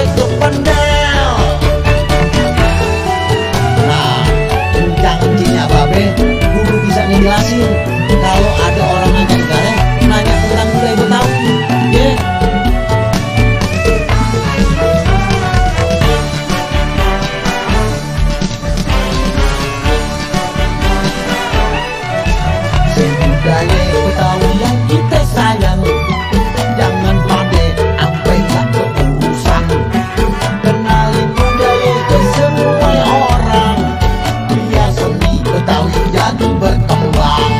sampai ke pendel. Nah, encang-encingnya babe kudu bisa ngejelasin kalau ada orang nanya negara, nanya tentang budaya Betawi, ya. Budaya Betawi yang kita sayang, jangan pade sampai gak keurusan. Kenalin budaya ke semua orang, biar seni Betawi jadi berkembang.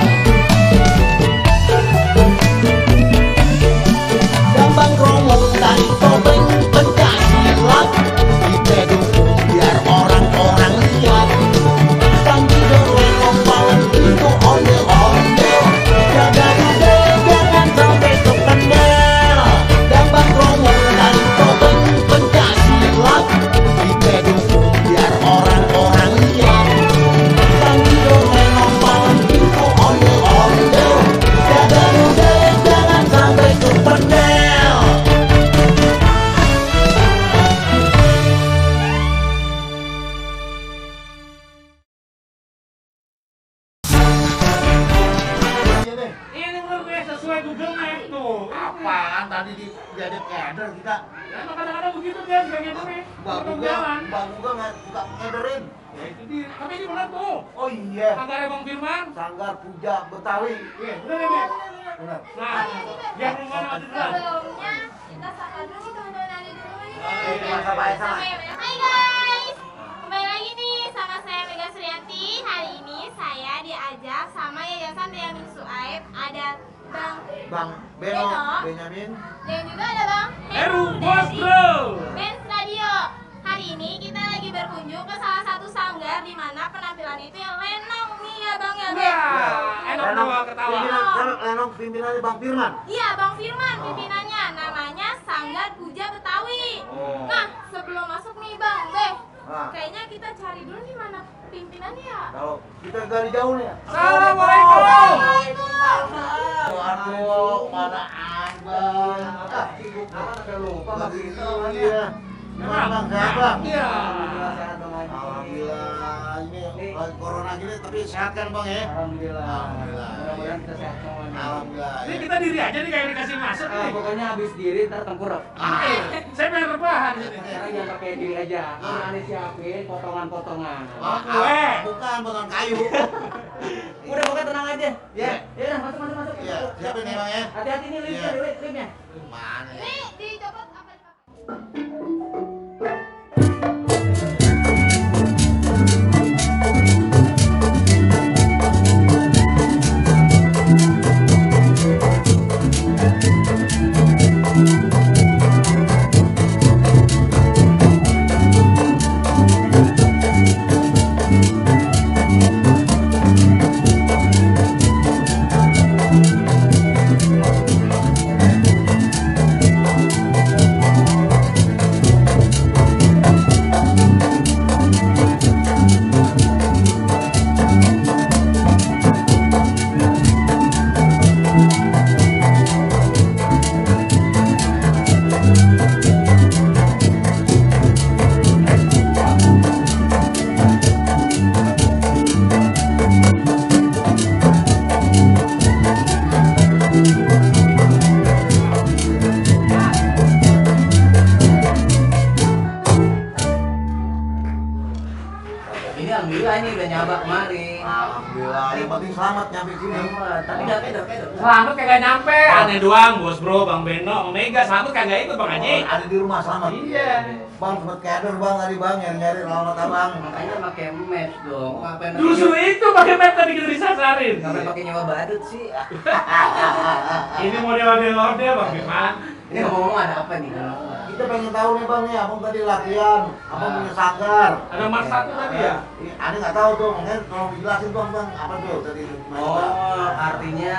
Gambang kromong tari topeng pencak silat, kita dukung biar orang-orang lihat. Tangki dorong lompalan itu ondel-ondel, jaga budaya jangan sampai ke pendel. Gambang kromong tari topeng pencak silat, kita dukung biar orang-orang lihat. Tangki dorong lompalan itu ondel-ondel, jaga budaya jangan sampai ke pendel. Ini lebih sesuai Google Map tuh. Apaan tadi jadi keder kita? Emang kadang-kadang begitu dia sebagai ini. Bang Jalan. Uga nggak suka ngederin. Ya itu dia. Tapi ini benar tuh. Oh iya, Anggaran Bang Firman. Sanggar Puja Betawi. Iya, benar ya, Bang? Benar. Nah, biar rumah mati dulu. Sebelumnya kita sapa dulu teman-teman Adi dulu nih. Sama ya, sama. Hai guys, kembali lagi nih sama saya Mega Suryanti. Hari ini saya diajak sama Yayasan Benyamin Suaib. Ada Bang Beno, Beno. Benyamin. dan juga ada Bang Heru dari Bosbro. Benz Radio. Hari ini kita lagi berkunjung ke salah satu sanggar di mana penampilan itu yang lenong nih ya Bang ya. Ben? Wah, enak doang ketawa. Lenong pimpinannya Bang Firman. Iya, Bang Firman pimpinannya. Namanya Sanggar Puja Betawi. Oh. Nah, sebelum masuk nih Bang, Beh, Ah. kayaknya kita cari dulu nih mana pimpinannya ya. Kalau kita dari jauh nih. Assalamualaikum. Aduh, mana abang? Sibuk banget, udah lupa Bang Firman. Iya. Gimana Bang, sehat Bang? Iya. Alhamdulillah, ini lagi corona gini tapi sehat kan Bang ya? Alhamdulillah. Alhamdulillah. Mudah-mudahan kita sehat semua nih. Alhamdulillah. Ini kita diri aja nih kayak dikasih masuk nih. Pokoknya habis diri ntar tengkurap. Saya pengen rebahan sini. Sekarang jangan pakai diri aja. Ini aneh siapin potongan-potongan. Kue. Bukan potongan kayu. Udah pokoknya tenang aja. Ya, ya udah masuk. Iya, siapin nih Bang ya. Hati-hati nih liftnya, Iya. liftnya. Mana ya? Nih, dicopot apa dipakai? Ini alhamdulillah ini udah nyabak kemari. Alhamdulillah, yang penting selamat nyampe sini. Tadi udah Selamat kagak nyampe. Aneh doang, Bos Bro, Bang Beno, Bang Mega. Selamat kagak ikut Bang Haji. Ada di rumah selamat. Iya. Bang sempet keder Bang tadi Bang nyari alamat Abang. Makanya pakai map dong. Ngapain Justru itu pakai map tadi kita disasarin. ngapain pakai nyawa badut sih? Ini model-model Bang Firman. Ini ngomong ada apa nih? Kita pengen tahu nih Bang nih, Abang tadi latihan, Abang punya sanggar. Ada Mas satu tadi ya? Aneh nggak tahu tuh, mungkin tolong dijelasin Bang apa tuh tadi. Oh, artinya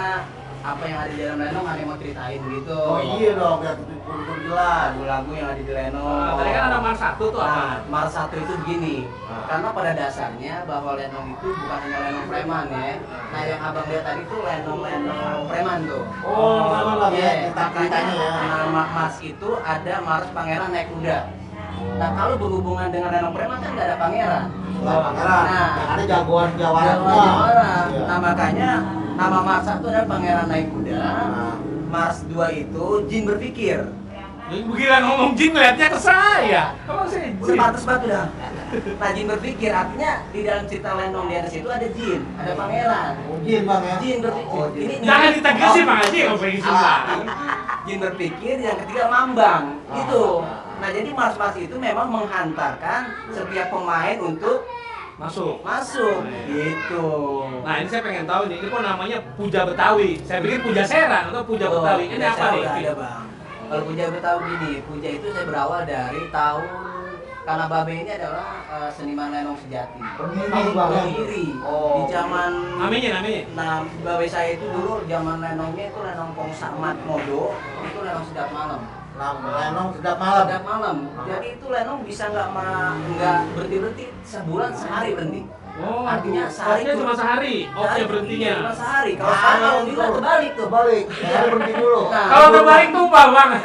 apa yang ada di dalam Lenong ada yang mau ceritain gitu. Oh iya dong, biar betul jelas. Lagu-lagu yang ada di Lenong. Nah, tadi kan ada Mars 1 tuh apa? Nah, Mars 1 itu begini. Ah. Karena pada dasarnya bahwa Lenong itu bukan hanya Lenong preman ya. Nah, yang Abang lihat tadi itu Lenong preman tuh. Oh, sama Bang ya, Iya, ceritanya ya. Nama Mars itu ada Mars Pangeran naik kuda. Nah kalau berhubungan dengan lenong preman kan nggak ada pangeran. Pangeran. Nah, Ada jagoan jawara. Jawara. Nah makanya nama Mars 1 adalah pangeran naik kuda. Nah. Mars 2 itu jin berpikir. Begitu ngomong jin lihatnya ke saya. Kamu sih Udah pantas banget udah. Nah jin berpikir artinya di dalam cerita Lenong Dennis itu ada jin, ada pangeran. Jin bang ya. Jin berpikir. Oh, jin. Jangan ditegesin Bang Haji kalau pengen susah. Jin berpikir, yang ketiga mambang. Gitu. Nah jadi Mars itu memang menghantarkan setiap pemain untuk Masuk. gitu. Nah ini saya pengen tahu nih, ini kok namanya Puja Betawi. Saya pikir Puja Serang atau Puja Betawi. Ini apa nih? Ada bang. Kalau Puja Betawi gini, Puja itu saya berawal dari tahun karena Babe ini adalah seniman lenong sejati. Pendiri, Bang, ya? Pendiri. Oh. Di zaman Namanya. Nah, Babe saya itu dulu zaman lenongnya itu lenong Kong Samat Modo, itu lenong sedap malam. Lenong sedap malam. Sedap malam. Jadi itu lenong bisa nggak berhenti sebulan sehari berhenti. Oh, Artinya sehari off-nya itu- cuma sehari, off-nya berhentinya. Cuma sehari. Kalau sekarang alhamdulillah terbalik tuh. Balik. Ada berhenti dulu. Nah, Kalau terbalik tumpah banget.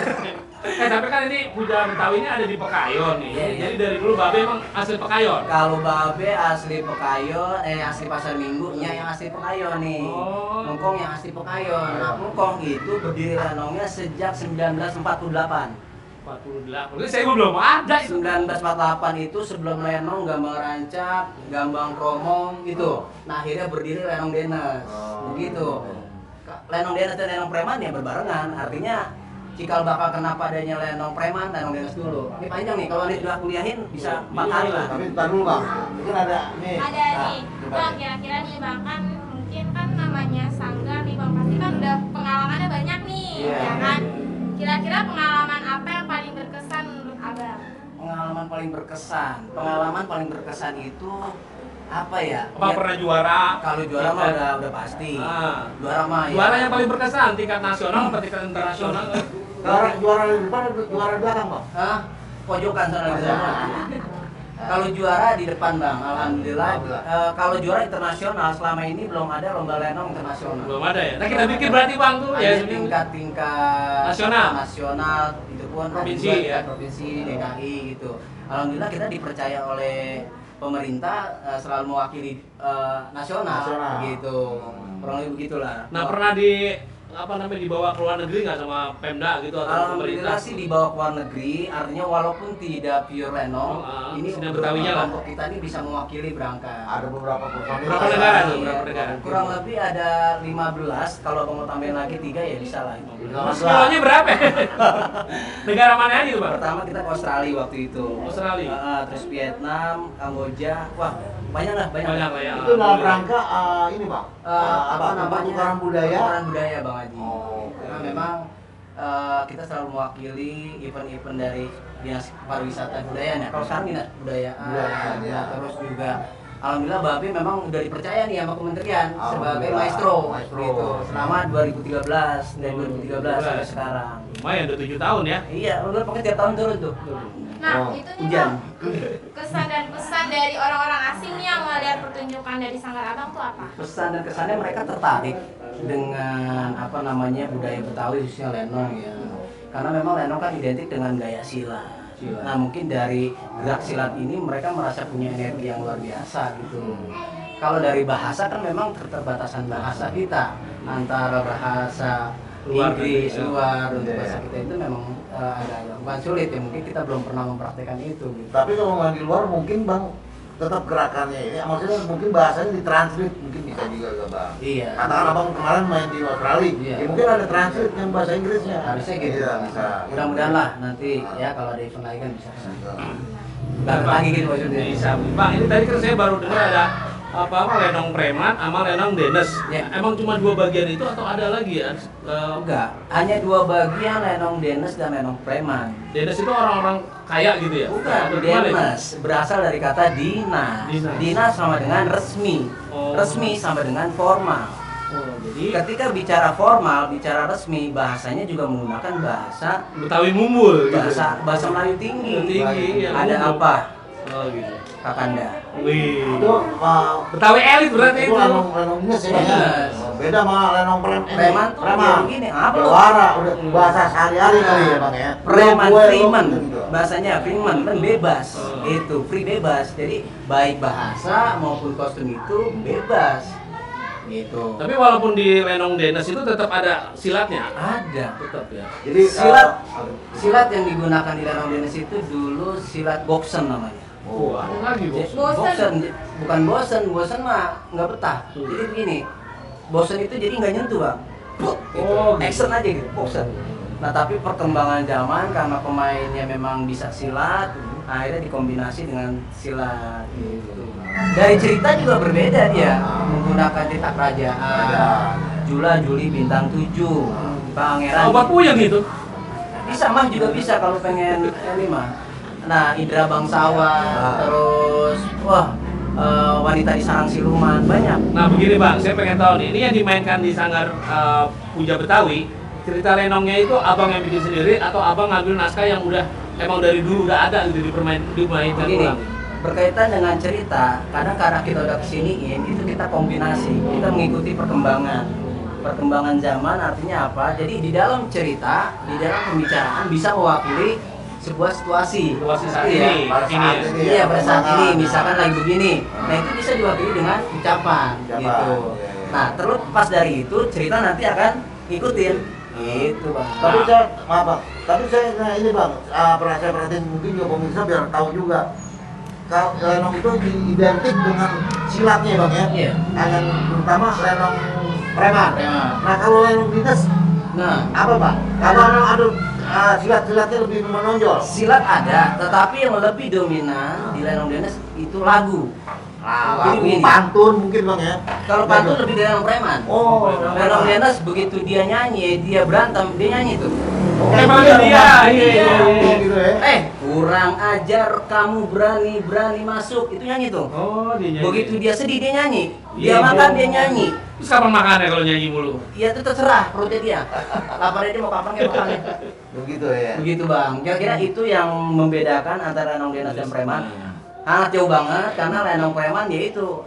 Tapi kan ini Puja Betawi ini ada di Pekayon nih. Iya, iya. Jadi dari dulu Babe emang asli Pekayon. Kalau Babe asli Pekayon, asli Pasar Minggu, yang asli Pekayon nih. Oh. Mungkong yang asli Pekayon. Nah, Mungkong itu berdiri lenongnya sejak 1948. 48. Berarti saya belum ada itu. 1948 itu sebelum lenong, gambang rancak, gambang kromong gitu. Nah, akhirnya berdiri lenong Dennis. Begitu. Lenong Dennis dan lenong preman ya berbarengan. Artinya cikal bakal kenapa adanya lenong preman, lenong Dennis dulu. Ini panjang nih, kalau ini sudah kuliahin bisa 4 hari lah. Tapi ntar dulu bang. Mungkin ada nih. Ada Nah, nih, coba Bang, deh. kira-kira nih Bang, kan mungkin kan namanya Sanggar nih Bang, pasti kan udah pengalamannya banyak nih, Iya. ya kan? Kira-kira pengalaman apa yang paling berkesan menurut Abang? Pengalaman paling berkesan itu apa ya? Apa Ya, pernah juara? kalau juara mah udah pasti. Ah. Juara mah ya. Juara yang paling berkesan tingkat nasional atau tingkat internasional? Juara di depan atau juara di belakang bang? Hah? Pojokan sana di sana. Kalau juara di depan bang, alhamdulillah. Kalau juara internasional selama ini belum ada lomba lenong internasional. Belum ada ya. Nah kita bikin berarti Bang tuh ya. Hanya tingkat Nasional. itu pun Provinsi, juga ya? provinsi DKI gitu. Alhamdulillah kita dipercaya oleh pemerintah selalu mewakili nasional gitu. Kurang lebih begitulah. Nah pernah dibawa ke luar negeri nggak sama Pemda gitu atau Alhamdulillah pemerintah? sih dibawa ke luar negeri, artinya walaupun tidak pure lenong, ini sini untuk Betawinya lah. kelompok kita ini bisa mewakili berangkat. Ada beberapa personil. Berapa negara tuh? Iya, Berapa negara? kurang lebih ada 15, kalau mau tambahin lagi 3 ya bisa lah. Terus kilonya berapa? Negara mana aja tuh Bang? Pertama kita ke Australia waktu itu. Australia. Terus Vietnam, Kamboja, wah banyak lah. Banyak lah ya. Itu dalam rangka ini bang. Apa namanya? Tukaran budaya. Tukaran budaya Bang Haji. Oh, Karena memang kita selalu mewakili event-event dari dinas pariwisata budaya. Nah, kalau sekarang dinas kebudayaan, ya. terus juga alhamdulillah Babe memang udah dipercaya nih sama kementerian sebagai Alhamdulillah. maestro gitu. Selama 2013 dari 2013 sampai sekarang. Lumayan udah 7 tahun ya. Iya, udah pokoknya tiap tahun turun tuh. Nah, Oh, itu nih hujan. Bang, kesan dan pesan dari orang-orang asing nih yang melihat pertunjukan dari Sanggar Abang tuh apa? Pesan dan kesannya mereka tertarik dengan apa namanya budaya Betawi khususnya lenong ya. Karena memang lenong kan identik dengan gaya silat. Nah mungkin dari gerak silat ini mereka merasa punya energi yang luar biasa gitu. Kalau dari bahasa kan memang keterbatasan bahasa kita antara bahasa Luar Inggris negeri, ya. luar untuk bahasa kita itu memang agak bukan sulit ya, mungkin kita belum pernah mempraktekkan itu gitu. Tapi kalau main di luar mungkin bang tetap gerakannya ini, maksudnya mungkin bahasanya ditranslate mungkin bisa juga gak bang? Iya. Katakan abang kemarin main di Australia, Iya. ya mungkin ada translate yang bahasa Inggrisnya. Harusnya gitu. Iya, bisa. Mudah-mudahan lah nanti ya kalau ada event lagi kan bisa kesana. Bisa. Balik lagi gitu maksudnya. Bisa. Bang, ini tadi kan saya baru dengar ada lenong preman sama lenong Dennis. Ya. Emang cuma 2 bagian itu atau ada lagi ya? Enggak, hanya 2 bagian lenong Dennis dan lenong preman. Dennis itu orang-orang kaya gitu ya? Bukan, Atau gimana ya? Dennis berasal dari kata dinas. Dinas. Dinas sama dengan resmi. Oh. Resmi sama dengan formal. Oh, jadi Ketika bicara formal, bicara resmi, bahasanya juga menggunakan bahasa Betawi mumbul gitu. bahasa Melayu tinggi. Tinggi, ya, Ada mumbul. apa, Oh gitu. Kakanda? Wih. Itu Betawi elit berarti itu itu. lenong-lenongnya sih. Yes. beda sama lenong Preman tuh ya begini, apa lu? Jawara, udah bahasa sehari-hari kali ya Bang ya. Preman, Gue, freeman, gitu. bahasanya freeman kan bebas, itu free bebas. Jadi baik bahasa maupun kostum itu bebas, gitu. Tapi walaupun di Lenong Dennes itu tetap ada silatnya. Ada. Tetap ya. Jadi Silat yang digunakan di Lenong Dennes itu dulu silat boxen namanya. Oh, ada lagi bos. Boxen, bukan bosen mah nggak betah. Jadi begini, bosen itu jadi nggak nyentuh bang. Gitu. Oh, gitu. Action aja gitu, boxen. Nah tapi perkembangan zaman karena pemainnya memang bisa silat, akhirnya dikombinasi dengan silat gitu. Dari cerita juga berbeda dia, menggunakan cerita kerajaan, Jula Juli bintang 7, pangeran. Obat puyeng itu. Bisa mah juga bisa kalau pengen ini mah. Nah Indra Bangsawan, terus wanita di sarang siluman banyak. Nah begini bang, saya pengen tahu nih, ini yang dimainkan di Sanggar Puja Betawi, cerita lenongnya itu abang yang bikin sendiri atau abang ngambil naskah yang udah emang dari dulu udah ada gitu dimainkan Begini, ulang? berkaitan dengan cerita, kadang karena kita udah kesiniin, itu kita kombinasi, kita mengikuti perkembangan zaman. Artinya apa? Jadi di dalam cerita, di dalam pembicaraan bisa mewakili sebuah situasi Saat Iya. ini, pada saat ini. Iya pada saat ini, Perkembangan. misalkan lagi begini, nah itu bisa diwakili dengan ucapan, gitu. Iya. Nah terus pas dari itu cerita nanti akan ngikutin, gitu bang. Tapi saya, maaf Bang, tapi saya nah ini Bang, pernah saya perhatiin mungkin juga pemirsa biar tahu juga. Kalau lenong itu identik dengan silatnya Bang ya. Iya. Yang terutama lenong preman. Nah kalau lenong dinas, Nah apa Pak? Kalau ada silat-silatnya lebih menonjol. silat ada, tetapi yang lebih dominan di Lenong Dennes itu lagu. Lagu begini. pantun mungkin Bang ya. Kalau pantun lebih dari Lenong Preman. Oh, Lenong Dennes begitu dia nyanyi, dia berantem, dia nyanyi tuh. Emang dia, iya. Oh, gitu ya. Kurang ajar kamu berani masuk, itu nyanyi tuh. Oh, dia nyanyi. Begitu dia sedih dia nyanyi, Iya, dia makan iya. dia nyanyi. Terus kapan makannya kalau nyanyi mulu? Ya itu terserah perutnya dia. Laparnya dia mau kapan kayak makannya. Begitu ya. Begitu bang. Kira-kira itu yang membedakan antara Lenong Dennes dan Preman. Sangat jauh banget karena Lenong Preman yaitu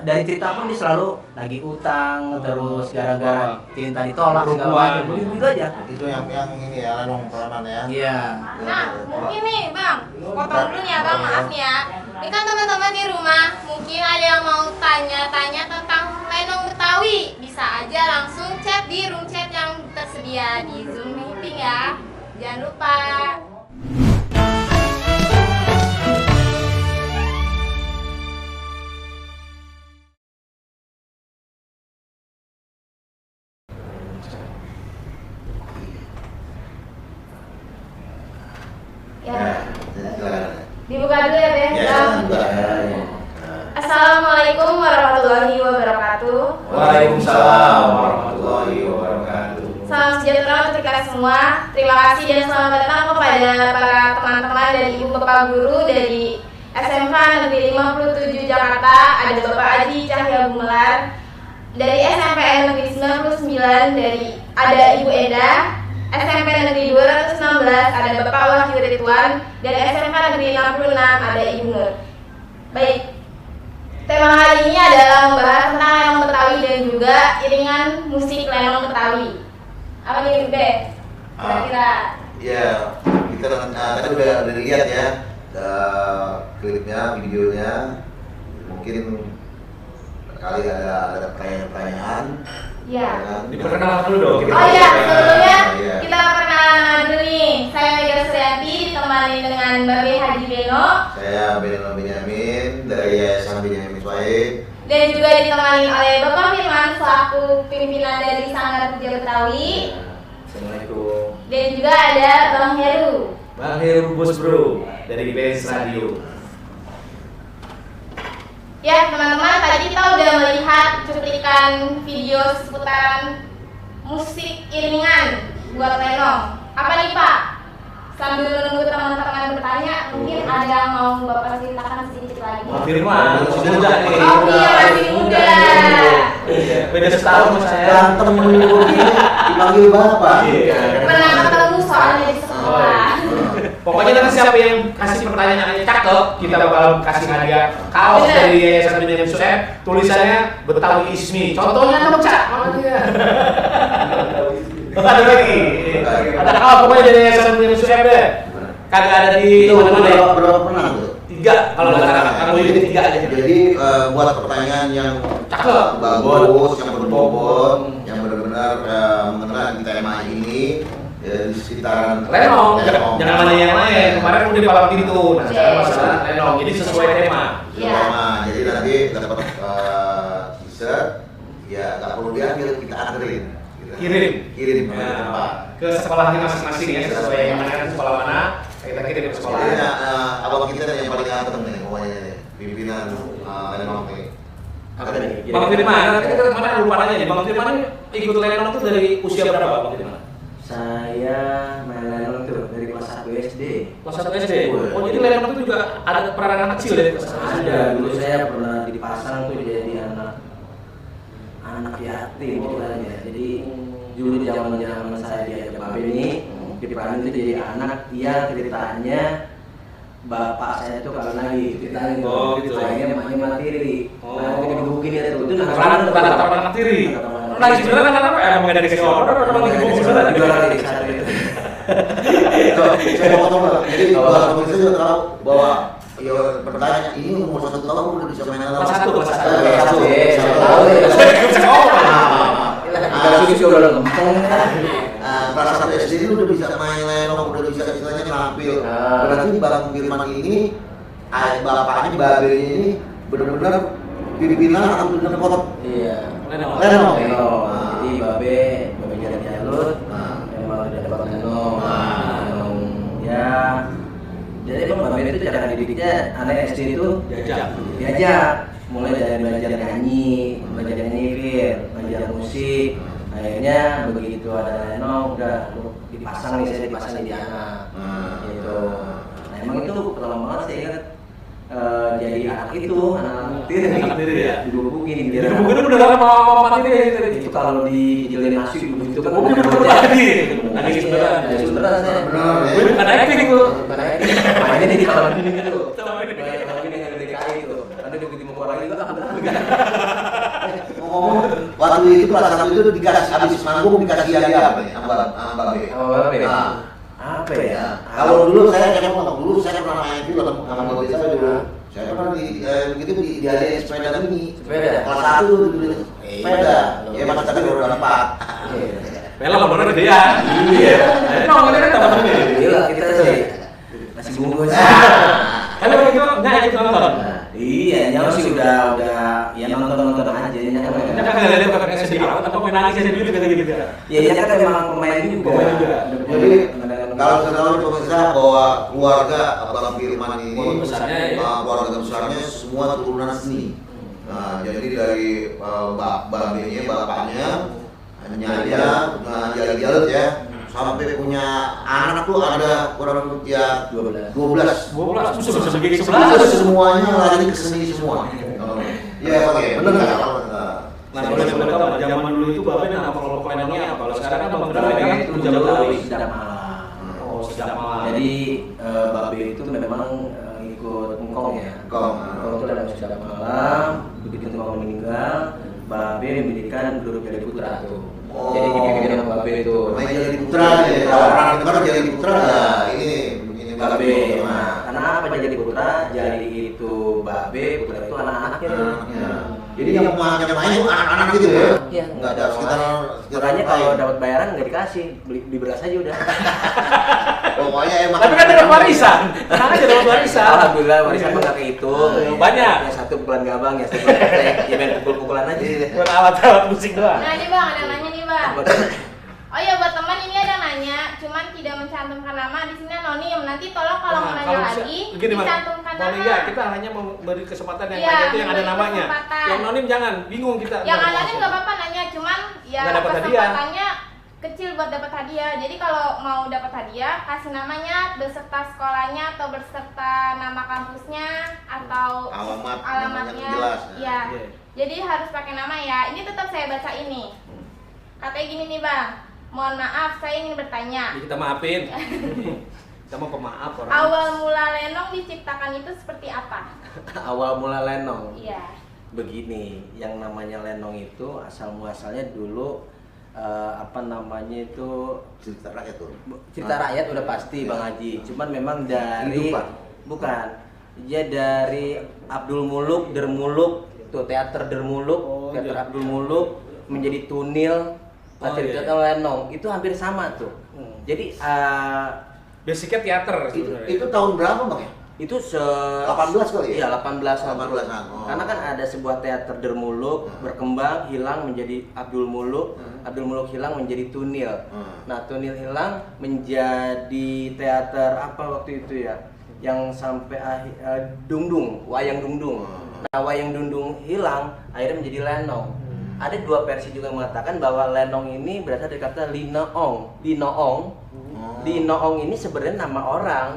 dari cerita pun dia selalu lagi utang terus gara-gara cinta ditolak segala macam. Begitu aja. Itu yang ini ya lenong preman ya. Iya. Nah, mungkin nih Bang, potong dulu nih ya Bang, maaf nih ya. Ini kan teman-teman di rumah, mungkin ada yang mau tanya-tanya tentang lenong Betawi. Bisa aja langsung chat di room chat yang tersedia di Zoom meeting ya. Jangan lupa. Ya, dibuka dulu ya Ben. Assalamualaikum warahmatullahi wabarakatuh. Waalaikumsalam warahmatullahi wabarakatuh. Salam sejahtera untuk kita semua. Terima kasih dan selamat datang kepada para teman-teman dari ibu bapak guru dari SMK Negeri 57 Jakarta. Ada Bapak Aji Cahya Gumelar dari SMPN Negeri 99, ada Ibu Eda SMP Negeri 216, ada Bapak Wahyu Ridwan, dan SMK Negeri 66 ada Ibu Nur. Baik, tema hari ini adalah membahas tentang lenong Betawi dan juga iringan musik lenong Betawi. Apa nih, Be? Kira-kira? Ya, kita tadi udah dilihat ya klipnya, videonya. Mungkin kali ada pertanyaan. Iya. Diperkenalkan dulu dong. Oh iya, sebelumnya Iya. kita perkenalan dulu nih. Saya Mega Suryati ditemani dengan Babe Haji Beno Saya Beno Benyamin dari Yayasan Benyamin Suhaib. dan juga ditemani oleh Bapak Firman selaku pimpinan dari Sanggar Puja Betawi Assalamualaikum. dan juga ada Bang Heru. Bang Heru Bos Bro dari BS Radio. Ya teman-teman, tadi kita udah melihat cuplikan video seputaran musik iringan buat lenong. Apa nih Pak? Sambil menunggu teman-teman bertanya, mungkin ada yang mau Bapak ceritakan sedikit lagi. Bang Firman, masih muda nih. Oh iya, masih muda. Iya, beda setahun sama saya. Berantem dulu dipanggil bapak. Iya. Pernah ketemu soalnya di sekolah. Pokoknya nanti siapa yang kasih pertanyaannya cakep, kita bakal kasih hadiah kaos dari Yayasan Benyamin Sueb, tulisannya Betawi Ismi. Contohnya dong, Cak. Ada lagi. Ada kaos pokoknya dari Yayasan Benyamin Sueb deh. Kagak ada di mana-mana ya. Berapa pernah tuh? 3 kalau nggak salah. Kamu ini 3 aja. Jadi buat pertanyaan yang Cakep. bagus, yang berbobot, yang benar-benar mengenai tema ini di sekitaran Lenong, jangan nanya yang lain. Kemarin udah di palang itu. Nah, sekarang masalah Lenong. Jadi sesuai tema. Iya. Jadi nanti dapat t-shirt, ya nggak perlu diambil, kita anterin. Kirim. Kirim ke Ya, tempat. ke sekolahnya masing-masing ya, sesuai yang mana sekolah mana, kita kirim ke sekolah. Jadi abang kita yang paling ganteng nih, pokoknya nih, pimpinan Lenong nih. Bang Firman, kita kemarin lupa nanya nih, Bang Firman ikut Lenong itu dari usia berapa, Bang Firman? Saya main lenong tuh dari kelas 1 SD. Kelas 1 SD. Oh, jadi Lenong itu juga ada peranan kecil dari kelas 1 SD. Ada, dulu saya pernah dipasang tuh jadi anak yatim gitu aja. Jadi dulu zaman saya diajak Babe ini diperanin itu jadi anak, dia ceritanya bapak saya tuh kalau lagi ceritanya gitu. Oh, gitu. Akhirnya emaknya materi. Oh. Nah, itu digebukin dia tuh. Itu Peranan tiri. Lagi sebenarnya kan apa? Emang ada dikasih order atau emang digebukin sebenarnya? Juara di sana itu. Saya mau potong Bang. Jadi buat pemirsa juga tahu bahwa ya pertanyaan ini umur 1 tahun udah bisa main alam. Kelas 1, kelas 1. Kelas 1. Tahu ya. Bisa ngomong. Kalau susu udah lempeng. Kelas 1 SD itu udah bisa main lenong, udah bisa istilahnya nampil. Berarti Bang Firman ini, bapaknya Babe ini benar-benar pimpinan atau benar-benar pot. Iya. Lenong. Lenong. Jadi Babe jalan jalur, emang udah dapat lenong. Ya. Jadi emang Babe itu cara didiknya anak SD itu diajak. Mulai dari belajar nyanyi, belajar musik. Akhirnya begitu ada lenong udah dipasang nih, saya dipasang di anak. Gitu. Nah emang itu pertama banget saya ingat jadi anak itu anak tiri ya. dibubukin Digebukin udah dalam mama tiri tadi. itu kalau dijilin nasi begitu kan Oh, bener lagi. Nangis beneran. nangis beneran saya Bukan acting itu. bukan aja mainnya di kamar ini gitu kalau ini yang DKI itu ada di mau keluar lagi juga Ngomong waktu itu kelas 1 itu dikasih habis manggung dikasih hadiah apa ya? Sama Babe. apa ya Kalau dulu saya dulu saya pernah main film sama Babe saya dulu. Saya pernah begitu dihadiahin sepeda mini. Sepeda? Kelas 1 dulu sepeda. Ya mas tapi baru dapat 4. Film bener dia. Iya. Lenong ini kan tambah ini. gila kita sih nasi bungkus Kalau begitu enggak ikut nonton. iya nyawa sih udah ya nonton aja nyawa Kita kan enggak lihat kakak sedih amat atau main nangis aja dulu gitu. ya dia kan memang pemain juga Jadi kalau ketahui pemirsa bahwa keluarga Abang Firman ini Keluarga besarnya ya. keluarga besarnya semua turunan seni. Nah, jadi dari babenya, bapaknya, nyanya, jalan-jalan ya, sampai punya anak tuh ada kurang lebih ya 12. 12 musuh sebagai Itu 11. semuanya lari ke seni semua. Iya, oke. Benar nggak? Nah, boleh tahu zaman dulu itu Babe nama kelompok lenongnya apa? Kalau sekarang kan Bang Firman itu Puja Betawi. sedap malam Oh, sedap malam. jadi Babe itu memang ikut engkong ya Engkong. itu dalam sedap malam begitu engkong meninggal Babe mendirikan grup Jadi Putra tuh Oh. jadi dipimpin sama Babe itu Main jadi putra ya. Kalau orang dengar jadi putra ya ini Babe. Nah, karena apa jadi Putra? Jadi itu Babe, Putra itu anak-anaknya. Ya. Jadi yang main itu anak-anak gitu ya? Iya. Enggak ada sekitar Makanya kalau dapat bayaran nggak dikasih, beli beras aja udah. pokoknya emang. Tapi kan dapat warisan. Karena aja dapat warisan. Alhamdulillah warisan mah nggak kehitung. Banyak. Yang satu pukulan gabang, yang satu pukulan ya main pukul-pukulan aja. Bukan alat-alat musik doang. Nah nih bang, ada yang nanya nih bang. Oh ya buat teman ini ada nanya, cuman tidak mencantumkan nama di sini anonim. Nanti tolong kalau mau nanya lagi dicantumkan nama. Enggak, kita hanya memberi kesempatan yang Iya, nanya itu yang ada memberi namanya. kesempatan. Yang anonim jangan, bingung kita. Yang anonim nggak apa-apa nanya, cuman ya Nggak dapat hadiah. kesempatannya kecil buat dapat hadiah. Jadi kalau mau dapat hadiah, kasih namanya beserta sekolahnya atau beserta nama kampusnya atau alamatnya. yang jelas. Iya. Jadi harus pakai nama ya. Ini tetap saya baca ini. Katanya gini nih bang. Mohon maaf, saya ingin bertanya. Jadi kita maafin. Kita mau pemaaf orang. Awal mula lenong diciptakan itu seperti apa? Awal mula lenong. Iya. Begini, yang namanya lenong itu asal muasalnya dulu apa namanya itu Cerita rakyat tuh. cerita rakyat udah pasti Bang Haji. Cuman memang dari Kehidupan. bukan. Ya dari Abdul Muluk, Dermuluk, tuh teater Dermuluk, teater Abdul Muluk menjadi tunil, cerita lenong itu hampir sama tuh. Jadi Basicnya teater sebenarnya. Itu tahun berapa bang ya? itu 18 kali ya? Iya, 18-an. 18-an, oh. Karena kan ada sebuah teater Dermuluk berkembang, hilang menjadi Abdul Muluk, Abdul Muluk hilang menjadi Tunil. Nah, Tunil hilang menjadi teater apa waktu itu ya? Yang sampai Dungdung, Wayang Dungdung. Nah, Wayang Dungdung hilang, akhirnya menjadi lenong. Ada dua versi juga mengatakan bahwa lenong ini berasal dari kata linoong. Linoong ini sebenarnya nama orang.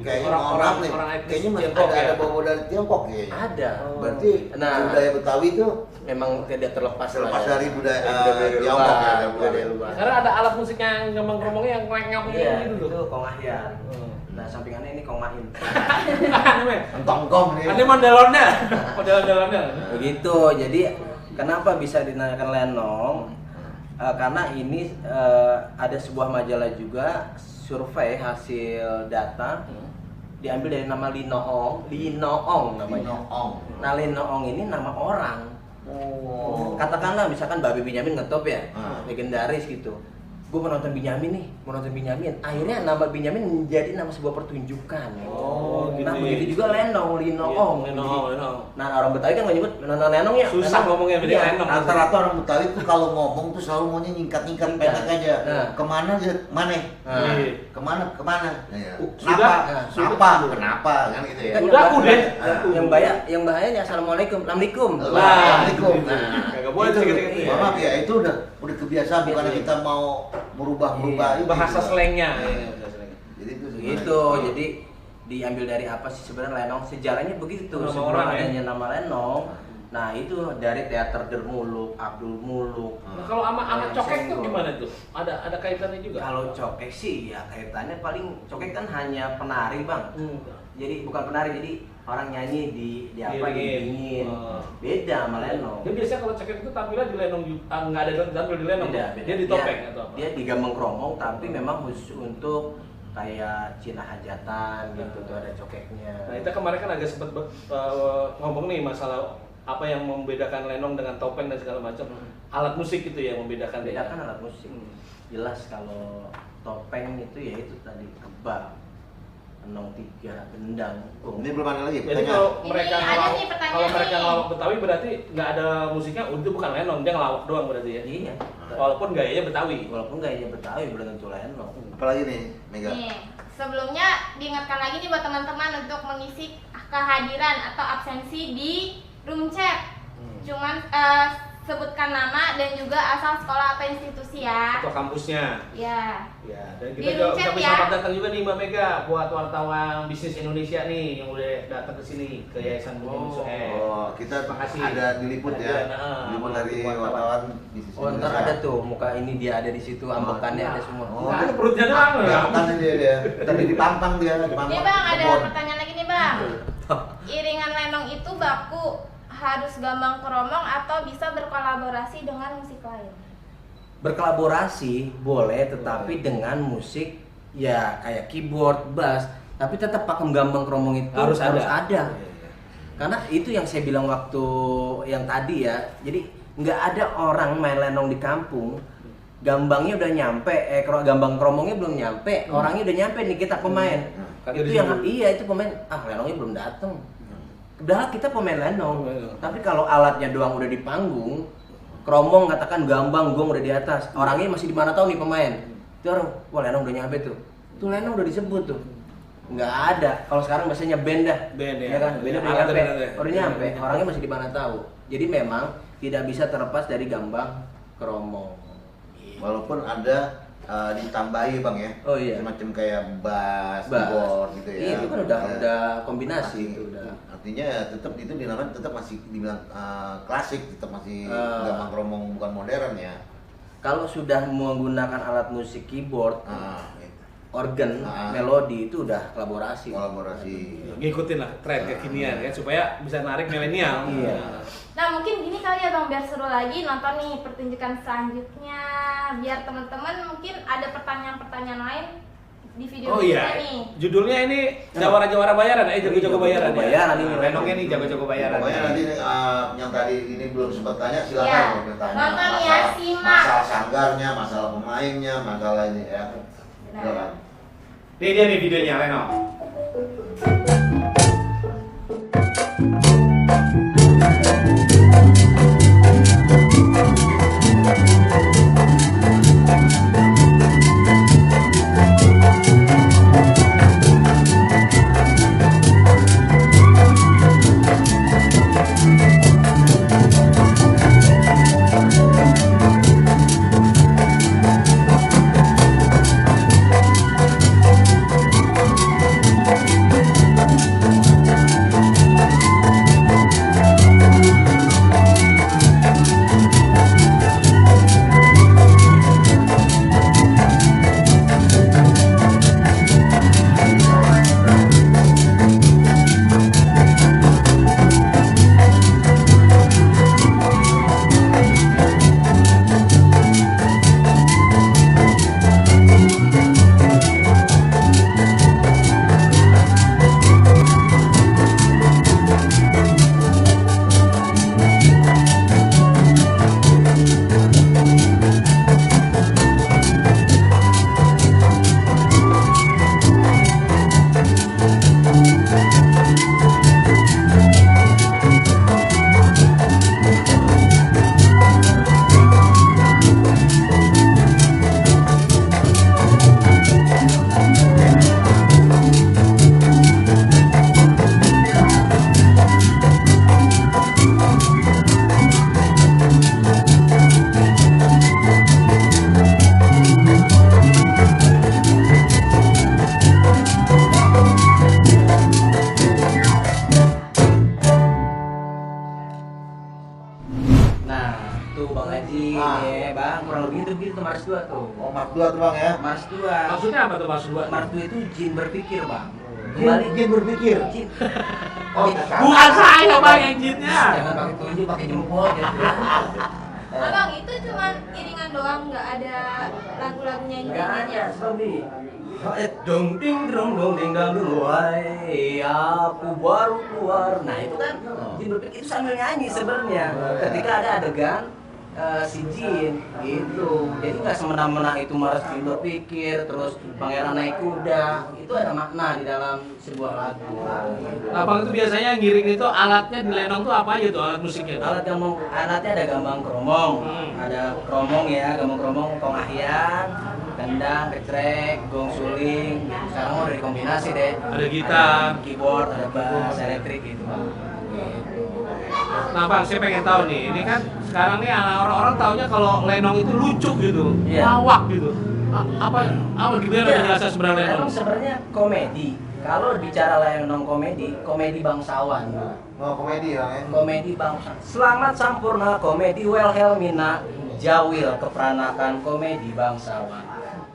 Kayaknya orang nih, kayaknya masih ada bawa dari Tiongkok kayaknya. Ada. Berarti budaya Betawi itu memang tidak terlepas terlepas lah ya. dari budaya Budaya Tiongkok ya, luar, budaya luar. Karena ada alat musik yang ngomong-ngomongnya yang ngomong Iya, gitu itu tuh. kongahian. Nah, sampingannya ini kongahin. Tongkong nih. Ada modelonnya. Model-modelonnya. Begitu. Jadi kenapa bisa dinamakan lenong? Karena ini ada sebuah majalah juga survei hasil data diambil dari nama Linoong namanya. Linoong. Nah, Linoong ini nama orang. Oh. Katakanlah misalkan Babe Binyamin ngetop ya, Ah. legendaris gitu. Gue mau nonton Binyamin nih, mau nonton Binyamin. Akhirnya nama Binyamin menjadi nama sebuah pertunjukan. Oh, Nah, gitu. begitu juga Lenong, Linoong. Lenong. Nah, orang Betawi kan nggak nyebut nonton Lenong ya. Susah ngomongnya beda Iya. Lenong. Rata-rata orang Betawi tuh kalau ngomong tuh selalu maunya nyingkat-nyingkat Singkat. pendek aja. Nah. Kemana aja? Mana? Nah. Kemana? Iya. Sudah? Kenapa? Kenapa? Kan gitu ya. Kan Udah, yang udah. bahaya, yang bahayanya assalamualaikum, assalamualaikum. Assalamualaikum. Kagak boleh gitu-gitu ya. Maaf ya, itu udah kebiasaan bukannya kita mau merubah-merubah itu. Bahasa slangnya. Jadi itu Gitu, jadi diambil dari apa sih sebenarnya Lenong? Sejarahnya begitu. Nama Sebelum orang, ya? adanya nama Lenong, nah itu dari teater Dermuluk, Abdul Muluk. Nah, kalau sama Wayang cokek tuh Senggol. gimana tuh? Ada kaitannya juga? Kalau cokek sih ya kaitannya paling cokek kan hanya penari bang. Jadi bukan penari, jadi orang nyanyi di apa Diiringin. dingin. Oh. Beda sama Lenong. Dia biasanya kalau cokek itu tampilnya di lenong nggak ada tampil di lenong. Beda. Dia di topeng atau apa? Dia digambang kromong tapi memang khusus untuk kayak Cina hajatan gitu tuh ada cokeknya. Nah, kita kemarin kan agak sempat ngomong nih masalah apa yang membedakan lenong dengan topeng dan segala macam. Alat musik itu yang membedakan dia. Bedakan alat musik. Jelas kalau topeng itu ya itu tadi kebang, enong tiga, gendang. Ini belum ada lagi. Jadi pertanyaan. kalau Ini mereka ada ngelawak, nih pertanyaan kalau mereka nih. ngelawak Betawi berarti nggak ada musiknya, itu bukan lenong, dia ngelawak doang berarti ya. Iya. Walaupun gayanya Betawi. Walaupun gayanya Betawi belum tentu lenong. Apalagi nih, Mega. Nih, sebelumnya diingatkan lagi nih buat teman-teman untuk mengisi kehadiran atau absensi di room chat. Cuman sebutkan nama dan juga asal sekolah atau institusi ya. Atau kampusnya. Ya. Ya, dan Di kita juga Runcet ucapin ya. selamat datang juga nih Mbak Mega buat wartawan bisnis Indonesia nih yang udah datang ke sini ke Yayasan Budi Sued. Oh, kita Makasih. ada diliput ya. Ada, Diliput dari wartawan bisnis Oh ntar Indonesia. ada tuh muka ini dia ada di situ, ambekannya ada semua. Oh, Nggak ada perutnya doang ya. Kan dia. Tadi dipantang dia, dipantang. Nih Bang, ada Kebon. pertanyaan lagi nih Bang. Iringan lenong itu baku harus gambang kromong atau bisa berkolaborasi dengan musik lain? Berkolaborasi boleh, tetapi dengan musik ya kayak keyboard, bass, tapi tetap pakem gambang kromong itu Harus ada. ada. Karena itu yang saya bilang waktu yang tadi ya. Jadi nggak ada orang main lenong di kampung, gambangnya udah nyampe, gambang kromongnya belum nyampe, orangnya udah nyampe nih kita pemain. Kagak Itu yang disebut. iya itu pemain, lenongnya belum datang. Padahal kita pemain lenong, tapi kalau alatnya doang udah di panggung, kromong katakan gambang gong udah di atas, orangnya masih di mana tahu nih pemain. Itu orang, wah lenong udah nyampe tuh. Tuh lenong udah disebut tuh. Nggak ada. Kalau sekarang biasanya band dah. Band ya. Ya kan, band udah Alat nyampe. bener-bener. Udah nyampe, orangnya masih di mana tahu. Jadi memang tidak bisa terlepas dari gambang kromong. Walaupun ada ditambahi Bang ya. Oh iya. Semacam kayak bass, Bass. keyboard gitu ya. Iya, itu kan udah Ya. kombinasi Masih- itu udah. Artinya tetap itu dinamakan tetap masih dibilang klasik, tetap masih gampang kromong bukan modern ya. Kalau sudah menggunakan alat musik keyboard, Gitu. organ, melodi itu udah kolaborasi. Ngikutin lah tren kekinian ya supaya bisa narik milenial. Iya. Nah mungkin gini kali ya Bang, biar seru lagi nonton nih pertunjukan selanjutnya, biar teman-teman mungkin ada pertanyaan-pertanyaan lain di video Oh kita iya, nih. judulnya ini Jawara-Jawara Bayaran, jago-jago bayaran. Bayaran ini. Renongnya nih jago-jago bayaran. Pokoknya nanti yang tadi ini belum sempat tanya Iya. silakan mau tanya. Nonton ya, simak. Masalah sanggarnya, masalah pemainnya, masalah ini ya. Silakan. Ini dia nih videonya Reno. Mars 2 tuh. Oh, Mars 2 tuh Bang ya. Mars 2. Maksudnya apa tuh Mars 2? Mars 2 itu jin berpikir, Bang. Jin berpikir. Jin. Oh, Bukan saya Bang yang jinnya. Jangan pakai tunjuk, pakai jempol gitu. Abang itu cuman iringan doang, nggak ada lagu-lagunya Enggak ada nyanyinya. seperti dong ding dong ding dong wahai aku baru keluar. Nah itu kan jin berpikir itu sambil nyanyi sebenarnya. Ketika ada adegan si jin gitu, jadi nggak semena-mena itu Mars jin berpikir terus pangeran naik kuda, itu ada makna di dalam sebuah lagu. Abang itu biasanya ngiring itu alatnya di lenong tuh apa aja tuh alat musiknya? Alatnya ada gambang kromong, ada kromong ya, gambang kromong, kong ahyan, gendang, kecrek, gong suling. Sekarang udah dikombinasi deh. Ada gitar, ada keyboard, ada bass, elektrik gitu. Nah Bang, saya pengen tahu nih, ini kan sekarang nih orang-orang taunya kalau lenong itu lucu gitu, Iya. lawak gitu. Apa gimana penjelasan sebenarnya lenong? Lenong sebenarnya komedi. Kalau bicara lenong komedi bangsawan. Oh, komedi ya. Komedi bangsa. Selamat sampurna komedi Wilhelmina Jawil keperanakan komedi bangsawan.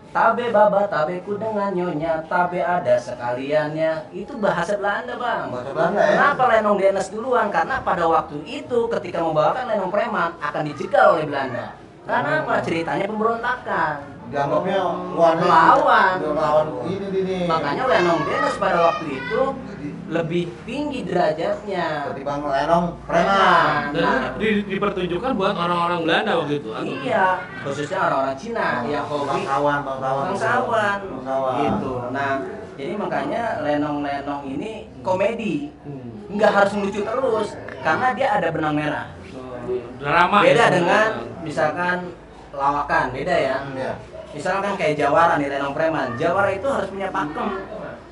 Tabe baba tabeku dengan nyonya, tabe ada sekaliannya. Itu bahasa Belanda, Bang. Bahasa Belanda ya. Kenapa lenong dienes duluan? Karena pada waktu itu ketika membawakan lenong preman akan dijegal oleh Belanda. Karena apa? Ceritanya pemberontakan. Dianggapnya melawan ini. Makanya lenong dienes pada waktu itu lebih tinggi derajatnya Ketimbang lenong preman. Dan dipertunjukkan buat orang-orang Belanda waktu itu. Iya, khususnya orang-orang Cina yang hobi bangsawan gitu. Nah, jadi makanya lenong-lenong ini komedi, nggak harus lucu terus karena dia ada benang merah. Drama. Beda ya, dengan misalkan lawakan, beda ya. Misalkan kayak Jawara nih, lenong preman. Jawara itu harus punya pakem.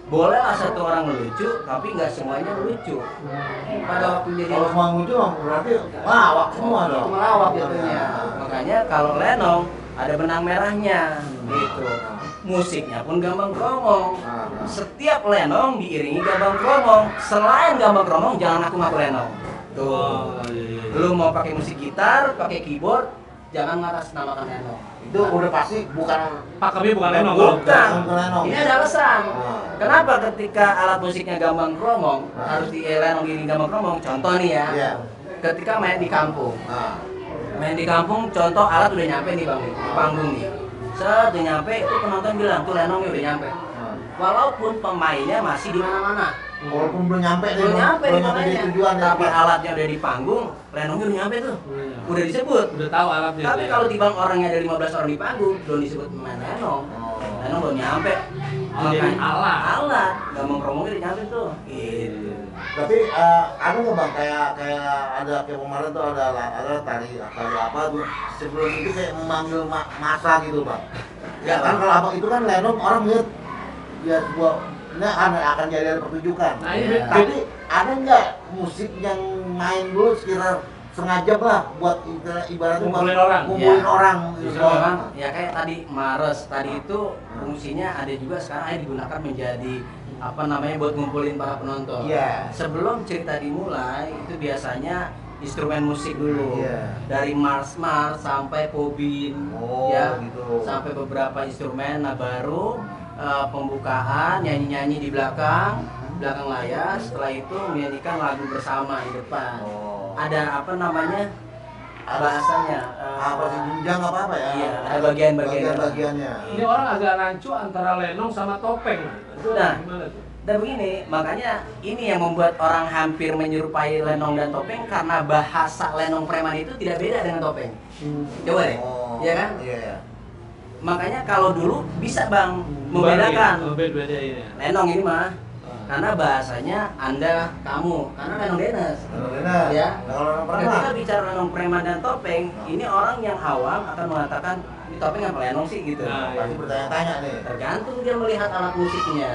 Bolehlah satu orang lucu, tapi nggak semuanya lucu. Pada waktu jadi Kalau semua lucu berarti lawak semua dong. itu melawak jatuhnya. Makanya kalau lenong ada benang merahnya gitu. Musiknya pun gambang kromong. Setiap lenong diiringi gambang kromong. Selain gambang kromong jangan ngaku-ngaku lenong. Tuh. Oh, iya. Lu mau pakai musik gitar, pakai keyboard, jangan ngatasnamakan Lenong. Itu udah pasti bukan Pakemnya bukan Lenong kalau Bukan. Bukan Lenong. Ini ada alasan. Oh. Kenapa ketika alat musiknya gambang kromong harus di Lenong ini gambang kromong? Contoh nih ya. Iya. Ketika main di kampung. Nah, Main di kampung, contoh alat udah nyampe nih bang, di panggung nih. Set udah nyampe, itu penonton bilang tuh Lenongnya udah nyampe. Walaupun pemainnya masih di mana-mana. walaupun belum nyampe nih, Belum nyampe belum di nyampe di pemainnya. tujuan ya, Tapi Pak. alatnya udah di panggung, Lenongnya udah nyampe tuh. Udah disebut. udah tahu alatnya. Tapi tuh ya. kalau timbang orangnya ada 15 orang di panggung, belum disebut pemain Lenong. Lenong belum nyampe. Oh, jadi alat. Alat, gambang kromongnya udah nyampe tuh. Gitu. Tapi ada nggak bang kayak ada kayak kemarin tuh ada tari apa tuh sebelum itu kayak memanggil masa gitu bang. Ya kan kalau abang itu kan Lenong orang lihat ya sebuah ini akan jadi ada pertunjukan. Nah, ini Iya. Tapi ada nggak musik yang main dulu sekitar setengah jam lah buat ibaratnya Ngumpulin orang. ngumpulin Iya. orang. Justru Bang. memang ya kayak tadi Mares tadi itu fungsinya ada juga sekarang aja digunakan menjadi apa namanya buat ngumpulin para penonton. Iya. Sebelum cerita dimulai itu biasanya instrumen musik dulu. Iya. Dari mars sampai pobin Oh, ya gitu. sampai beberapa instrumen, nah baru pembukaan nyanyi-nyanyi di belakang layar, setelah itu menyanyikan lagu bersama di depan. Oh. Ada apa namanya bahasanya Apa sih jenjang apa ya? Iya, ada bagian-bagian. bagiannya. Ini orang agak rancu antara Lenong sama Topeng. Itu Nah. gimana tuh? Dan begini, makanya ini yang membuat orang hampir menyerupai Lenong dan Topeng karena bahasa Lenong Preman itu tidak beda dengan Topeng. Coba deh, Oh. ya kan? Iya. Makanya kalau dulu bisa bang membedakan Beda ini. Lenong ini mah karena bahasanya Anda, kamu, karena Lenong Dennis. Benar. Ya. Nah, kalau orang Ketika pernah. bicara Lenong Preman dan Topeng, ini orang yang awam akan mengatakan ini Topeng apa Lenong sih gitu. Nah, Pasti bertanya-tanya nih. Tergantung dia melihat alat musiknya.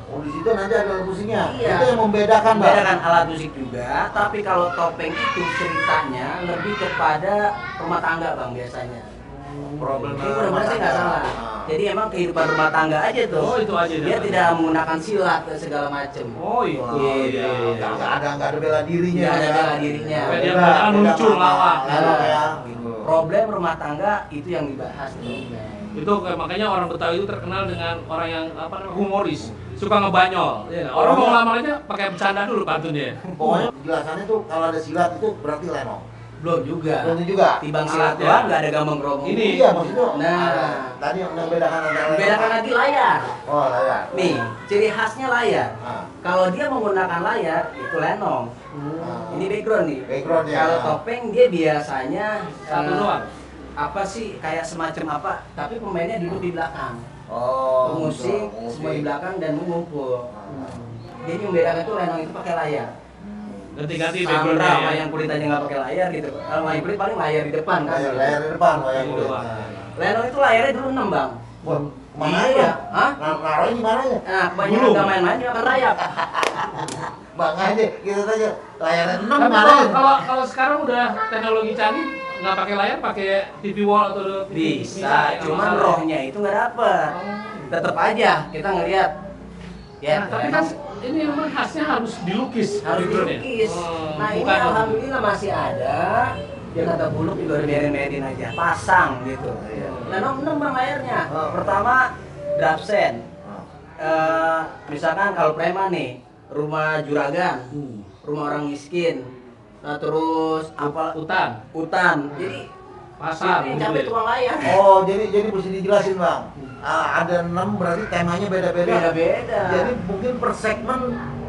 Oh di situ nanti ada musiknya. Iya. Itu yang membedakan, Bang. Membedakan alat musik juga, tapi kalau Topeng itu ceritanya lebih kepada rumah tangga bang biasanya. Problem Ini benar-benar saya nggak salah. Jadi emang kehidupan rumah tangga aja tuh. Oh, itu aja Dia tidak menggunakan silat dan segala macem. Oh iya. Oh, Gitu. iya. Nggak ada bela dirinya. Nggak ada ya. bela dirinya. Sampai dia Beda, kebanyakan beda muncul sama lawak. Lenong Nah, ya. Gitu. Problem rumah tangga itu yang dibahas tuh. Itu makanya orang Betawi itu terkenal dengan orang yang apa namanya humoris, suka ngebanyol. Ya, orang mau ngelamar aja pakai bercanda dulu pantunnya. Pokoknya penjelasannya tuh kalau ada silat itu berarti Lenong. Belum juga. Belum juga. Tibang silat Alatnya. doang nggak ada gambang kromong. Ini. Iya maksudnya. Nah. Tadi yang membedakan antara Lenong. Bedakan lagi layar. Oh layar. Nih, ciri khasnya layar. Nah. Kalau dia menggunakan layar itu Lenong. Ini background nih. Background ya. Kalau Topeng dia biasanya Satu doang. Apa sih kayak semacam apa? Tapi pemainnya duduk di belakang. Oh. Musik semua di belakang dan mengumpul. Jadi yang membedakan itu Lenong itu pakai layar. Ganti-ganti Sandra backgroundnya. wayang kulit aja nggak pakai layar gitu. Kalau wayang kulit paling layar di depan kan. Layar di depan wayang Ini kulit. doang. Lenong itu layarnya dulu 6 bang. Wah, kemana Iya. ya? Hah? Naruhnya di mana ya? Nah, kebanyakan Belum. nggak main-main dia akan rayap. Bang aja, gitu aja. Layarnya 6 Tapi mana ya? kalau sekarang udah teknologi canggih, nggak pakai layar, pakai TV wall atau TV Bisa, ya, cuman nggak masalah. rohnya itu nggak dapet. Tetap aja kita ngelihat. Ya, Nah, tapi kan ini memang khasnya harus dilukis. harus backgroundnya. dilukis. Oh, Nah ini bukan- alhamdulillah masih ada. Dia kata buluk juga udah biarin aja, pasang gitu. Nah, enam bang layarnya. Pertama drapsen. Misalkan kalau preman nih, rumah juragan, rumah orang miskin. Nah terus apa? Hutan. Jadi pasar. ini gitu sampai ya. tukang layar. Oh, jadi mesti dijelasin, Bang. Ada 6 berarti temanya beda-beda. Beda-beda. Jadi mungkin per segmen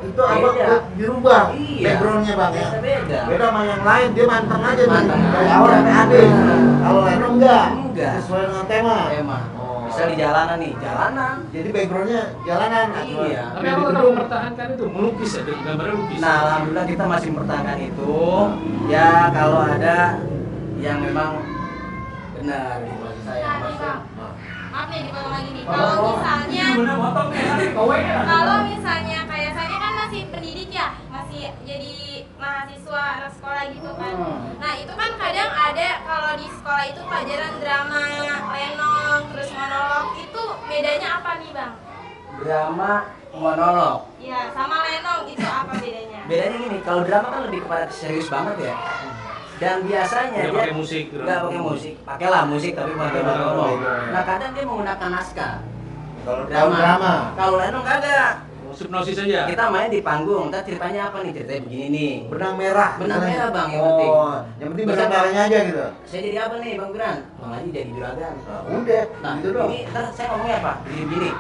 itu apa Beda. dirubah Iya. backgroundnya, Bang ya. Beda. Beda sama yang lain, dia manteng aja nih. Manteng Dari aja. awal sampai habis. Nah. Kalau Lenong enggak. Enggak. Sesuai dengan tema. Tema. Oh. Bisa di jalanan nih, jalanan. Jadi backgroundnya jalanan. Iya. Tapi aku tetap mempertahankan itu, melukis ya, gambarnya lukis. Nah, alhamdulillah kita masih mempertahankan itu. Ya, kalau ada yang memang benar gitu maksud saya. Nah, nih Maksudnya, bang, maaf nih dipotong lagi nih. Kalau misalnya, Bener potong ya, nanti kowe ya. kalau misalnya kayak saya kan masih pendidik ya, masih jadi mahasiswa anak sekolah gitu kan. Nah itu kan kadang ada kalau di sekolah itu pelajaran drama, lenong, terus monolog itu bedanya apa nih bang? drama monolog. Ya sama lenong itu apa bedanya? Bedanya gini, kalau drama kan lebih kepada serius banget ya. Dan biasanya Nggak dia pakai musik, gitu. nggak pakai musik, pakailah musik tapi pakai drama. Nah kadang dia menggunakan naskah Kalau drama. Kalau Lenong kagak. Hipnosis aja. Kita main di panggung, ntar ceritanya apa nih? Ceritanya begini nih. benang merah. Benang merah bang, yang Oh, penting. yang penting benang merahnya aja gitu. Saya jadi apa nih Bang Biran? Bang Haji jadi juragan. Udah, Nah gitu dong. ini ntar saya ngomongnya apa? Begini.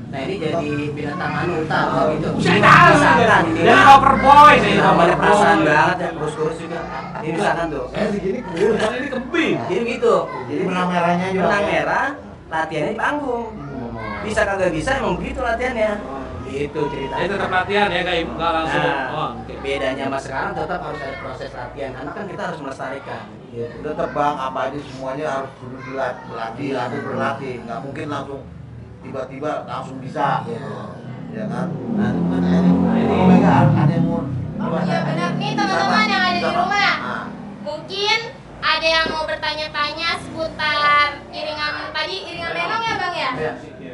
Nah ini jadi binatang manuta gitu. Misalkan ini. Dia coverboy sih, Namanya perasaan coverboy. banget ya, kurus-kurus juga. Ini misalkan tuh. Segini kebun. Kan ini kembing. Jadi gitu. Jadi benang merahnya aja. Benang merah, latihannya di panggung. Bisa kagak bisa emang begitu latihannya. Gitu ceritanya. Jadi tetap latihan ya kayak nggak langsung. Nah, Oh, bedanya sama sekarang tetap harus ada proses latihan karena kan kita harus melestarikan. Gitu. Tetap bang, apa aja semuanya harus dulu berlatih, nggak mungkin langsung tiba-tiba langsung bisa, ya kan? Nah itu kan ini mereka ada yang mau Iya benar nih teman-teman yang ada di rumah. Nah, Mungkin ada yang mau bertanya-tanya seputar iringan lenong ya bang ya?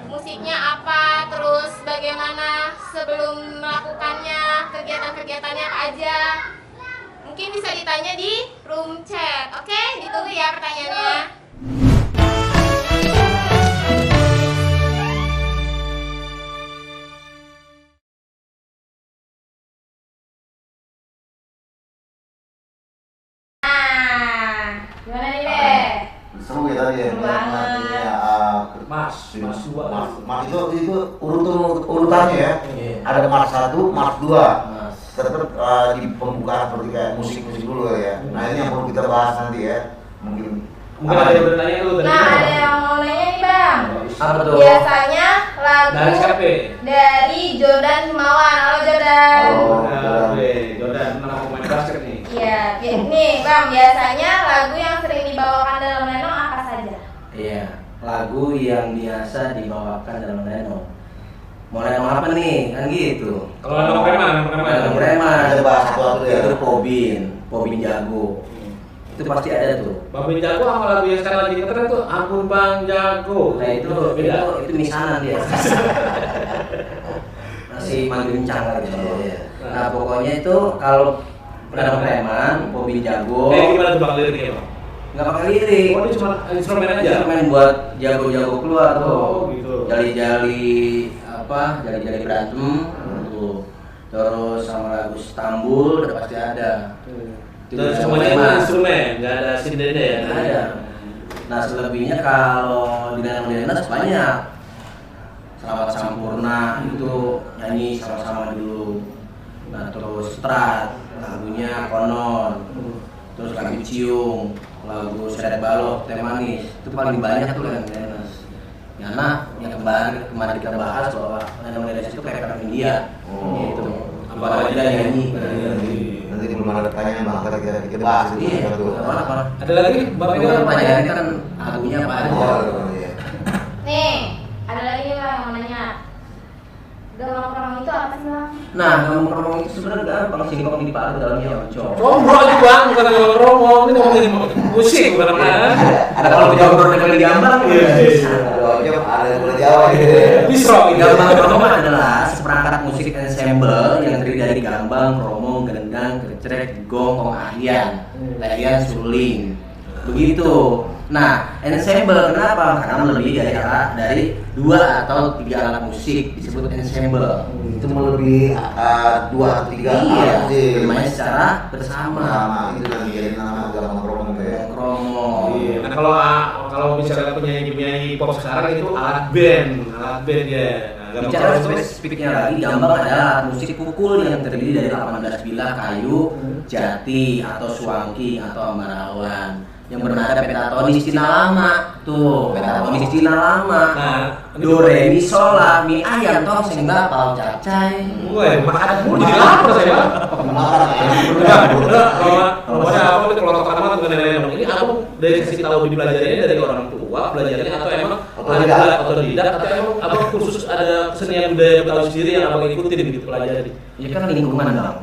Musiknya apa, terus bagaimana sebelum melakukannya, kegiatan-kegiatannya apa aja. Mungkin bisa ditanya di room chat. Oke, ditunggu ya pertanyaannya. Nah, gimana nih Be? Seru ya tadi ya. Seru banget. Mas dua. Mas itu urutannya ya. Iya. Ada Mars 1, Mars 2. Mas. Tetap di pembukaan seperti kayak musik-musik dulu ya. Nah ini yang perlu kita bahas nanti ya. Mungkin Ada yang bertanya tuh tadi. Nah, ada yang mau nanya nih bang. Apa tuh? Biasanya lagu Dari siapa? dari Jordan Himawan. Halo Jordan. Jordan pernah pemain basket nih. Iya, nih bang. Biasanya lagu yang sering dibawakan dalam lenong apa saja? Iya, lagu yang biasa dibawakan dalam lenong. Mau lenong apa nih? Kan gitu. Kalau lenong preman, Lenong preman. Kita bahas satu-satu ya. Itu Pobin Jago. Itu pasti ada tuh. Babin Jago sama lagu yang sekarang lagi ngetren tuh Ampun Bang Jago. Nah itu beda. itu misanan dia. Masih manggencang kali gitu. Nah pokoknya itu kalau lenong preman, Pobin Jago. Kayak gimana tuh bang liriknya bang? Nggak pakai lirik. Oh ini cuma instrumen aja. Instrumen buat jago-jago keluar tuh. Oh, gitu. Jali-jali jali-jali berantem tuh. Terus sama lagu Istanbul udah pasti ada. Dan semuanya itu instrumen, nggak ada sindennya ya? Nggak ada. Nah selebihnya kalau di dalam Lenas banyak. Selamat Sampurna itu nyanyi sama-sama dulu. Nah terus Strat, lagunya Konon. Terus lagu Ciung, lagu Seret Balok, Teh Manis. Itu paling banyak tuh yang Lenas. Karena yang kemarin kita bahas bahwa Lenas itu kayak India. Gitu. Apalagi dia nyanyi. Nanti belum ada pertanyaan bang, kita bahas itu. Iya, satu. apa? Ada lagi bang Itu kan pertanyaannya kan lagunya apa aja. Oh iya. Nih, ada lagi nih bang yang mau nanya. Gemang-gemang itu apa sih bang? Nah, ngomong-ngomong itu sebenarnya gampang sih ngomong di paru dalamnya oncom. Ngobrol aja bang, bukan ngomong, ini ngomongin musik bukan apa. Ada kalau jomblo dengan gambang. Ada yang boleh jawab gitu. Bisro gitu. Gambang kromo adalah seperangkat musik ensemble yang terdiri dari gambang, kromo, gendang, kecrek, gong, kong ahlian, layan, suling. Begitu. Nah, ensemble kenapa? Karena lebih dari 2 atau 3 alat musik disebut ensemble. Itu melebihi 2 atau 3 Iya, sih. bermain secara bersama. Sama itu yang jadi nama gambang kromo ya. Kromo. Iya, nah kalau misalnya penyanyi pop sekarang itu alat band ya. Bicara spesifiknya lagi, gambang adalah alat musik pukul yang terdiri dari 18 bilah kayu, jati atau suangking atau ambarawan yang bernada pentatonis Cina lama tuh, pentatonis Cina lama. Nah, Do re mi sol la mi ayam tong sing bapal capcay. Gue makan mulu jadi lapar saya bang. Kalau ada apa nih kalau tokoh nama mengenai lenong ini aku dari sisi tahu dipelajarinya dari orang tua belajarnya atau emang otodidak atau emang apa khusus ada kesenian budaya Betawi sendiri yang abang ikutin gitu pelajari. Ya kan lingkungan bang.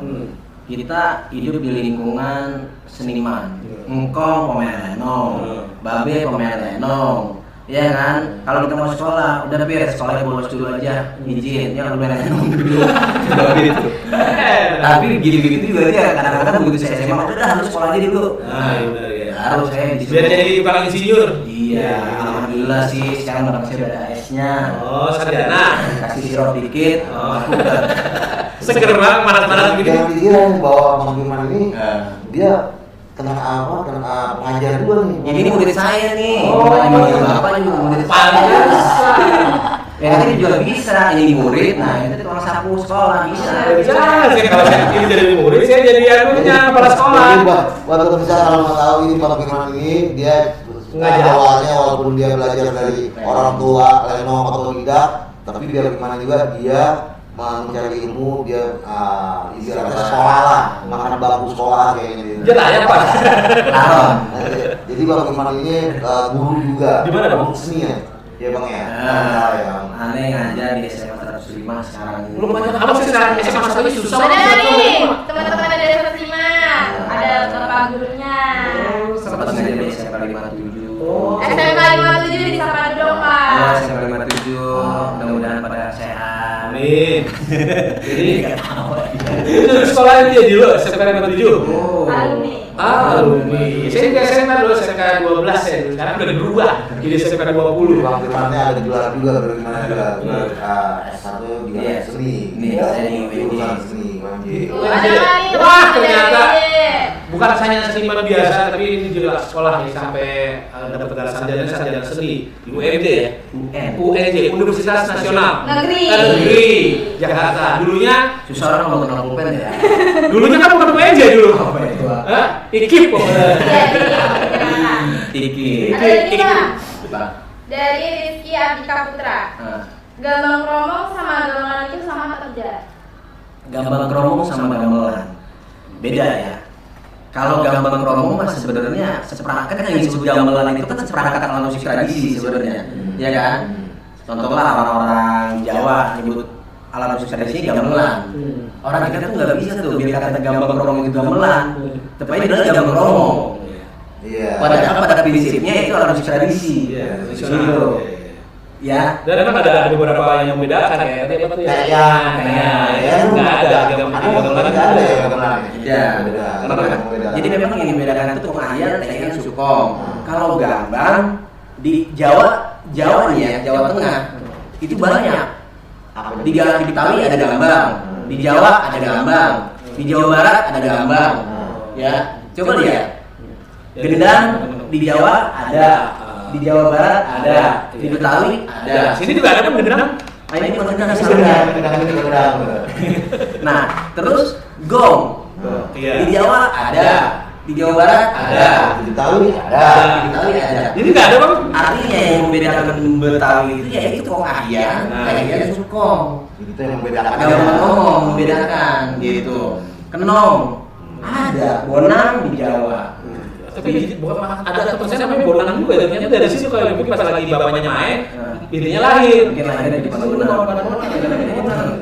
Kita hidup di lingkungan seniman. Engkong pemain lenong, babe pemain lenong, Iya kan? Kalau kita mau sekolah, udah beres sekolahnya bolos dulu aja, izin, ya lu nenong dulu. Gitu. Tapi gitu-gitu juga dia kadang-kadang begitu saya SMA, udah harus sekolah aja dulu. Nah, benar ya. Harus saya disuruh. Biar jadi tukang insinyur. Iya, alhamdulillah sih sekarang udah masih ada AS-nya. Oh, sarjana. Kasih sirup dikit. Oh. Seger banget panas-panas gini. Jangan pikiran bahwa Bang Firman ini dia kena pengajar juga nih. Jadi ini murid saya nih. Oh. Bapak juga murid saya. Pantesan. Ya ini juga bisa, ini murid, nah itu tukang sapu sekolah bisa. Bisa, saya kalau saya ini jadi murid, saya jadi anunya kepala sekolah. Jadi buat pemirsa kalau mau tahu ini Bang Firman ini dia Ngajar. awalnya walaupun dia belajar dari orang tua lenong atau tidak, tapi dia bagaimana juga dia mencari ilmu, dia ibaratnya sekolah lah, makan bangku sekolah kayaknya dia. Dia layak Pak. Laron. Jadi Bang Firman ini guru juga. Di mana, Bang? Seni ya? Ya Bang ya. Ya. Aneh ngajar di SMA 105 sekarang ini. Belum banyak apa sih sekarang SMA satu ini susah. Ada nih, teman-teman ada 105, ada bapak gurunya. Sempat ngajar di SMA 57. SMK 57 di Sapa dong Pak. Ya, SMA 57. Mudah-mudahan pada sehat. Amin. Jadi itu sekolahnya dia dulu SMP 57. Oh. Alumni. Alumni. Saya juga SMA dulu SMK 12 ya. Sekarang udah berubah jadi SMK 20. Bang Firmannya ada gelar juga bagaimana juga gelar S1 juga Iya. seni. Nih, saya di Jurusan seni UMJ. Wah, ternyata bukan hanya seniman biasa, tapi ini juga sekolah nih sampai dapat gelar sarjana seni di UMJ ya. UNJ Universitas Nasional Negeri Jakarta. Dulunya Susah orang mau kenal pulpen ya. dulunya kan bukan UNJ dulu. Apa itu? Hah? IKIP pokoknya. Tiki. Ada lagi Bang, Bang. dari Rizky Abdika Putra. Nah, Gambang kromong sama gamelan itu sama atau tidak? Gambang kromong sama gamelan beda ya. Kalau gambang kromong mah sebenarnya seperangkat yang disebut gamelan itu kan seperangkat alat musik tradisi sebenarnya, ya kan? Contohlah orang-orang Jawa nyebut alat musik tradisi gamelan. Orang kita tuh nggak bisa tuh biar kata gambang kromong itu gamelan, tepatnya adalah gambang kromong. Iya. Padahal pada prinsipnya itu alat musik tradisi. Iya, Gitu. Ya. Dan kan ada beberapa yang membedakan ya. Tadi apa tuh ya? Kayak Nggak ada gamelan nggak ada ya gamelan. Ya. Kenapa? Jadi memang yang membedakan itu pengajian, teken, sukong. Kalau gambang di Jawa nih ya, Jawa Tengah itu banyak. Di Betawi ada gambang, di Jawa ada gambang, di Jawa Barat ada gambang. Ya, coba lihat. Gendang di Jawa ada, di Jawa Barat ada, di Betawi ada. Sini juga ada kan gendang. Nah, ini gendang misalnya. Nah, terus gong. Iya. Di Jawa ada, di Jawa Barat ada, Di Betawi ada. di Betawi ada. Ini nggak ada Bang. Artinya yang membedakan Betawi itu ya itu kok ahyan, dan sukong. Itu yang membedakan. Agama ngomong membedakan gitu. Kenong ada, bonang di Jawa. Tapi ada teman saya namanya Bonang juga ya. Ternyata dari situ kalau mungkin pas lagi bapaknya main, intinya lahir. Mungkin lahirnya di Bonang.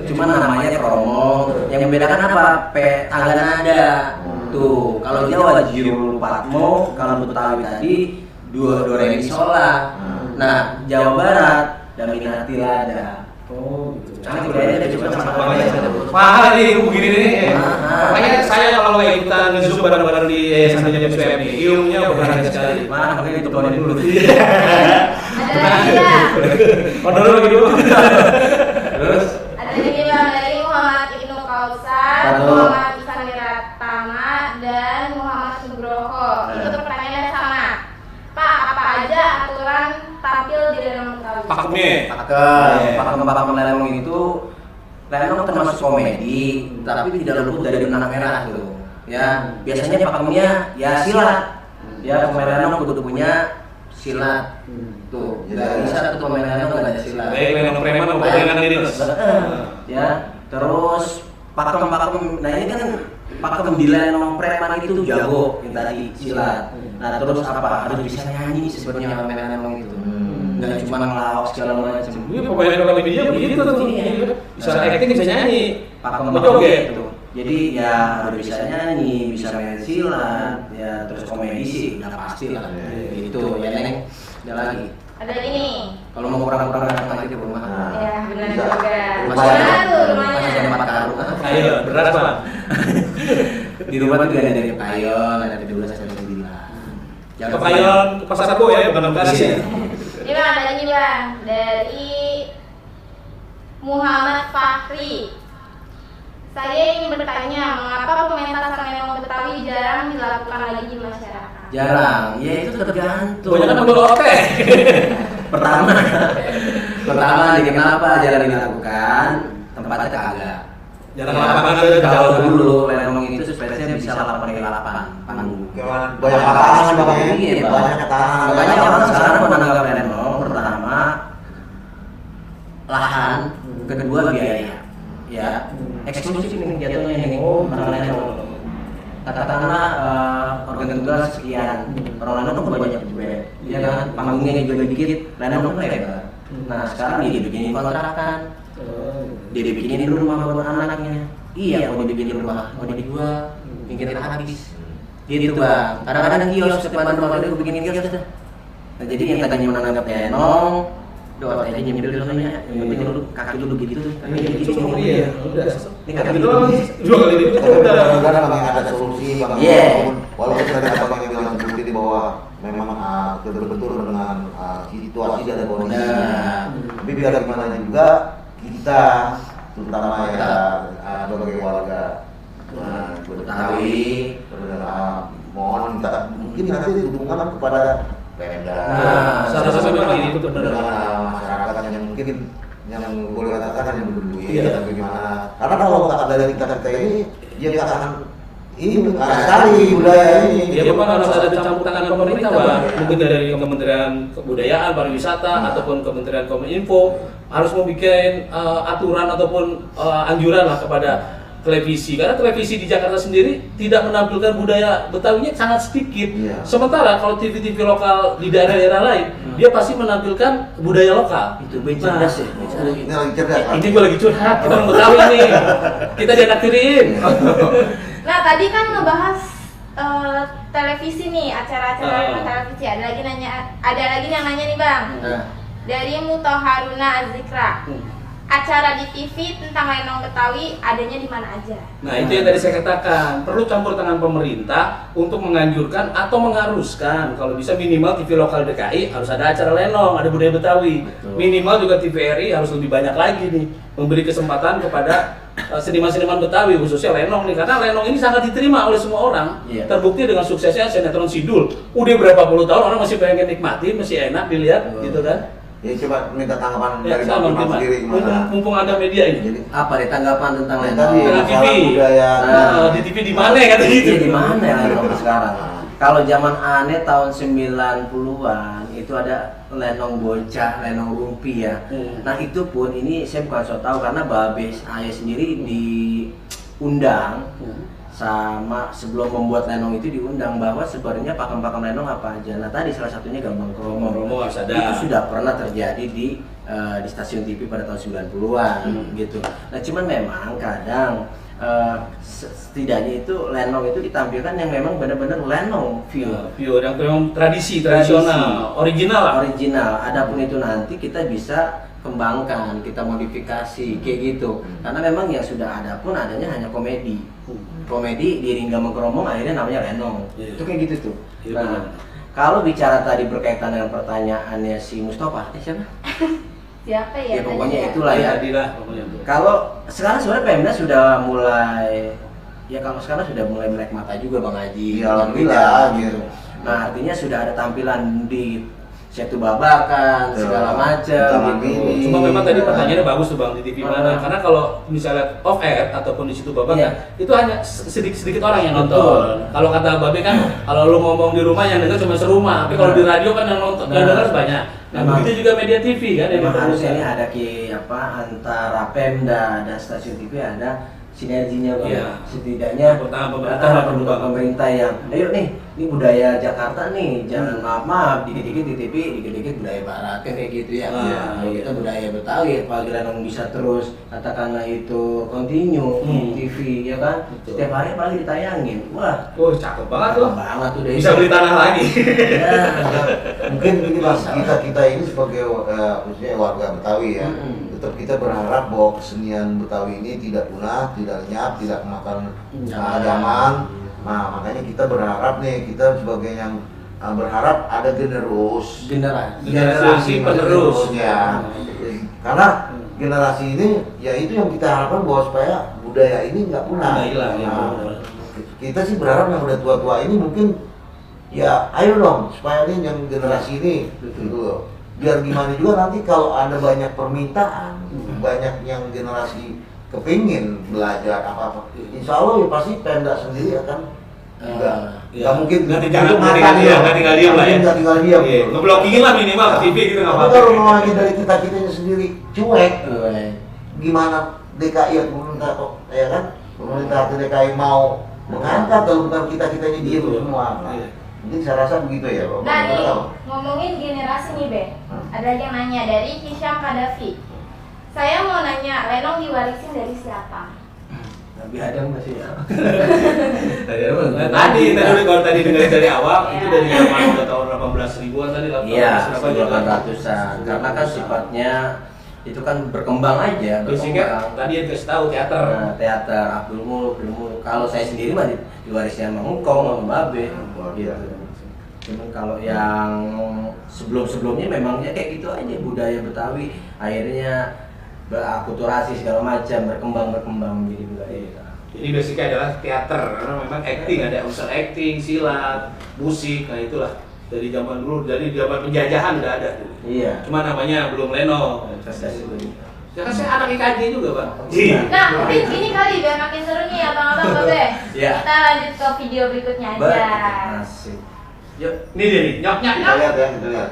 Cuma namanya kromo. Yang membedakan apa? Tangga nada. Tuh, kalau Jawa Jiru Patmo, kalau Betawi tadi do re mi sol la. Nah, Jawa Barat Daminati Lada. Oh, gitu. Cantik kayaknya juga sama Mahal nih begini nih. Mahal. Makanya saya kalau ikutan nge-zoom bareng-bareng di Yayasan Benyamin Sueb nih, ilmunya berharga sekali. Mana makanya ditelepon dulu. Ada lagi ya? Order lagi dulu. Terus Ada lagi Bang, dari Muhammad Ibnu Kausar, Halo. Muhammad Ihsan Wiratama, dan Muhammad Nugroho. Itu pertanyaannya sama. Pak, apa aja aturan tampil di dalam Betawi? Pakemnya. pakem lenong itu lenong termasuk komedi, tapi tidak luput dari benang merah tuh. Ya, biasanya pakemnya ya silat. Ya, pemain lenong kudu punya silat. Tuh, nggak bisa tuh pemain lenong nggak ada silat. Baik, lenong preman maupun lenong dinas. Ya, terus pakem, nah ini kan pakem di lenong preman itu jago yang tadi silat. Nah, terus apa? Harus bisa nyanyi sebenarnya pemain lenong itu. Nggak cuma ngelawak segala macam. Iya, pemain film India begitu tuh. Bisa acting, bisa nyanyi. Pakem Joget. gitu. Jadi ya harus bisa nyanyi, bisa main silat, ya terus komedi sih udah pasti lah. Gitu ya Neng. Ada lagi. Ada lagi nih. Kalau mau kurang-kurang datang aja ke rumah. Ya benar Bisa. juga. Lumayan. Mana tuh Masih ada rumahnya? 4 karung. Ayo, berat Bang. Di rumah tuh ada dari payon, ada 12 sampai 9. Kepayon ke pasar Rebo ya, bukan Bekasi. Iya. Ini bang ada lagi bang dari Muhammad Fahri. Saya ingin bertanya, mengapa pementasan lenong Betawi jarang dilakukan lagi di masyarakat? Jarang, ya itu tergantung. Banyak kan ngambil oke. Pertama nih kenapa jarang dilakukan? Tempatnya kagak. Jarang lapangan ada Kalau jauh dulu lenong itu space-nya bisa 8x8 panggung. Banyak tangan bang ya. Iya, Bang. Banyak tangan. Makanya orang sekarang menanggap lenong pertama lahan, kedua biaya. Ya, eksklusif ini jatuhnya ini orang lenong. Katakanlah organ tugas sekian, orang lenong kan banyak juga, ya kan? Panggungnya juga dikit, lenong kan lebar. Nah sekarang dia dibikinin kontrakan, dia dibikinin rumah buat anaknya. Iya, mau dibikin rumah, mau dijual, pinggir habis. Gitu bang. Kadang-kadang kios depan rumah dia bikinin kios dah. Nah jadi yang tadinya menanggap lenong, doa aja nyemil dulu nya, yang penting dulu kaki dulu gitu. Kaki gitu Iya, udah. Ini kaki Itu dulu. kan 2 kali itu Tapi udah. kadang-kadang bang ada solusi bang. Iya. Walaupun tadi abang yang bilang seperti bahwa memang betul-betul dengan situasi dan kondisinya. Nah. Tapi biar gimana juga kita terutama ya sebagai warga Betawi. mohon minta mungkin nanti dukungan kepada Pemda. Nah, Salah-salah memang itu benar. dengan masyarakat yang mungkin yang boleh katakan yang berduit Iya. atau gimana. Karena kalau nggak ada dari kita ini, dia nggak akan ini nggak sekali budaya ini. Ya memang harus ada campur tangan pemerintah bang, mungkin dari Kementerian Kebudayaan, Pariwisata ataupun Kementerian Kominfo harus membuat aturan ataupun anjuran lah kepada televisi, karena televisi di Jakarta sendiri tidak menampilkan budaya Betawinya sangat sedikit. Iya. Sementara kalau TV-TV lokal di daerah-daerah lain, dia pasti menampilkan budaya lokal. Itu cerdas ya. Ini lagi cerdas. Pak. Ini gue lagi curhat, kita orang Betawi nih, kita dianaktirin. Nah tadi kan ngebahas televisi nih, acara-acara televisi. Ada lagi yang nanya nih bang. Nah, Dari Mutoharuna Azikra. Acara di TV tentang lenong Betawi adanya di mana aja? Nah itu yang tadi saya katakan, perlu campur tangan pemerintah untuk menganjurkan atau mengharuskan kalau bisa minimal TV lokal DKI harus ada acara lenong, ada budaya Betawi. Betul. Minimal juga TVRI harus lebih banyak lagi nih, memberi kesempatan kepada seniman-seniman Betawi khususnya lenong nih, karena lenong ini sangat diterima oleh semua orang. Iya. Terbukti dengan suksesnya sinetron Sidul, udah berapa puluh tahun orang masih pengen nikmati, masih enak dilihat gitu kan. Ya coba minta tanggapan Ya, dari sama, Bang Firman sendiri gimana? mumpung ada media ini. Jadi apa nih tanggapan tentang yang lenong? tadi Dengan TV. masalah budaya. Di TV di mana kan gitu. Iya, di mana ya lenong sekarang? Kalau zaman aneh tahun 90-an itu ada lenong bocah, lenong rumpi ya. Nah itu pun ini saya bukan so tahu karena Babe saya sendiri diundang sama sebelum membuat lenong itu diundang bahwa sebenarnya pakem-pakem lenong apa aja. Nah tadi salah satunya Gambang Kromo. Kromo harus ada. Itu sudah pernah terjadi di stasiun TV pada tahun 90-an gitu. Nah cuman memang kadang setidaknya itu lenong itu ditampilkan yang memang benar-benar lenong Pure yang memang tradisional, original lah. original. Adapun itu nanti kita bisa kembangkan, kita modifikasi kayak gitu. Karena memang yang sudah ada pun adanya hanya komedi. Komedi di Ringga Mengkeromong akhirnya namanya lenong. Iya. Itu kayak gitu tuh. Iya, Nah, benar. kalau bicara tadi berkaitan dengan pertanyaannya si Mustafa, siapa? Siapa ya? Ya pokoknya tadi itulah ya. Tadi lah pokoknya itu. Kalau sekarang sebenarnya Pemda sudah mulai, ya kalau sekarang sudah mulai melek mata juga Bang Haji. Iya, alhamdulillah, gitu. Nah artinya sudah ada tampilan di Setu Babakan, segala macam. Taman Gitu. Mini. Cuma memang tadi Iya. pertanyaannya bagus tuh bang di TV mana? Karena kalau misalnya off air ataupun di situ babak Iya. itu hanya sedikit orang yang Betul. nonton. Kalau kata Babe kan, kalau lu ngomong di rumah yang dengar cuma serumah, tapi kalau di radio kan yang nonton, yang Nah. dengar banyak. Nah Memang. begitu juga media TV kan yang Memang harusnya ini diperlukan. ada antara Pemda dan stasiun TV ada sinerginya Bang. Iya. Setidaknya Pertama pemerintah pemerintah yang ayo nih, ini budaya Jakarta nih, jangan maaf dikit-dikit di TV, dikit-dikit budaya barat kan kayak gitu ya. Kalau kita budaya Betawi, apalagi Lenong bisa terus katakanlah itu continue di TV ya kan. Betul. Setiap hari apalagi ditayangin. Wah, Cakep banget loh. banget udah Bisa beli tanah lagi. Ya. Mungkin ini Bang, kita ini sebagai khususnya warga Betawi ya, tetap kita berharap bahwa kesenian Betawi ini tidak punah, tidak lenyap, tidak makan zaman. Nah makanya kita berharap nih, kita sebagai yang berharap ada Generasi penerus. ya. Karena generasi ini ya itu yang kita harapkan bahwa supaya budaya ini nggak punah. Nggak hilang, ya, Nah, benar. kita sih berharap yang udah tua-tua ini mungkin ya ayo dong supaya ini yang generasi ini gitu loh. Biar gimana juga nanti kalau ada banyak permintaan, banyak yang generasi kepingin belajar apa-apa, insya Allah ya pasti Pemda sendiri akan nggak mungkin nggak tinggal diam lah ya. nggak tinggal diam. Iya, ngeblockingin lah minimal ke TV gitu nggak Tapi apa-apa. kalau memang dari kita sendiri cuek, gimana DKI atau pemerintah ya kan, pemerintah atau DKI mau mengangkat kalau bukan kita-kitanya diem semua. Iya. Mungkin saya rasa begitu ya Pak. Nah nih, ngomongin generasi nih Be, ada yang nanya dari Hisham Kadafi. Saya mau nanya, Lenong diwarisin dari siapa? Nabi Adam masih ya. Tadi kalau tadi dengar dari awal itu dari zaman udah tahun 18 ribuan tadi lah. Iya, 1800-an. Karena kan sifatnya itu kan berkembang aja. Basicnya tadi yang kasih tahu teater. Nah, teater Abdul Muluk. Kalau saya sendiri mah diwarisnya sama Ngkong, sama Babe. Gitu. Cuman kalau yang sebelumnya memangnya kayak gitu aja budaya Betawi. Akhirnya berakulturasi segala macam berkembang menjadi budaya. Jadi basicnya adalah teater karena memang acting, ada unsur acting, silat, musik, nah itulah dari zaman dulu, dari zaman penjajahan udah ada. Iya. Cuma namanya belum Lenong. Sekarang saya anak IKJ juga Pak. Nah mungkin ini kali biar makin seru nih abang-abang Babe. Iya. Kita lanjut ke video berikutnya aja. Asik. Yuk, ini dia nih, nyok. Kita lihat ya, kita lihat.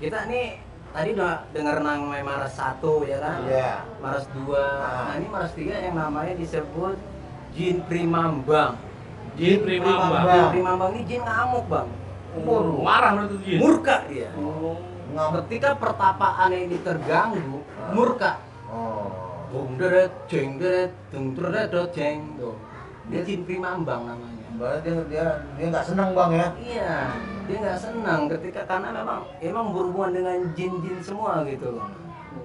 Kita nih tadi udah denger namanya Maras 1 ya kan? Iya. Maras 2. Nah, ini Maras 3 yang namanya disebut Jin Primambang. Jin Primambang. Jin Primambang ini jin ngamuk, Bang. Marah berarti jin. Murka dia. Ngamuk. Ketika pertapaannya ini terganggu, murka. Bung deret, jeng deret, dung deret, jeng. Tuh. Dia Jin Primambang namanya. Berarti dia nggak senang Bang ya? Iya, dia nggak senang ketika karena emang berhubungan dengan jin-jin semua gitu.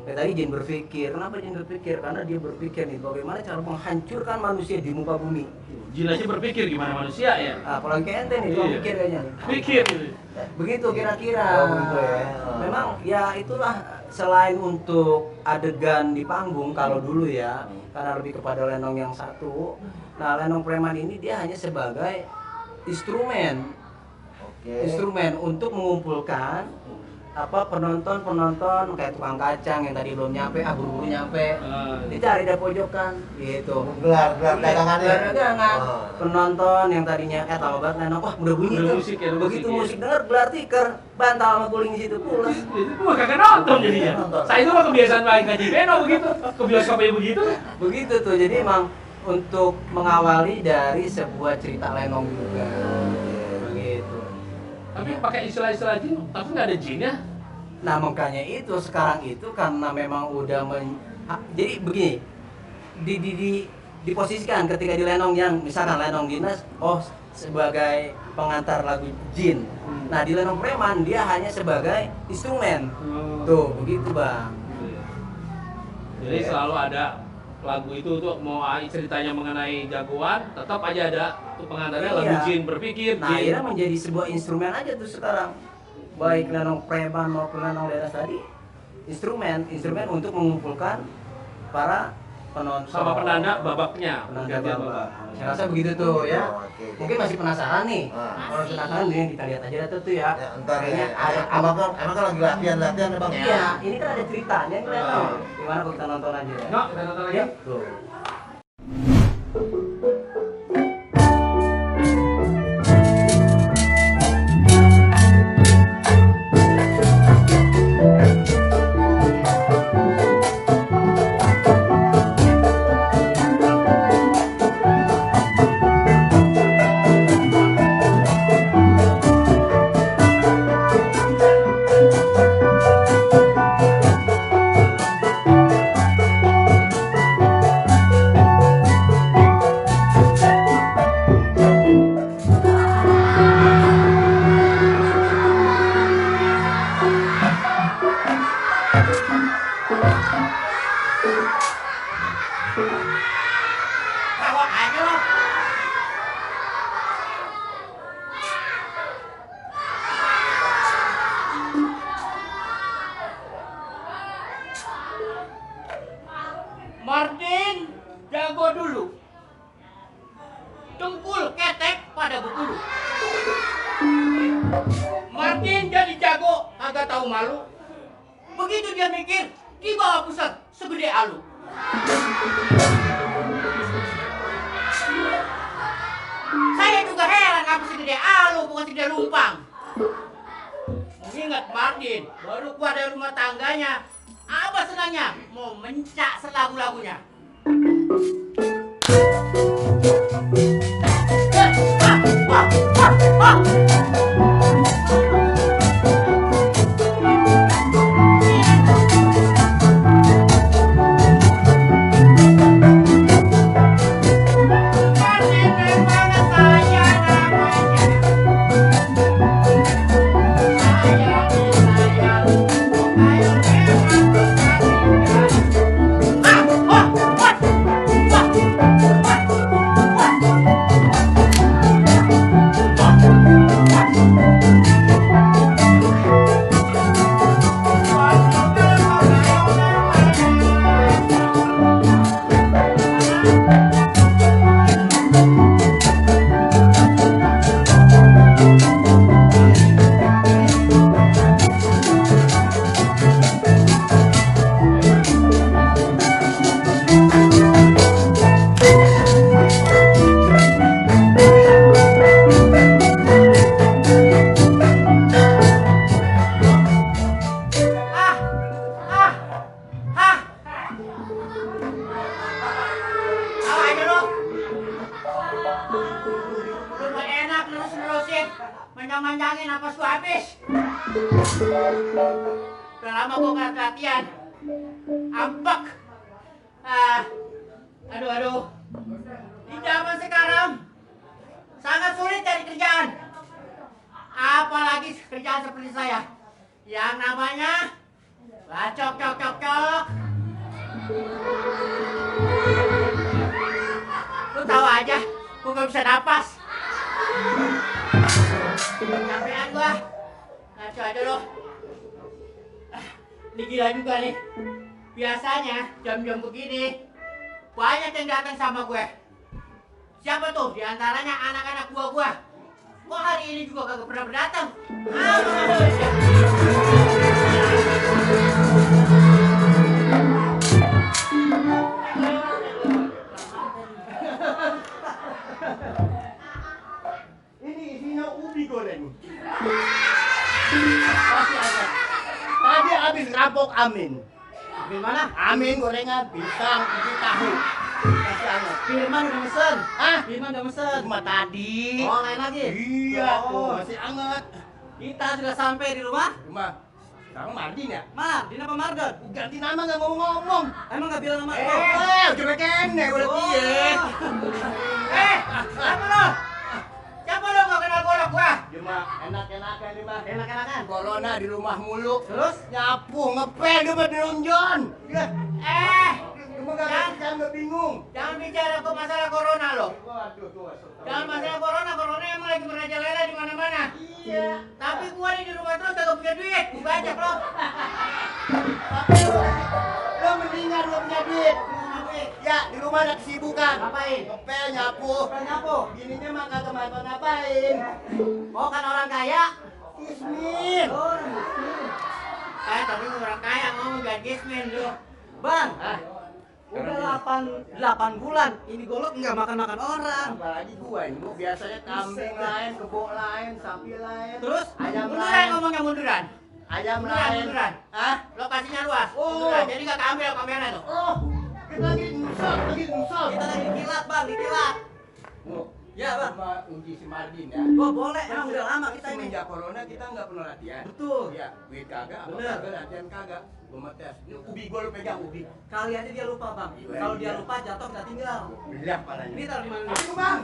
Kayak tadi jin berpikir, kenapa jin berpikir? Karena dia berpikir nih bagaimana cara menghancurkan manusia di muka bumi. Jin aja berpikir gimana manusia ya. Apalagi ente nih, cuma Iya. pikir kayaknya. Pikir gitu. Begitu kira-kira. Oh, begitu ya. Memang ya itulah selain untuk adegan di panggung kalau dulu ya, karena lebih kepada lenong yang satu. Nah, lenong preman ini dia hanya sebagai instrumen. Instrumen untuk mengumpulkan penonton kayak tukang kacang yang tadi belum nyampe, buru-buru nyampe, dicari dari pojokan gitu. Gelar dagangannya. Dagangan. Penonton yang tadinya tahu banget lenong, wah udah bunyi tuh. Musik ya, Begitu musik musik denger gelar tikar, bantal sama guling di situ pulas. Itu mah kagak nonton jadinya. Saya itu mah kebiasaan main ngaji beno begitu. Ke bioskop aja begitu. Begitu tuh. Jadi emang untuk mengawali dari sebuah cerita lenong juga. Begitu. Tapi pakai istilah-istilah jin, tapi nggak ada jinnya. Nah makanya itu sekarang itu karena memang udah jadi begini diposisikan ketika di lenong yang misalkan lenong dinas sebagai pengantar lagu jin. Nah di lenong preman dia hanya sebagai instrumen. Tuh begitu bang. Jadi selalu ada lagu itu tuh mau ceritanya mengenai jagoan, tetap aja ada tuh pengantarnya lagu jin berpikir. Nah akhirnya menjadi sebuah instrumen aja tuh sekarang. Baik lenong preman maupun lenong dinas tadi instrumen untuk mengumpulkan para penonton Sama penanda babaknya. penanda babak. Saya rasa begitu tuh ya. Mungkin masih penasaran nih. Kalau penasaran nih kita lihat aja tuh ya. Entar ya, emang kan lagi latihan ya bang? Iya, ini kan ada ceritanya nih lenong. Gimana kalau kita nonton aja ya? No, kita nonton lagi. Tuh. Martin, jago dulu. Dengkul ketek pada bebulu. Martin jadi jago, agak tahu malu. Begitu dia mikir, di bawah pusat segede alu. Saya juga heran apa segede alu bukan segede lumpang. Mengingat Martin baru keluar dari rumah tangganya, apa senangnya mau mencak selagu-lagunya. Manjang-manjangin apa su habis. Udah lama gua nggak latihan. Ambek. Aduh. Di zaman sekarang sangat sulit cari kerjaan. Apalagi kerjaan seperti saya. Yang namanya bacok. Lu tahu aja, gua nggak bisa napas. Capean gua. Ngaco aja lo. Ini gila juga nih. Biasanya jam-jam begini banyak yang datang sama gue. Siapa tuh? Di antaranya anak-anak buah gue. Kok hari ini juga kagak pernah berdatang? Ini isinya ubi goreng. Masih ada. Tadi habis rampok Amin. Di mana? Amin gorengan pisang, ubi tahu. Masih hangat. Firman udah mesen. Hah? Firman udah mesen. Cuma tadi. Oh, lain lagi? Iya, Oh. tuh masih hangat. Kita sudah sampai di rumah. Cuma sekarang Mardin ya? Mardin apa Mardon? Ganti nama nggak ngomong-ngomong. Emang nggak bilang sama lo? Coba kene, boleh Oh. piye? Siapa lo? Siapa lo nggak kenal golok gua? Cuma enak-enakan nih mah. Enak-enakan. Corona di rumah mulu. Terus? Nyapu, ngepel, dia mah nonjon. Ya, cuma nggak bingung. Jangan bicara ke masalah corona lo. Waduh, tuh. Jangan masalah corona emang lagi merajalela di mana-mana. Iya. Tapi gua nih di rumah terus kagak punya duit. Gua bajak lo. Tapi lo mendingan lo punya duit. Ya, di rumah ada kesibukan. Ngapain? Ngepel, nyapu. Bukan nyapu. Bininya mah kagak ngapa-ngapain. Oh kan orang kaya. Ismin. Tapi orang kaya ngomong gak gismin lo. Bang, udah 8 bulan ini golok nggak makan orang. Apalagi gua ini, gua biasanya kambing lain, kebo lain, sapi lain. Terus? ayam Munduran lain, ngomongnya munduran. ayam Munduran, lain. munduran. Hah? Lokasinya luas. Oh. Munduran. Jadi gak keambil kamera tuh. Oh, kita lagi nyusol. Kita lagi dikilat bang, dikilat. Oh, Ya bang. cuma uji si Mardin ya. Oh boleh, emang udah lama kita ini. Semenjak corona kita nggak pernah latihan. Betul. Ya, duit kagak, apa Bener. kagak, latihan kagak. Gua mau tes. Ini ubi gua lu pegang ubi. Kali aja dia lupa bang. Kalau dia lupa jatuh kita tinggal. Belah palanya. Ini taruh di mana? Ayo, Bang.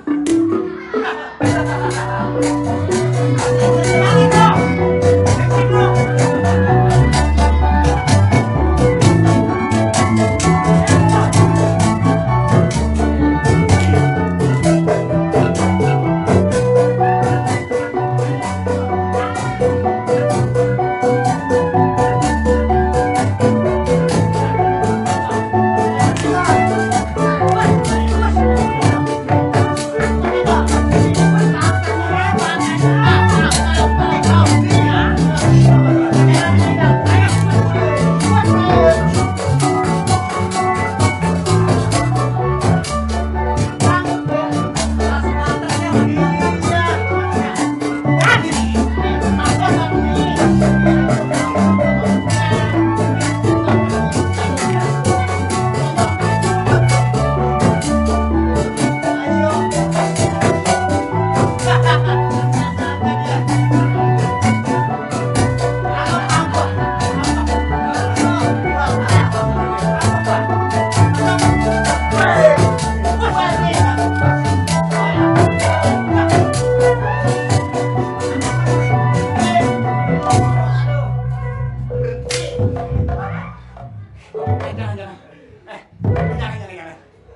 Jangan.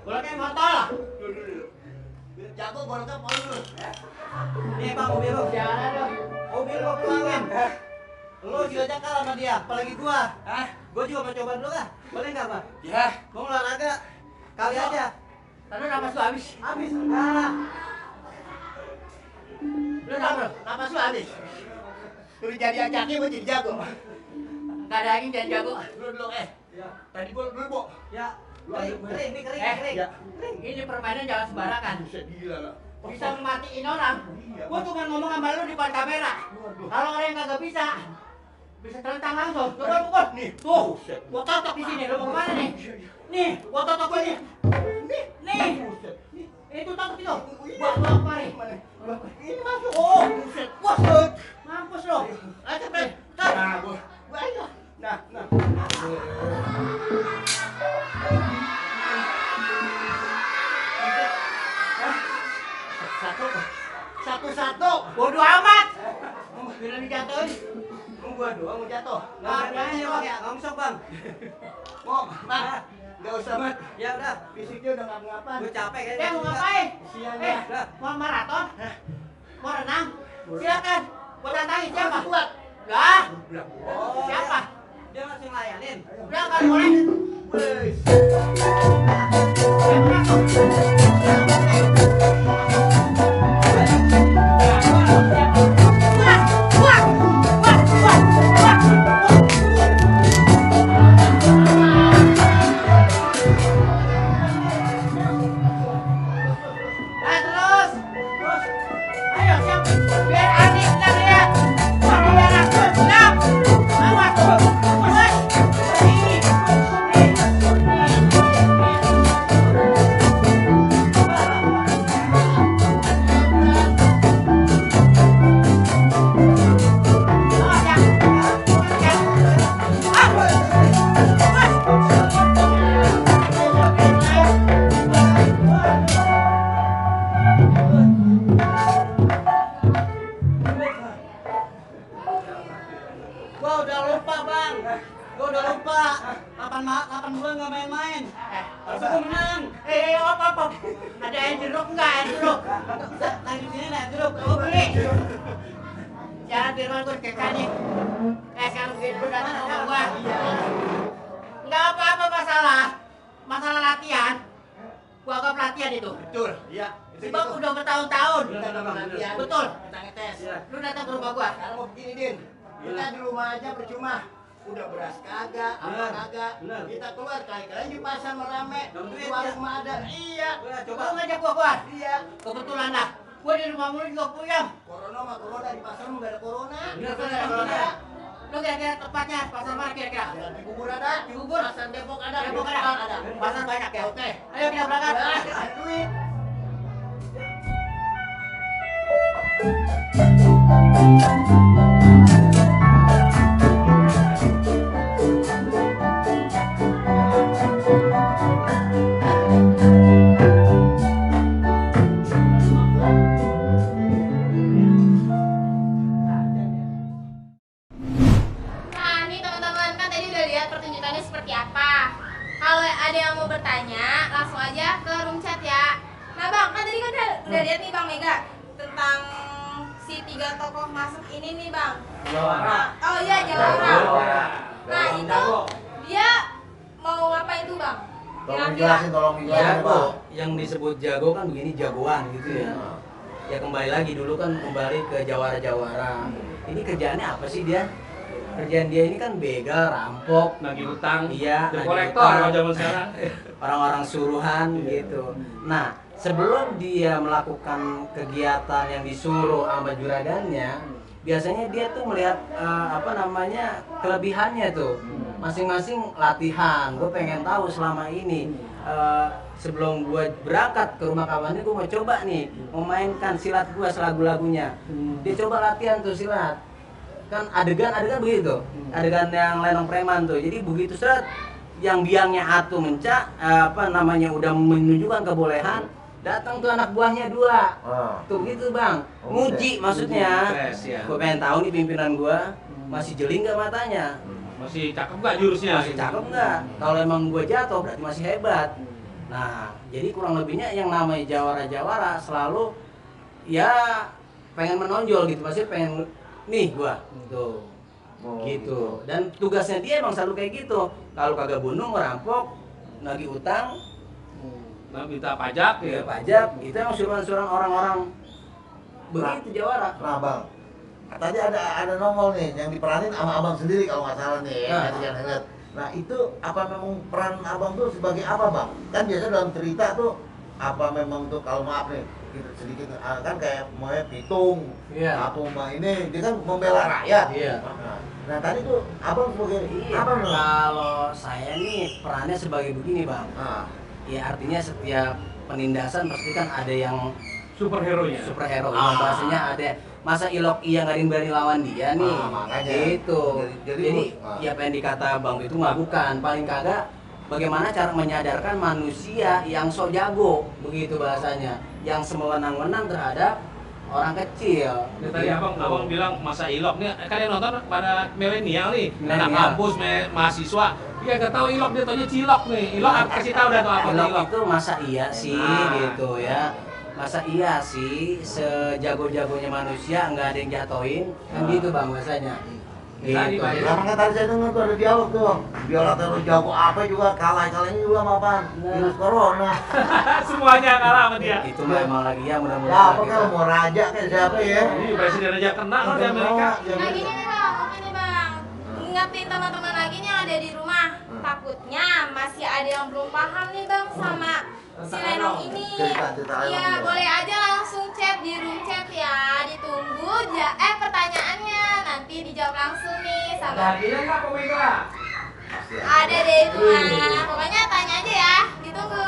Goloknya motor. Dulu. Biar jago goloknya polos. Nih bang, mobil lo. Jangan ada. Mobil lo pulangin. Lo juga aja kalah sama dia, apalagi gua. Gua juga mau coba dulu kah? Boleh nggak bang? Ya. Mau olahraga? Kali aja. Tadi napas lu habis. Habis. Kalah. Lu napas lu habis. Lu jadi ajaknya gua jadi jago. Gak ada lagi jangan jago. Dulu. Tadi gua dulu, Bo. Ya. Kering, ini kering, kering. Ya. Ini permainan jangan sembarangan. Buset gila lah. Bisa matiin orang. Gua cuma ngomong sama lu di depan kamera. Kalau orang yang kagak bisa terentang langsung. Coba pukul. Nih, Tuh, buset. gua totok di sini. Lu mau kemana nih? Nih, gua totok gua nih. Nih. Itu totok itu. Gua kemari. Ini masuk. Oh, buset. wah, mampus lo. Ayo cepet. Nah, gua ayo. Nah. Satu. Bodoh amat. Bila dijatuhin. Gua doang mau jatuh. Ngapain ya bang ya? Nggak usah bang. Mau, Mat. Enggak usah, Mat. Ya udah. Fisiknya udah ngapa-ngapa. Gue capek kayaknya. Mau ngapain? Siang Eh, ya. mau maraton? Mau renang? Silakan. Gua tantangin siapa? Kuat. Lah, Oh, siapa? Dia masih layak. kali boleh. Wes. Gua udah lupa bang, gua udah lupa. 8 bulan nggak main-main. Harusnya gua menang. Apa? Ada air jeruk nggak? Air jeruk? Lagi di sini air jeruk. Gua beli. Jangan di rumah gua kekanya. Kalau begitu datang sama gua. Nggak apa-apa masalah latihan. Gua anggap latihan itu. Betul. Iya. Si bang udah bertahun-tahun. Kita udah latihan. Betul. Kita ngetes. Lu datang ke rumah gua. Kalau mau begini Din, kita di rumah aja percuma. Udah beras kagak, apa kagak. Kita keluar kali-kali di pasar merame. Di warung mah ada. Iya. Coba lu ngajak gua keluar. Iya. Kebetulan lah. Gua di rumah mulu juga puyeng. Corona mah corona, di pasar mah nggak ada corona. Bener ada corona. Lu kira-kira tepatnya pasar mana kira-kira? Di Bubur ada. Di Bubur? Pasar Depok ada. Depok ada. Pasar banyak ya. Oke. Ayo kita berangkat. Ada duit. Nah, nih teman-teman kan tadi udah lihat pertunjukannya seperti apa. Kalau ada yang mau bertanya, langsung aja ke room chat ya. Nah bang, kan tadi kan udah lihat nih bang Mega tentang si 3 tokoh masuk ini nih bang. Jawara. Oh iya Jawara. Jawara. Nah itu dia mau ngapain tuh bang? Tolong Kira-kira. dijelasin, tolong dijelasin Jago, Pak. yang disebut jago kan begini jagoan gitu ya. Ya kembali lagi dulu kan kembali ke jawara-jawara. Ini kerjaannya apa sih dia? Kerjaan dia ini kan begal, rampok, Nagih utang. iya, The nagih kolektor utang. kalau zaman sekarang. orang-orang suruhan gitu. Nah, sebelum dia melakukan kegiatan yang disuruh sama juragannya, biasanya dia tuh melihat kelebihannya tuh. Masing-masing latihan. Gue pengen tahu selama ini sebelum gue berangkat ke rumah kawannya, gue mau coba nih memainkan silat gue selagu-lagunya. Dia coba latihan tuh silat. Kan adegan begitu, adegan yang lenong preman tuh. Jadi begitu seret yang biangnya atu mencak udah menunjukkan kebolehan, datang tuh anak buahnya 2 tuh gitu bang, nguji maksudnya. Tes, ya. Gue pengen tahu nih pimpinan gue masih jeli nggak matanya, Masih cakep nggak jurusnya? masih cakep nggak. Kalau emang gue jatuh berarti masih hebat. Nah jadi kurang lebihnya yang namanya jawara-jawara selalu ya pengen menonjol gitu, pasti pengen nih gua tuh gitu. Dan tugasnya dia emang selalu kayak gitu. Kalau kagak bunuh, merampok, nagih utang, Nah, minta pajak ya. pajak, itu emang suruhan-suruhan orang-orang begitu jawara. Nah bang, tadi ada nongol nih yang diperanin sama abang sendiri kalau nggak salah nih. Nah. Yang ingat. Nah itu apa memang peran abang tuh sebagai apa bang? Kan biasanya dalam cerita tuh apa memang tuh kalau maaf nih sedikit kan kayak mau pitung Iya. atau ini dia kan membela rakyat. Iya. Nah tadi tuh abang sebagai apa nih? Kalau saya nih perannya sebagai begini bang. Nah, Ya artinya setiap penindasan pasti kan ada yang Superhero-nya. superhero. Bahasanya ada masa Ilok iya nggak ada yang berani lawan dia nih. Makanya. Gitu. Jadi, Jadi ah. ya pengen dikata bang itu mah bukan. Paling kagak bagaimana cara menyadarkan manusia yang sok jago begitu bahasanya, yang semenang-menang terhadap orang kecil. Ya, tadi abang bilang masa Ilok nih, kan yang nonton pada milenial nih, anak Milenial. kampus, mahasiswa. Dia nggak tahu Ilok, dia taunya Cilok nih. Ilok kasih tahu dah tuh apa tuh Ilok Ilok. itu masa iya sih Nah. gitu ya. Masa iya sih sejago-jagonya manusia nggak ada yang jatoin kan gitu bang bahasanya. Gitu. Karena tadi saya dengar tuh ada dialog tuh. Dialog terus jago apa juga kalahnya juga sama apaan? Virus corona. Semuanya kalah sama dia. Itu mah emang lagi ya Ya mudah-mudahan. apa kalau mau raja kayak siapa ya? Ini presiden aja kena kalau di Amerika. Nah gini nih bang, ingetin teman-teman lagi nih yang ada di rumah. Takutnya masih ada yang belum paham nih bang sama si Lenong ini. Cerita Iya boleh aja langsung chat di room chat ya. Ditunggu pertanyaannya nanti dijawab langsung nih sama. Ada deh itu mah. Pokoknya tanya aja ya. Ditunggu.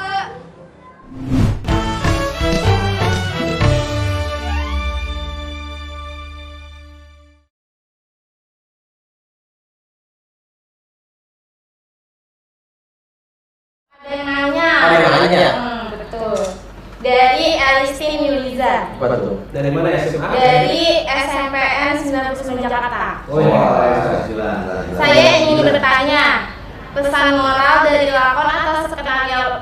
Ada yang nanya. Ada yang nanya? Betul. Dari Alistin Yuliza. Apa tuh? Dari mana SMA? Dari SMPN 99 Jakarta. Oh iya. Saya ingin bertanya, pesan moral dari lakon atau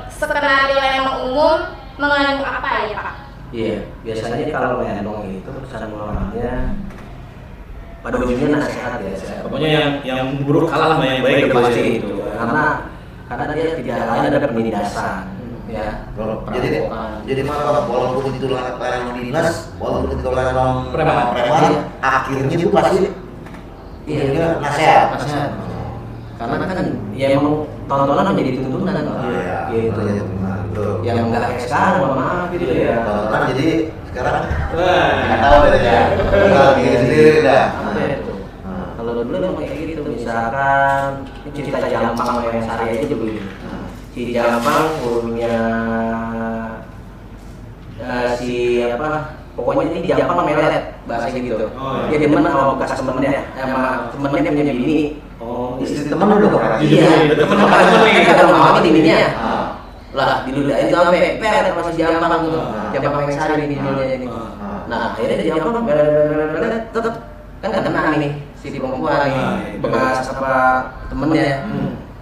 skenario Lenong umum mengandung apa ya Pak? Iya, biasanya kalau Lenong itu pesan moralnya pada ujungnya nasihat ya. Pokoknya yang buruk kalah sama yang baik pasti itu. Karena dia tidak lain ada penindasan. Ya. Jadi mana walaupun itu Lenong dinas, walaupun itu Lenong Preman. akhirnya itu pasti Iya, nasihat. Karena kan ya emang tontonan menjadi tuntunan gitu. Yang enggak kayak sekarang, mohon maaf gitu ya. Tontonan jadi sekarang Wah. nggak tahu deh ya. Tinggal bikin sendiri dah. Apa itu? Kalau dulu emang kayak gitu, misalkan ini cerita Jampang sama yang Sari aja begini. Si Jampang gurunya pokoknya ini Jampang melet bahasa gitu. Dia demen sama bekas temennya, sama temennya punya bini. Oh, Istri teman udah kok. Iya, temen nih. Kalau mama bininya. Lah, diludahin sampai peret sama si Jampang gitu. Jampang yang Sari ini dulunya ini. Nah, akhirnya dia Jampang tetep kan kena nih si perempuan nih bekas apa temennya.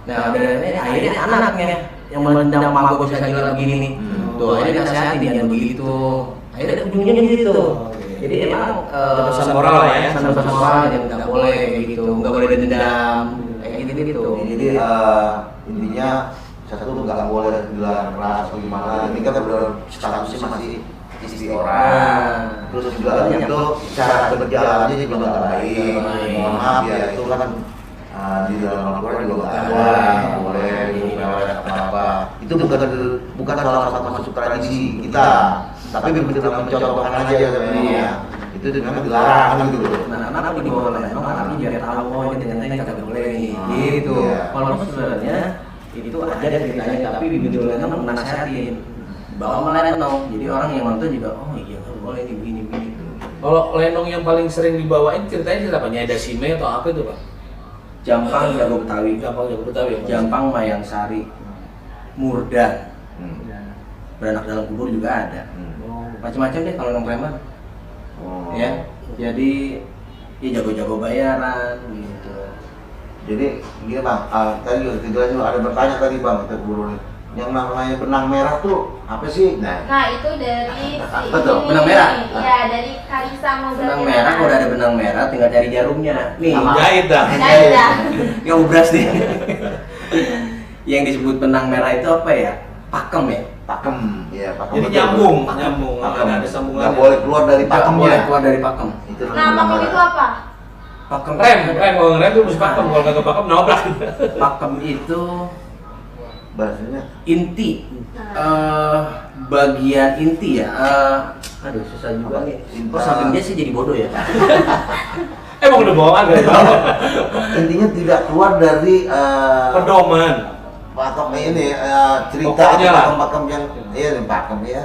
Nah, akhirnya anaknya yang mendang mama gue bisa gila begini nih. Tuh, akhirnya nasihatin dia begitu. Akhirnya ujungnya gitu. Jadi emang pesan moral lah ya. Pesan moral yang nggak boleh kayak gitu, nggak boleh dendam kayak gitu. Jadi intinya satu nggak boleh bilang keras atau gimana. Ini kan benar statusnya masih istri orang. Terus juga itu cara berjalannya juga nggak baik. Mohon maaf ya itu kan di dalam Al-Quran juga nggak boleh apa. Itu bukan salah satu masuk tradisi kita. Tapi benar-benar mencontohkan aja sebenarnya. Itu memang dilarang gitu. Nah, kenapa dibawa Lenong? Karena biar tahu oh ini ternyata nggak boleh nih. Gitu. Walaupun sebenarnya itu ada ceritanya, tapi begitu Lenong menasihatin bawa Lenong. Jadi orang yang nonton juga oh iya nggak boleh nih begini. Kalau Lenong yang paling sering dibawain ceritanya cerita apa? Nyai Dasime atau apa itu Pak? Jampang Jago Betawi. Jago Betawi. Jampang Mayang Sari. Murdan. Beranak dalam kubur juga ada. Macam-macam deh kalau Lenong preman. Ya. Jadi ya jago-jago bayaran gitu. Jadi gini Bang, tadi udah dijelasin ada bertanya tadi Bang kita guru nih. Yang namanya benang merah tuh apa sih? Nah itu dari apa tuh? Benang merah? Iya dari Karisa Moza. Benang merah, kalau udah ada benang merah tinggal cari jarumnya. Nih, jahit dah. Jahit dah. Yang ubras nih. Yang disebut benang merah itu apa ya? Pakem ya? Pakem, ya pakem. Jadi nyambung. Pakem. Ada sambungannya. Nggak boleh keluar dari pakemnya. Nggak boleh keluar dari pakem. Itu Nah pakem itu apa? Pakem Rem kalau ngerem itu mesti pakem, kalau nggak pakem nabrak. Pakem itu bahasanya inti, bagian inti ya. Aduh susah juga nih. Kok samping dia sih jadi bodoh ya? Emang udah bawaan kan? intinya tidak keluar dari pedoman. pakem ini cerita Pokoknya lah. pakem yang pakem ya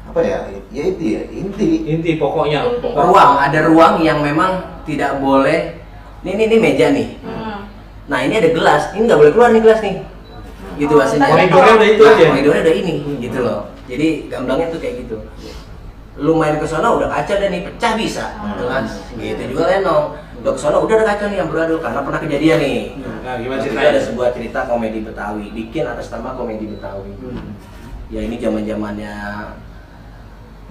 apa ya itu ya inti Pokoknya Ruang, ada ruang yang memang tidak boleh. Ini meja nih. Nah ini ada gelas, ini nggak boleh keluar nih gelas nih. Gitu bahasanya. Koridornya udah itu aja. Koridornya udah ini, gitu loh. Jadi gamblangnya tuh kayak gitu. Lu main ke sana udah kaca dan nih pecah bisa, gelas. Gitu juga Lenong. Udah ke sana udah ada kaca nih yang beradul karena pernah kejadian nih. Nah, gimana Itu ceritanya? ada sebuah cerita komedi Betawi, bikin atas nama komedi Betawi. Ya ini zaman-zamannya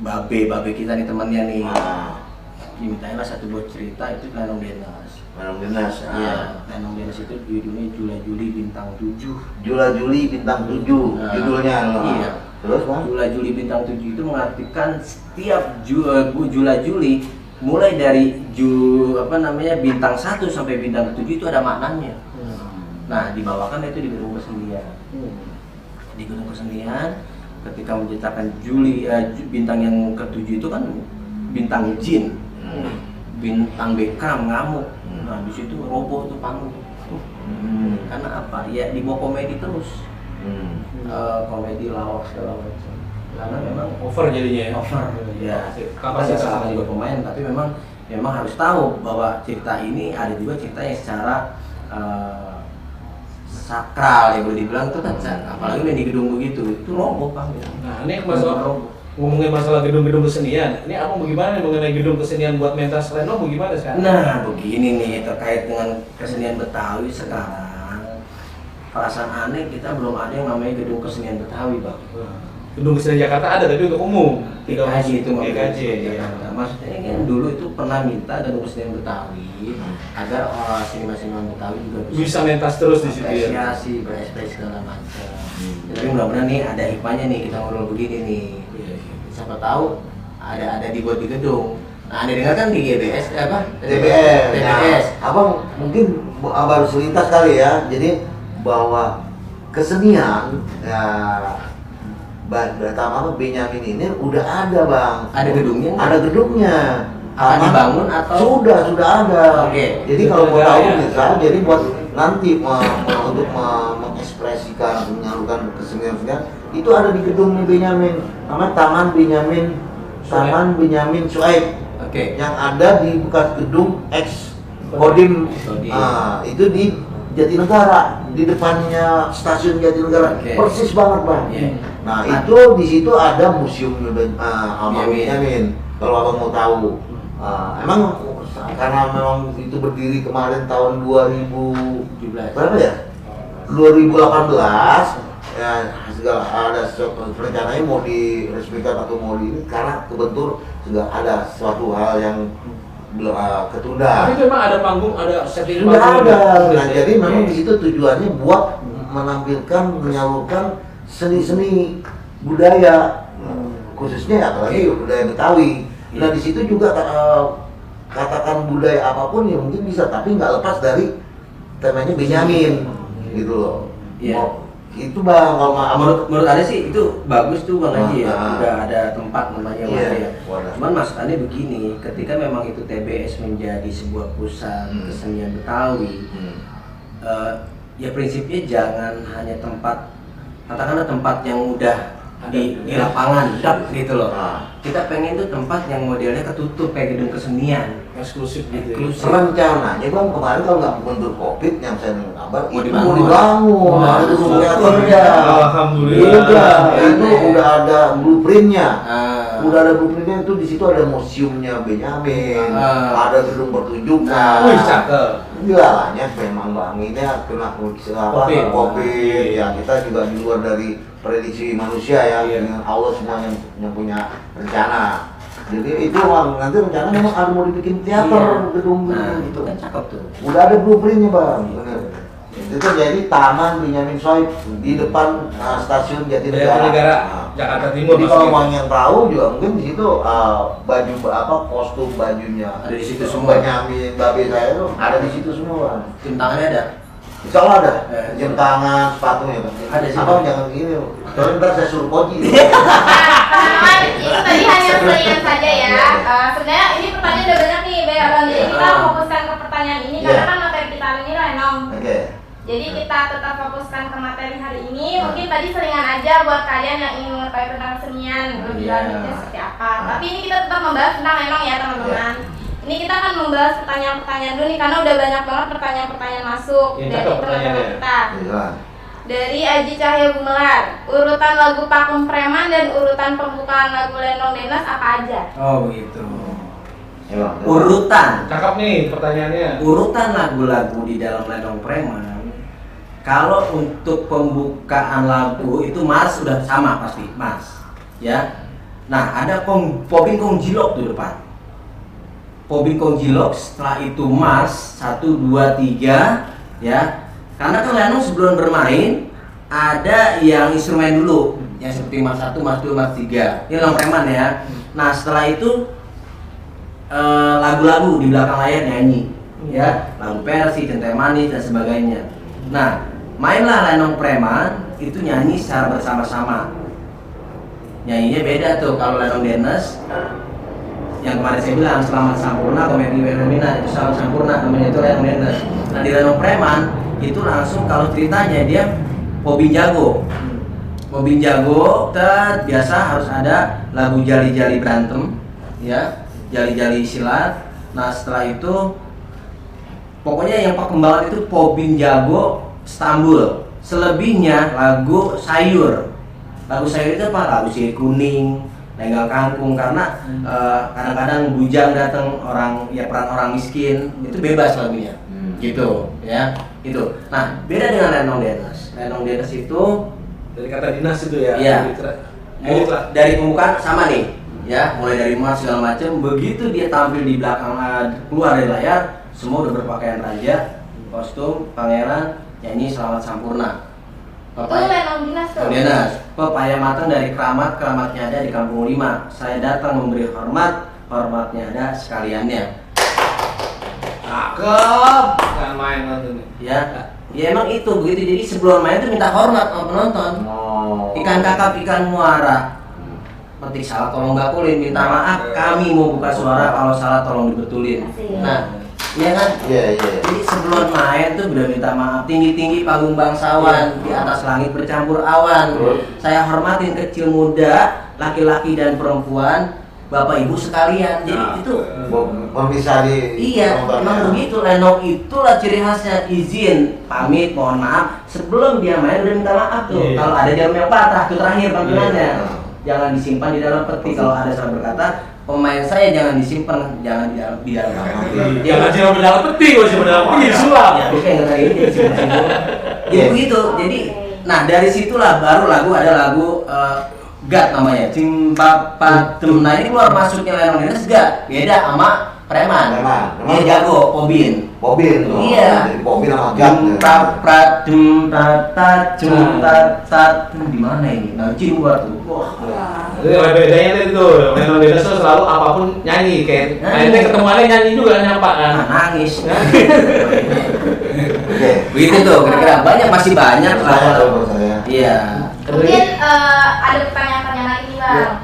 babe kita nih temannya nih. dimintailah satu buah cerita itu Lenong Dennas. Lenong Dennas. Iya, Lenong Dennas itu judulnya Jula Juli Bintang 7. Jula Juli Bintang 7 judulnya. Iya. Terus Bang? Jula Juli Bintang 7 itu mengartikan setiap Jula Juli mulai dari bintang 1 sampai bintang 7 itu ada maknanya. Nah, dibawakan itu di gedung kesenian. Di gedung kesenian ketika menciptakan bintang yang ke-7 itu kan bintang jin. Bintang Bekam ngamuk. Nah, di situ roboh tuh panggung. Karena apa? Ya dibawa komedi terus. Komedi lawak segala macam. Karena memang Over jadinya ya. over ya. Kapasitas Kapasitas juga pemain, tapi memang harus tahu bahwa cerita ini ada juga cerita yang secara sakral ya boleh dibilang itu kan apalagi main di gedung begitu itu roboh Bang. Nah, ini ngomongin masalah gedung-gedung kesenian. Ini apa bagaimana nih mengenai gedung kesenian buat mentas Lenong bagaimana sekarang? Nah, begini nih terkait dengan kesenian Betawi sekarang. Perasaan aneh kita belum ada yang namanya gedung kesenian Betawi, Bang. Gedung kesenian Jakarta ada tapi untuk umum. GKJ itu GKJ. ya. Maksudnya kan dulu itu pernah minta gedung kesenian Betawi agar seniman-seniman Betawi juga Bisa mentas terus di situ ya. apresiasi, berekspresi segala macam. Tapi mudah-mudahan nih ada hikmahnya nih kita ngobrol begini nih. Siapa tahu ada dibuat di gedung. Nah, Anda dengar kan di GBS TBS. TBS. Nah, Abang mungkin baru selintas kali ya. Jadi bahwa kesenian ya pertama Benyamin ini udah ada Bang. Ada gedungnya? Ada gedungnya. Akan dibangun atau? Sudah ada. Oke. Jadi kalau mau tahu bisa, jadi buat nanti untuk mengekspresikan, menyalurkan kesenian itu ada di gedung Benyamin, namanya Taman Benyamin Suaib. Oke. Yang ada di bekas gedung ex Kodim. Itu di Jatinegara, di depannya stasiun Jatinegara. Oke. Persis banget Bang. Yeah. Nah itu di situ ada museum Benyamin. Kalau abang mau tahu, emang karena memang itu berdiri kemarin tahun 2017 berapa ya? 2018 ya segala ada rencananya mau diresmikan atau mau ini karena kebetul sudah ada suatu hal yang belum ketunda. Tapi itu memang ada panggung, ada setting Sudah panggung. ada. Nah, jadi memang di situ tujuannya buat menampilkan, menyalurkan seni-seni budaya, khususnya apalagi budaya Betawi. Nah, di situ juga katakan budaya apapun ya mungkin bisa, tapi nggak lepas dari temanya Benyamin, gitu loh. Iya. Itu Bang, kalau menurut Anda sih itu bagus tuh Bang Haji ya, Nah. udah ada tempat namanya Iya, ya. wadah. Cuman maksudnya begini, ketika memang itu TBS menjadi sebuah pusat kesenian Betawi, ya prinsipnya jangan hanya tempat, katakanlah tempat yang udah di lapangan, gitu loh. Kita pengen tuh tempat yang modelnya ketutup kayak gedung kesenian, Eksklusif gitu. eksklusif. rencananya Bang kemarin kalau nggak bentuk COVID yang saya dengar kabar Mau itu dibangun. mau dibangun, ada gedung teaternya. Alhamdulillah. Itu udah ada blueprintnya. Ah. Udah ada blueprintnya itu di situ ada museumnya Benyamin, ada gedung pertunjukan. Wih, cakep. Gilalanya memang Bang ini kena COVID. Ya kita juga di luar dari prediksi manusia ya, dengan Allah semua yang punya rencana. Jadi itu Bang, nanti rencana memang ada mau dibikin teater gedung. Nah, itu kan cakep tuh. Udah ada blueprintnya Bang. Bener. Itu jadi Taman Benyamin Suaib di depan stasiun Jatinegara. Jakarta Timur. Jadi kalau mau yang tahu juga mungkin di situ baju kostum bajunya Ada di situ semua. Benyamin, babe saya tuh ada di situ semua Bang. Jam tangannya ada. Insya Allah ada. Jam tangan, sepatunya Bang. Ada sih. Abang jangan gini. Soalnya ntar saya suruh koji. Teman-teman, ini tadi hanya selingan saja ya. Sebenarnya ini pertanyaan udah banyak nih, Bang. Jadi kita fokuskan ke pertanyaan ini karena kan materi kita hari ini Lenong. Oke. Jadi kita tetap fokuskan ke materi hari ini. Mungkin tadi selingan aja buat kalian yang ingin mengetahui tentang kesenian lebih lanjutnya seperti apa. Tapi ini kita tetap membahas tentang Lenong ya teman-teman. Ini kita akan membahas pertanyaan-pertanyaan dulu nih karena udah banyak banget pertanyaan-pertanyaan masuk dari teman-teman kita. Iya. Dari Aji Cahya Gumelar, urutan lagu Pakem Preman dan urutan pembukaan lagu Lenong Dennas apa aja? Oh begitu. Ya, Urutan. Cakep nih pertanyaannya. Urutan lagu-lagu di dalam Lenong Preman. Kalau untuk pembukaan lagu itu Mars sudah sama pasti, Mars. Ya. Nah, ada Popin Kong Jilok di depan. Pobin Kongilok, setelah itu Mars 1, 2, 3 ya. Karena kan Lenong sebelum bermain ada yang instrumen dulu, yang seperti Mars 1, Mars 2, Mars 3. Ini Lenong preman ya. Nah setelah itu lagu-lagu di belakang layar nyanyi ya, lagu Persi, Cinta Manis dan sebagainya. Nah mainlah Lenong preman itu nyanyi secara bersama-sama. Nyanyinya beda tuh. Kalau Lenong Dennis yang kemarin saya bilang Selamat Sampurna, komedi fenomena itu Selamat Sampurna namanya, itu Lenong Dennis. Nah di Lenong preman itu langsung kalau ceritanya dia Pobin Jago. Pobin Jago biasa harus ada lagu jali-jali berantem ya, jali-jali silat. Nah setelah itu pokoknya yang perkembangan itu Pobin Jago Istanbul. Selebihnya lagu sayur. Lagu sayur itu apa? Lagu sirih kuning, lenggang kangkung. Karena kadang-kadang bujang datang orang ya, peran orang miskin itu bebas lagunya. Gitu ya. Itu. Nah beda dengan Lenong Dennis. Lenong Dennis itu dari kata dinas itu ya. Iya. Dari pembukaan sama nih ya, mulai dari Mars segala macam. Begitu dia tampil di belakang keluar dari layar, semua udah berpakaian raja, kostum, pangeran, nyanyi Selamat Sampurna. Itu Lenong Dinas tuh. Dinas. Pepaya matang dari keramat, keramatnya ada di Kampung 5. Saya datang memberi hormat, hormatnya ada sekaliannya. Cakep. Kan main nonton. Ya. Ya emang itu begitu. Jadi sebelum main tuh minta hormat sama penonton. Ikan kakap, ikan muara. Petik salah tolong gakulin, minta maaf, kami mau buka suara, kalau salah tolong dibetulin. Nah, iya kan? Iya. Jadi sebelum main tuh udah minta maaf. Tinggi-tinggi panggung bangsawan, di atas langit bercampur awan. Saya hormatin kecil muda, laki-laki dan perempuan, bapak ibu sekalian. Jadi itu Pemisah di iya, emang begitu. Lenong itulah ciri khasnya, izin, pamit, mohon maaf. Sebelum dia main udah minta maaf tuh. Kalau ada jarum yang patah, itu terakhir tampilannya. Jangan disimpan di dalam peti. Kalau ada salah berkata, pemain saya jangan disimpan, jangan di dalam peti. Jangan simpan di dalam peti, kalau simpan di dalam peti sulap. Ya, oke nggak tadi ini simpan. Jadi begitu. Jadi, nah dari situlah baru lagu ada lagu God namanya, Cimpa Patem. Nah ini keluar masuknya Lenong Dennis God, beda sama preman. Dia jago, Pobin. Iya. Jadi Pobin sama God. Cimpa Patem tata cimta di mana ini? Nah Cimpa tuh. Wah. Jadi bedanya itu Lenong Dennis tuh selalu apapun nyanyi kayak. Akhirnya ketemuannya nyanyi juga nyampak kan. Nangis. Begitu tuh, kira-kira banyak, masih banyak lah. Iya. Mungkin ada pertanyaan-pertanyaan lagi nih Bang.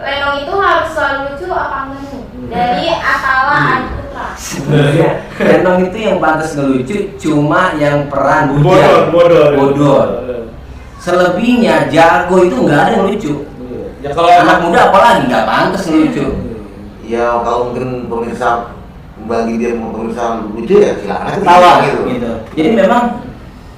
Lenong itu harus selalu lucu apa enggak nih? Dari Atala Adputra. Sebenarnya Lenong itu yang pantas ngelucu cuma yang peran bodor. Selebihnya jago itu nggak ada yang lucu. Ya kalau anak muda apalagi nggak pantas ngelucu. Ya kalau mungkin pemirsa bagi dia mau pemirsa lucu ya silakan ketawa gitu. Jadi memang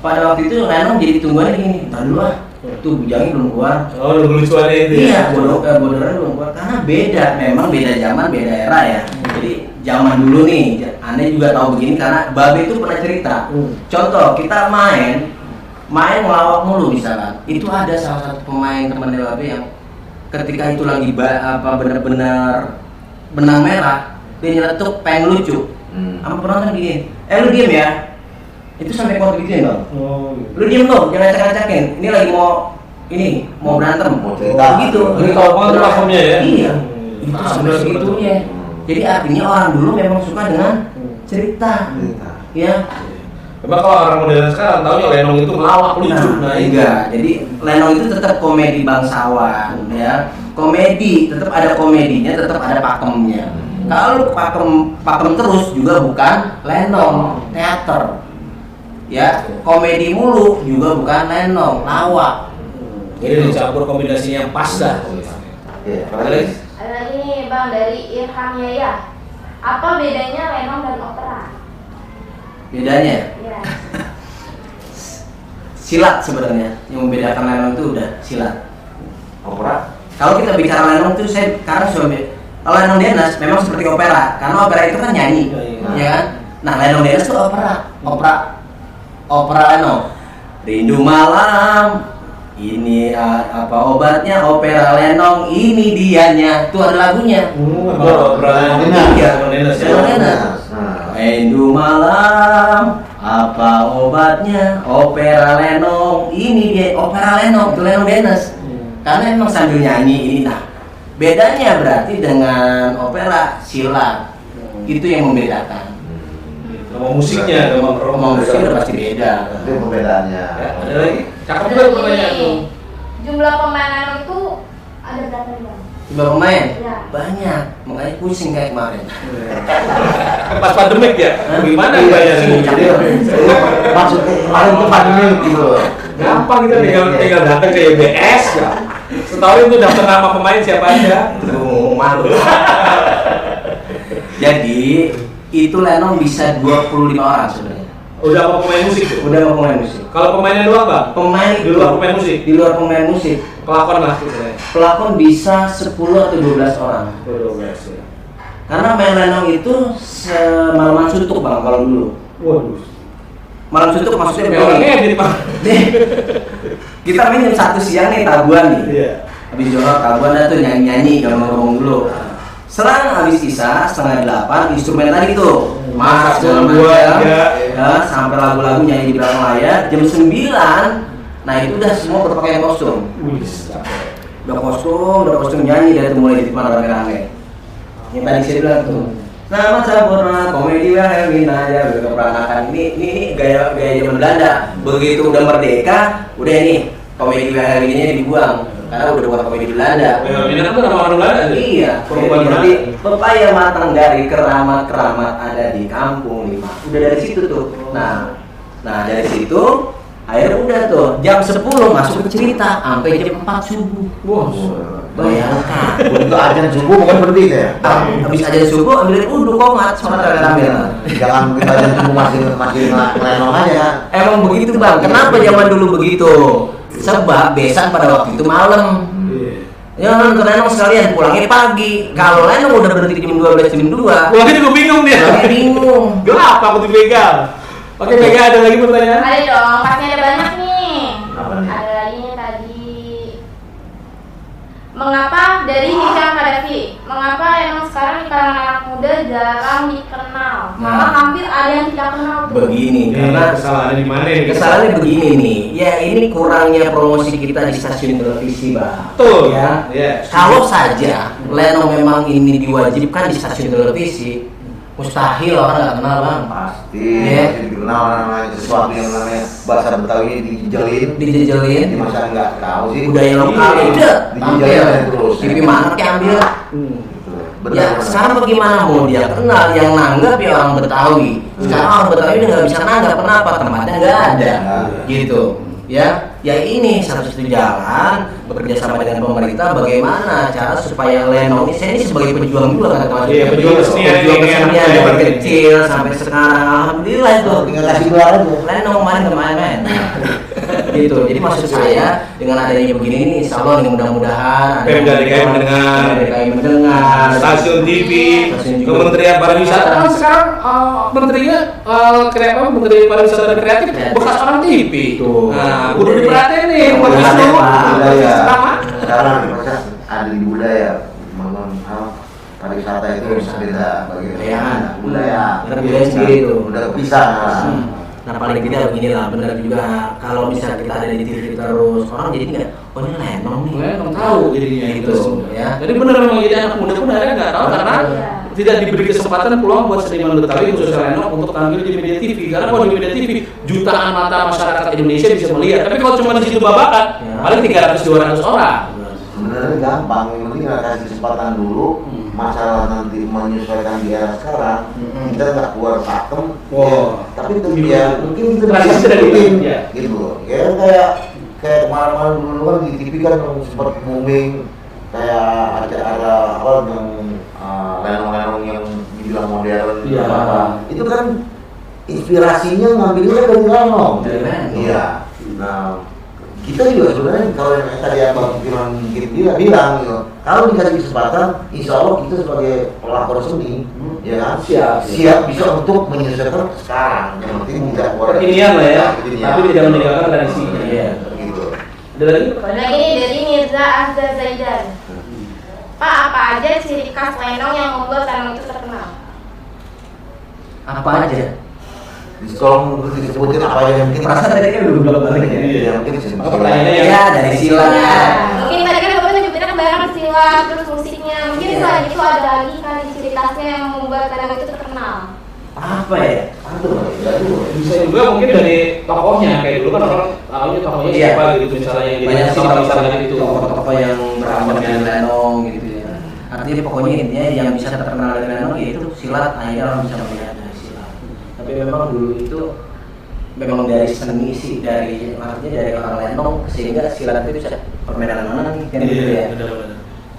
pada waktu itu Lenong jadi tungguannya gini, entar dulu lah. Tuh bujangnya belum keluar. Oh, lucu-lucuannya itu. Iya, bodornya belum keluar karena beda, memang beda zaman, beda era ya. Jadi zaman dulu nih, Anda juga tahu begini karena Babe itu pernah cerita. Contoh, kita main ngelawak mulu misalkan. Itu ada salah satu pemain temannya Babe yang ketika itu lagi benar-benar benang merah, dia nyeletuk pengen lucu. Sama penonton gini, lu diem ya. Itu sampai kuat gitu ya Bang. Lu diem loh, jangan acak-acakin. Ini lagi mau berantem. Gitu. Ini kalau mau platformnya ya. Iya. Itu sampai segitunya. Jadi artinya orang dulu memang suka dengan cerita. Ya. Memang kalau orang modern sekarang tahu ya Lenong itu ngelawak lucu. Nah, enggak. Jadi Lenong itu tetap komedi bangsawan ya. Komedi, tetap ada komedinya, tetap ada pakemnya. Kalau pakem terus juga bukan Lenong, teater. Ya, komedi mulu juga bukan Lenong, lawak. Jadi dicampur kombinasinya yang pas dah. Ada lagi nih Bang dari Irham Yaya. Apa bedanya Lenong dan opera? Bedanya? Iya. Silat sebenarnya. Yang membedakan Lenong itu udah silat. Opera. Kalau kita bicara Lenong itu saya sekarang kalau Lenong Dennis memang seperti opera, karena opera itu kan nyanyi, ya kan? Nah, Lenong Dennis itu opera Lenong. Rindu malam, ini apa obatnya? Opera Lenong, ini dianya. Itu ada lagunya. Opera Lenong. Iya. Dennis. Rindu malam, apa obatnya? Opera Lenong, ini dia opera Lenong, itu Lenong Dennis. Karena emang sambil nyanyi ini. Nah, bedanya berarti dengan opera silat, itu yang membedakan. Nama musiknya, Nama musiknya udah pasti beda. Itu perbedaannya. Ya, ada lagi? Cakep juga pertanyaan tuh. Jumlah pemain itu ada berapa nih Bang? Jumlah pemain? Ya. Banyak, makanya pusing kayak kemarin. Pas pandemik ya? Gimana bayarnya? Maksudnya kemarin tuh pandemi gitu. Gampang kita tinggal datang ke YBS ya. Setahun itu daftar nama pemain siapa aja. Tuh, malu. Jadi itu Lenong bisa 25 orang sebenarnya. Udah apa pemain musik tuh? Udah mau pemain musik. Kalau pemainnya doang Bang? Pemain Di luar pemain musik? Di luar pemain musik. Pelakon lah gitu ya. Pelakon bisa 10 atau 12 orang. 12 ya. Karena main Lenong itu semalaman suntuk Bang kalau dulu. Waduh. Malam suntuk maksudnya Kayak orang edit Bang. Kita main jam 1 siang nih tabuan nih. Iya. Habis jorok tabuan dah tuh nyanyi-nyanyi ngomong-ngomong dulu. Selang habis Isya setengah 8 instrumen tadi tuh masak segala macam ya, sampai lagu-lagu nyanyi di belakang layar jam 9. Nah itu udah semua berpakaian kostum. Udah kostum nyanyi dari itu mulai di mana rame-rame. Yang tadi saya bilang tuh. Nama Sampurna komedi Hermina ya keperanakan ini gaya zaman Belanda. Begitu udah merdeka, udah ini komedi Hermina dibuang. Karena udah bukan komedi Belanda. Ini kan nama orang Belanda. Iya. Jadi pepaya matang dari keramat-keramat ada di kampung 5. Udah dari situ tuh. Nah dari situ akhirnya udah tuh jam 10 masuk ke cerita sampai jam 4 subuh. Wah. Bayangkan. Untuk ajan subuh bukan berhenti ya. Habis aja subuh ambil uduk komat sama ambil. Jangan bikin ajan subuh masih Lenong aja. Emang begitu Bang. Kenapa zaman dulu begitu? Sebab besan pada waktu itu malam. Ya nonton Lenong sekalian pulangnya pagi. Kalau Lenong udah berhenti jam 12 jam 2. Pulangnya juga bingung dia. Pulangnya bingung. Gelap aku dibegal. Oke, Mega ada lagi pertanyaan? Ada dong, pasti ada banyak nih. Apa nih? Ada lagi nih tadi. Mengapa dari Hisham Hadafi? Mengapa emang sekarang di kalangan anak muda jarang dikenal? Malah hampir ada yang tidak kenal tuh. Begini, karena kesalahannya di mana nih? kesalahannya begini nih. Ya ini kurangnya promosi kita di stasiun televisi, Bang. Betul. Ya. Iya. Kalau saja Lenong memang ini diwajibkan di stasiun televisi, mustahil orang nggak kenal Bang. Pasti Iya. pasti dikenal namanya sesuatu yang namanya bahasa Betawi dijejelin. Dijejelin. Di masa nggak tahu sih. Budaya lokal itu dijejelin terus. TV mana kayak ambil. Betul. Ya sekarang bagaimana mau dia kenal yang nanggap ya orang Betawi. Sekarang orang Betawi udah nggak bisa nanggap, kenapa? Tempatnya nggak ada. Gitu. Ya ini satu-satu jalan bekerja sama dengan pemerintah bagaimana cara supaya Lenong ini, saya ini sebagai pejuang juga kan teman-teman. Iya, pejuang kesenian dari kecil sampai sekarang alhamdulillah itu. Tinggal kasih gelar aja. Lenong kemarin kemarin gitu. Jadi maksud saya dengan adanya begini ini insya Allah ini mudah-mudahan Pemda DKI mendengar, stasiun TV, Kementerian Pariwisata kan sekarang menterinya Menteri Pariwisata dan Kreatif bekas orang TV. Nah, udah diperhatiin nih, Pak Wisnu. Budaya. Sekarang ada di budaya, memang pariwisata itu beda bagian budaya. Budaya sendiri itu. Udah kepisah. Nah paling tidak begini lah, benar juga kalau misalnya kita ada di TV terus orang jadi nggak, oh ini Lenong nih. Lenong tahu jadinya gitu ya. Jadi benar memang jadi anak muda pun akhirnya nggak tahu karena tidak diberi kesempatan peluang buat seniman Betawi khususnya Lenong untuk tampil di media TV. Karena kalau di media TV jutaan mata masyarakat Indonesia bisa melihat. Tapi kalau cuma di situ babakan, paling 300-200 orang. Sebenarnya gampang, yang penting nggak kasih kesempatan dulu. Masalah nanti menyesuaikan di era sekarang, kita nggak keluar pakem, tapi itu dia mungkin kita bisa ikutin, gitu. Ya kayak kemarin-kemarin dulu kan di TV kan sempat booming, kayak ada apa yang Lenong-lenong yang dibilang modern, apa itu kan inspirasinya ngambilnya dari Lenong. Iya. Nah kita juga sebenarnya kalau yang tadi Abang Firman dia bilang gitu, kalau dikasih kesempatan, insya Allah kita sebagai pelakor seni, ya kan, siap bisa untuk menyesuaikan sekarang. Yang penting tidak kekinian lah ya, tapi tidak meninggalkan tradisinya. Iya, gitu. Ada lagi? Lagi nih dari Mirza Azza Zaidan. Pak, apa aja ciri khas Lenong yang membuat Lenong itu terkenal? Apa aja? Tolong disebutin apa aja mungkin. Perasaan tadi kan udah belum balik ya. Ya mungkin Pertanyaannya Ya dari silat. Mungkin tadi kan Bapak nyebutin kebanyakan silat, terus musiknya. Mungkin selain itu ada lagi kan ciri khasnya yang membuat Lenong itu terkenal. Apa ya? bisa juga mungkin dari tokohnya, kayak dulu kan orang tahunya tokohnya siapa gitu misalnya yang Banyak sih kalau misalnya itu itu tokoh-tokoh yang bersama dengan Lenong gitu ya. Artinya pokoknya intinya yang bisa terkenal dari Lenong yaitu silat, akhirnya orang bisa melihat dari silat. Tapi memang dulu itu memang dari seni sih, dari artinya dari orang Lenong sehingga silat itu bisa permainan mana nih kan gitu ya.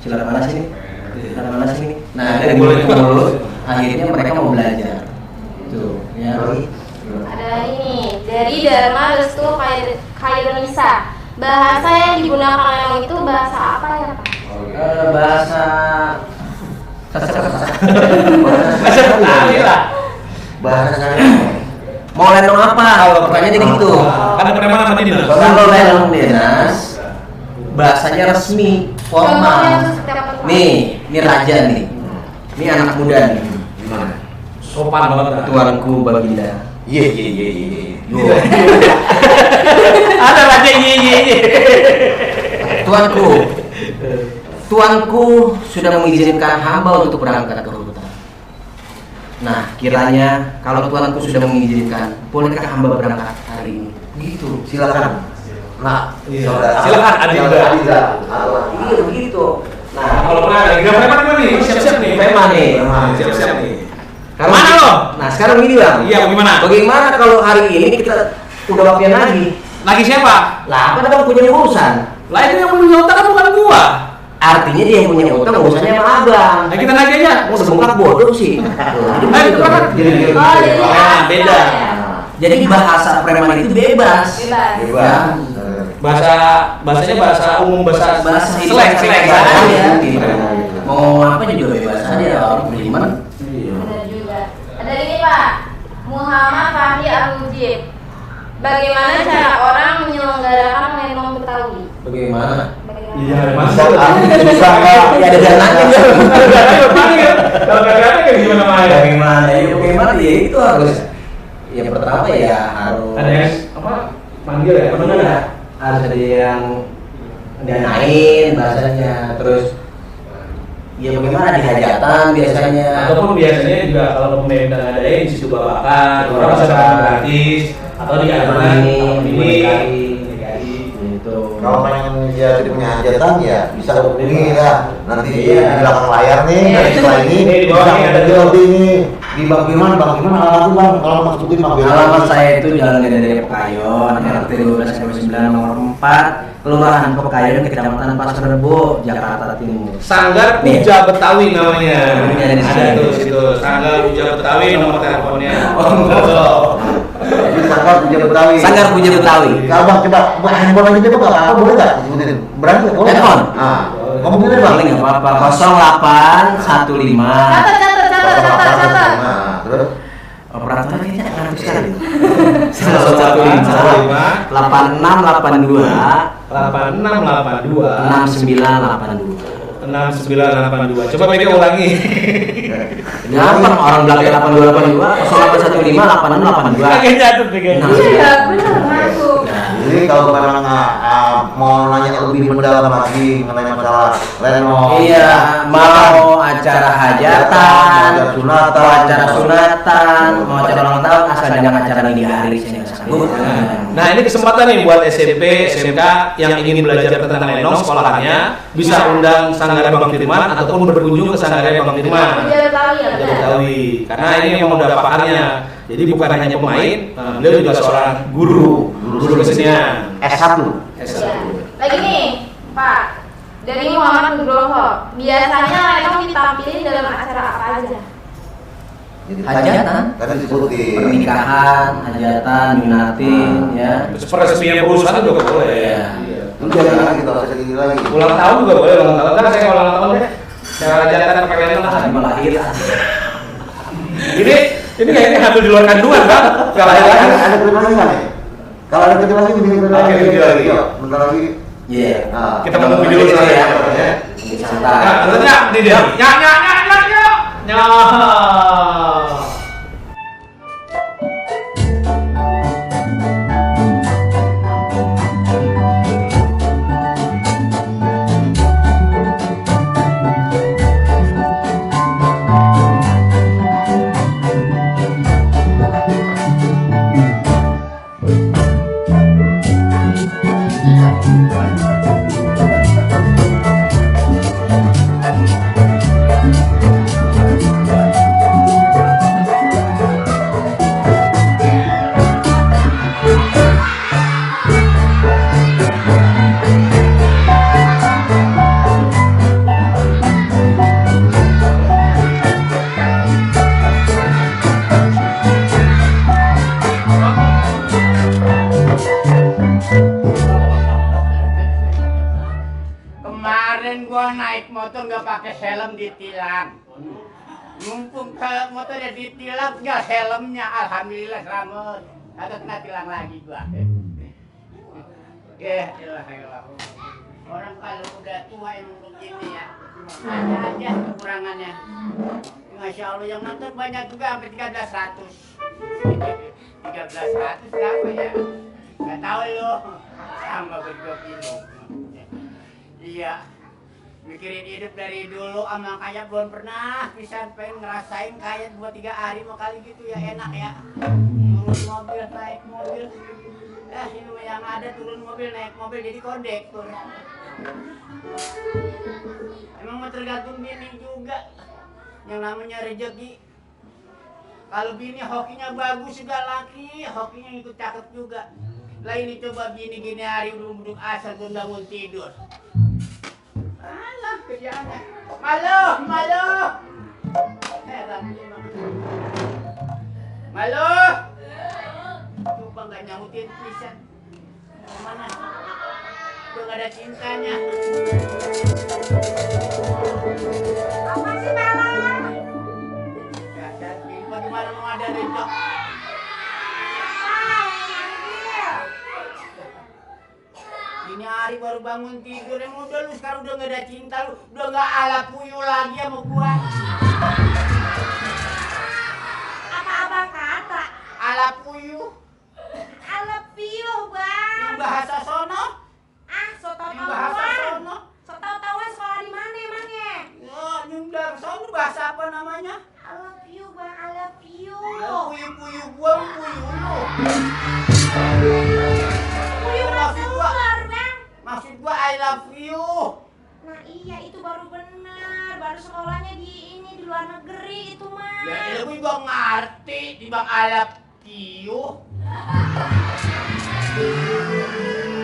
Silat mana sih? Silat mana sih? Nah dari mulut ke mulut akhirnya mereka mau belajar. Tuh ya. Ada lagi nih, dari Dharma Restu Khairunisa. Bahasa yang digunakan Lenong itu bahasa apa ya Pak? Bahasa Bahasa Betawi lah. bahasa mau Lenong apa? Kalau pertanyaannya gitu. Karena preman sama dinas. Kalau Lenong dinas bahasanya resmi, formal. Nih, ini raja nih. Ini anak muda nih. gimana? Sopan banget. Tuanku Baginda. Iya. Ada raja ye. Tuanku sudah mengizinkan hamba untuk berangkat ke hutan. Nah, kiranya kalau tuanku sudah mengizinkan, bolehkah hamba berangkat hari ini? Gitu. Silakan. Nah, Silakan Adinda. Iya begitu. Nah, kalau pernah ada gak preman gue nih, siap-siap nih. Preman nih. Siap-siap nih. Sekarang- Mana lo? Nah, sekarang gini Bang. Iya, gimana? Bagaimana kalau hari ini kita udah waktunya lagi? Lagi siapa? Lah, apa Bang punya urusan? Lah itu yang punya utang kan bukan gua. Artinya dia yang punya utang urusannya sama Abang. Nah, kita nagih aja. Mau sebongkar bodoh sih. Ayo kita berangkat. Beda. Jadi bahasa preman itu bebas. Bebas. Bahasanya bahasa umum, bahasa Selek aja. gitu. Mau apa juga bebas aja orang beriman. Benar juga. Ada ini Pak, Muhammad Fahri Al-Mujib. Bagaimana cara orang menyelenggarakan Lenong Betawi? Bagaimana? Iya, Bisa nggak? Ya ada dananya nggak? Kalau nggak ada kayak gimana Maya? Bagaimana ya itu harus. Ya pertama ya harus. Ada yang apa? Panggil ya? Iya, harus ada yang danain bahasanya, terus ya bagaimana di hajatan biasanya. Ataupun biasanya juga kalau pemerintah ngadain di situ babakan, orang bisa dapat gratis atau di adunan ini. Gitu. Kalau pengen dia punya hajatan ya bisa hubungi ya. Nanti di belakang layar nih, dari setelah ini Di bawah bisa ini ada hubungi nanti ini di Bang Firman alamat Bang. Kalau mau sebutin Bang Firman. Alamat saya itu Jalan Gede Pekayon, RT 12 RW 9 nomor 4, Kelurahan Pekayon, Kecamatan Pasar Rebo, Jakarta Timur. Sanggar Puja Betawi namanya. Ini ada di sini. Ada tuh situ. Sanggar Puja Betawi nomor teleponnya. Jadi Sanggar Puja Betawi. Sanggar Puja Betawi. Kalau Bang coba handphone aja coba nggak apa boleh nggak sebutin? Berani nggak? Boleh. Handphone? Ah, ngomongin aja Bang. Paling nggak apa-apa. 0815. Catat. Nah, terus Operator kayaknya aktif sekali. 115 8682 8682 6982. 6982. Coba mereka ulangi. Gampang orang belakang 8282 0815 8682. Agak jatuh tiga. Iya, benar masuk. jadi kalau memang mau nanya lebih mendalam lagi mengenai masalah Lenong, Iya, mau acara hajatan, mau sunatan, mau acara sunatan, mau acara ulang tahun, asal jangan acara di hari saya nggak sanggup. Nah ini kesempatan nih buat SMP, SMK yang ingin belajar tentang Lenong sekolahannya bisa undang Sanggar Bang Firman ataupun berkunjung ke Sanggar Bang Firman. Puja Betawi ya, Puja benar. Betawi. Karena ini memang udah pakarnya. Jadi bukan hanya pemain, beliau juga seorang guru kesenian. S1. Iya. Lagi nih, Pak. Dari Muhammad Nugroho. Biasanya Lenong ditampilin dalam acara apa aja? Jadi, Hajatan, tadi disebutin pernikahan, hajatan, yunatin, ya. Peresmian perusahaan juga boleh. Iya. Lu jangan lagi kita usah gini lagi. Ulang tahun juga boleh, ulang tahun. Kan saya ulang tahun deh. Saya hajatan pakai Lenong. Hari melahirkan. Ini kayaknya hampir di luar kandungan, Bang. Kalau Ada terima lagi nggak nih? Kalau ada terima lagi, bikin terima Oke, lagi. video lagi. Yuk, bentar lagi. Iya. Nah, kita mau video dulu ya. ya. Ini santai. Nah, ternyata di dia. Nyak. pakai helm ditilang. Mumpung motornya ditilang, nggak helmnya, alhamdulillah selamat. Agak kena tilang lagi gua. Ya, ilah. Orang kalau udah tua emang begini ya. Ada aja kekurangannya. Masya Allah yang nonton banyak juga sampai 1300. 1300 berapa ya? Gak tahu lo. Sama berdua kilo. Iya. Mikirin hidup dari dulu sama kayak belum pernah bisa pengen ngerasain kayak 2-3 hari mau kali gitu ya enak ya. Turun mobil, naik mobil. Ini yang ada turun mobil, naik mobil jadi kondektur. Emang mau tergantung bini juga. Yang namanya rezeki. Kalau bini hokinya bagus juga laki, hokinya ikut cakep juga. Lah ini coba bini gini hari belum duduk asal belum bangun tidur. Alah kerjaannya. Malu. Malu. Lupa nggak nyautin pisan. Mana? Udah nggak ada cintanya. Apa sih Mala? Bagaimana mau ada rezeki? Ini hari baru bangun tidur, emang udah lu sekarang udah gak ada cinta lu, udah gak ala puyuh lagi sama gua. Apa abang kata? Ala puyuh? Ala piyuh bang. Yang bahasa sono? So Yang bahasa tau-tauan. sono? So tau-tauan sekolah di mana emangnya? Ya, yang dari sono bahasa apa namanya? I love you bang, I love you. Ya, puyuh-puyuh gua, puyuh lu. Puyuh Maksud gua, keluar bang. maksud gua I love you. Nah iya itu baru benar, baru sekolahnya di luar negeri itu mah. Ya, gue juga ngerti di bang I love you.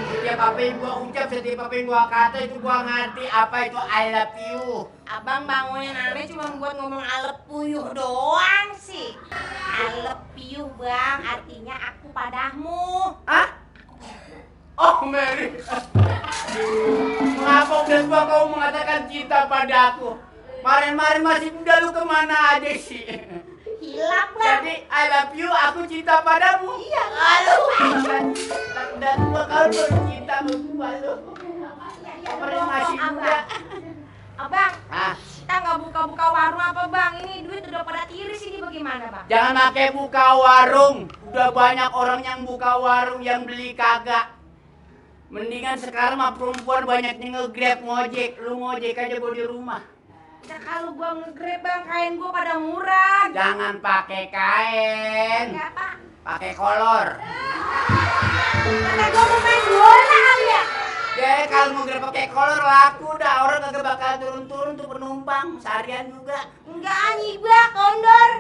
Setiap apa yang gua ucap, setiap apa yang gua kata itu gua ngerti apa itu I love you. Abang bangunin aneh cuma buat ngomong I love you doang sih. I love you bang, artinya aku padamu. Hah? Oh Mary, mengapa udah tua kau mengatakan cinta padaku? Kemarin masih muda lu kemana aja sih? Hilang bang. Jadi I love you, aku cinta padamu. Iya. Aduh, udah tua kau baru cinta sama gua lu. Kemarin masih muda. Abang, Ah, kita nggak buka-buka warung apa bang? Ini duit udah pada tiris ini bagaimana bang? jangan pakai buka warung. Udah banyak orang yang buka warung yang beli kagak. Mendingan sekarang mah perempuan banyak yang nge-grab ngojek. Lu ngojek aja gua di rumah. Nah kalau gua nge-grab bang, kain gua pada murah. Jangan pakai kain, Ya pak. pakai kolor. Kata gua mau main bola kali ya? Ya kalau mau grab pakai kolor laku dah, orang kagak bakal turun-turun tuh penumpang seharian juga. Enggak anjing bang, kondor.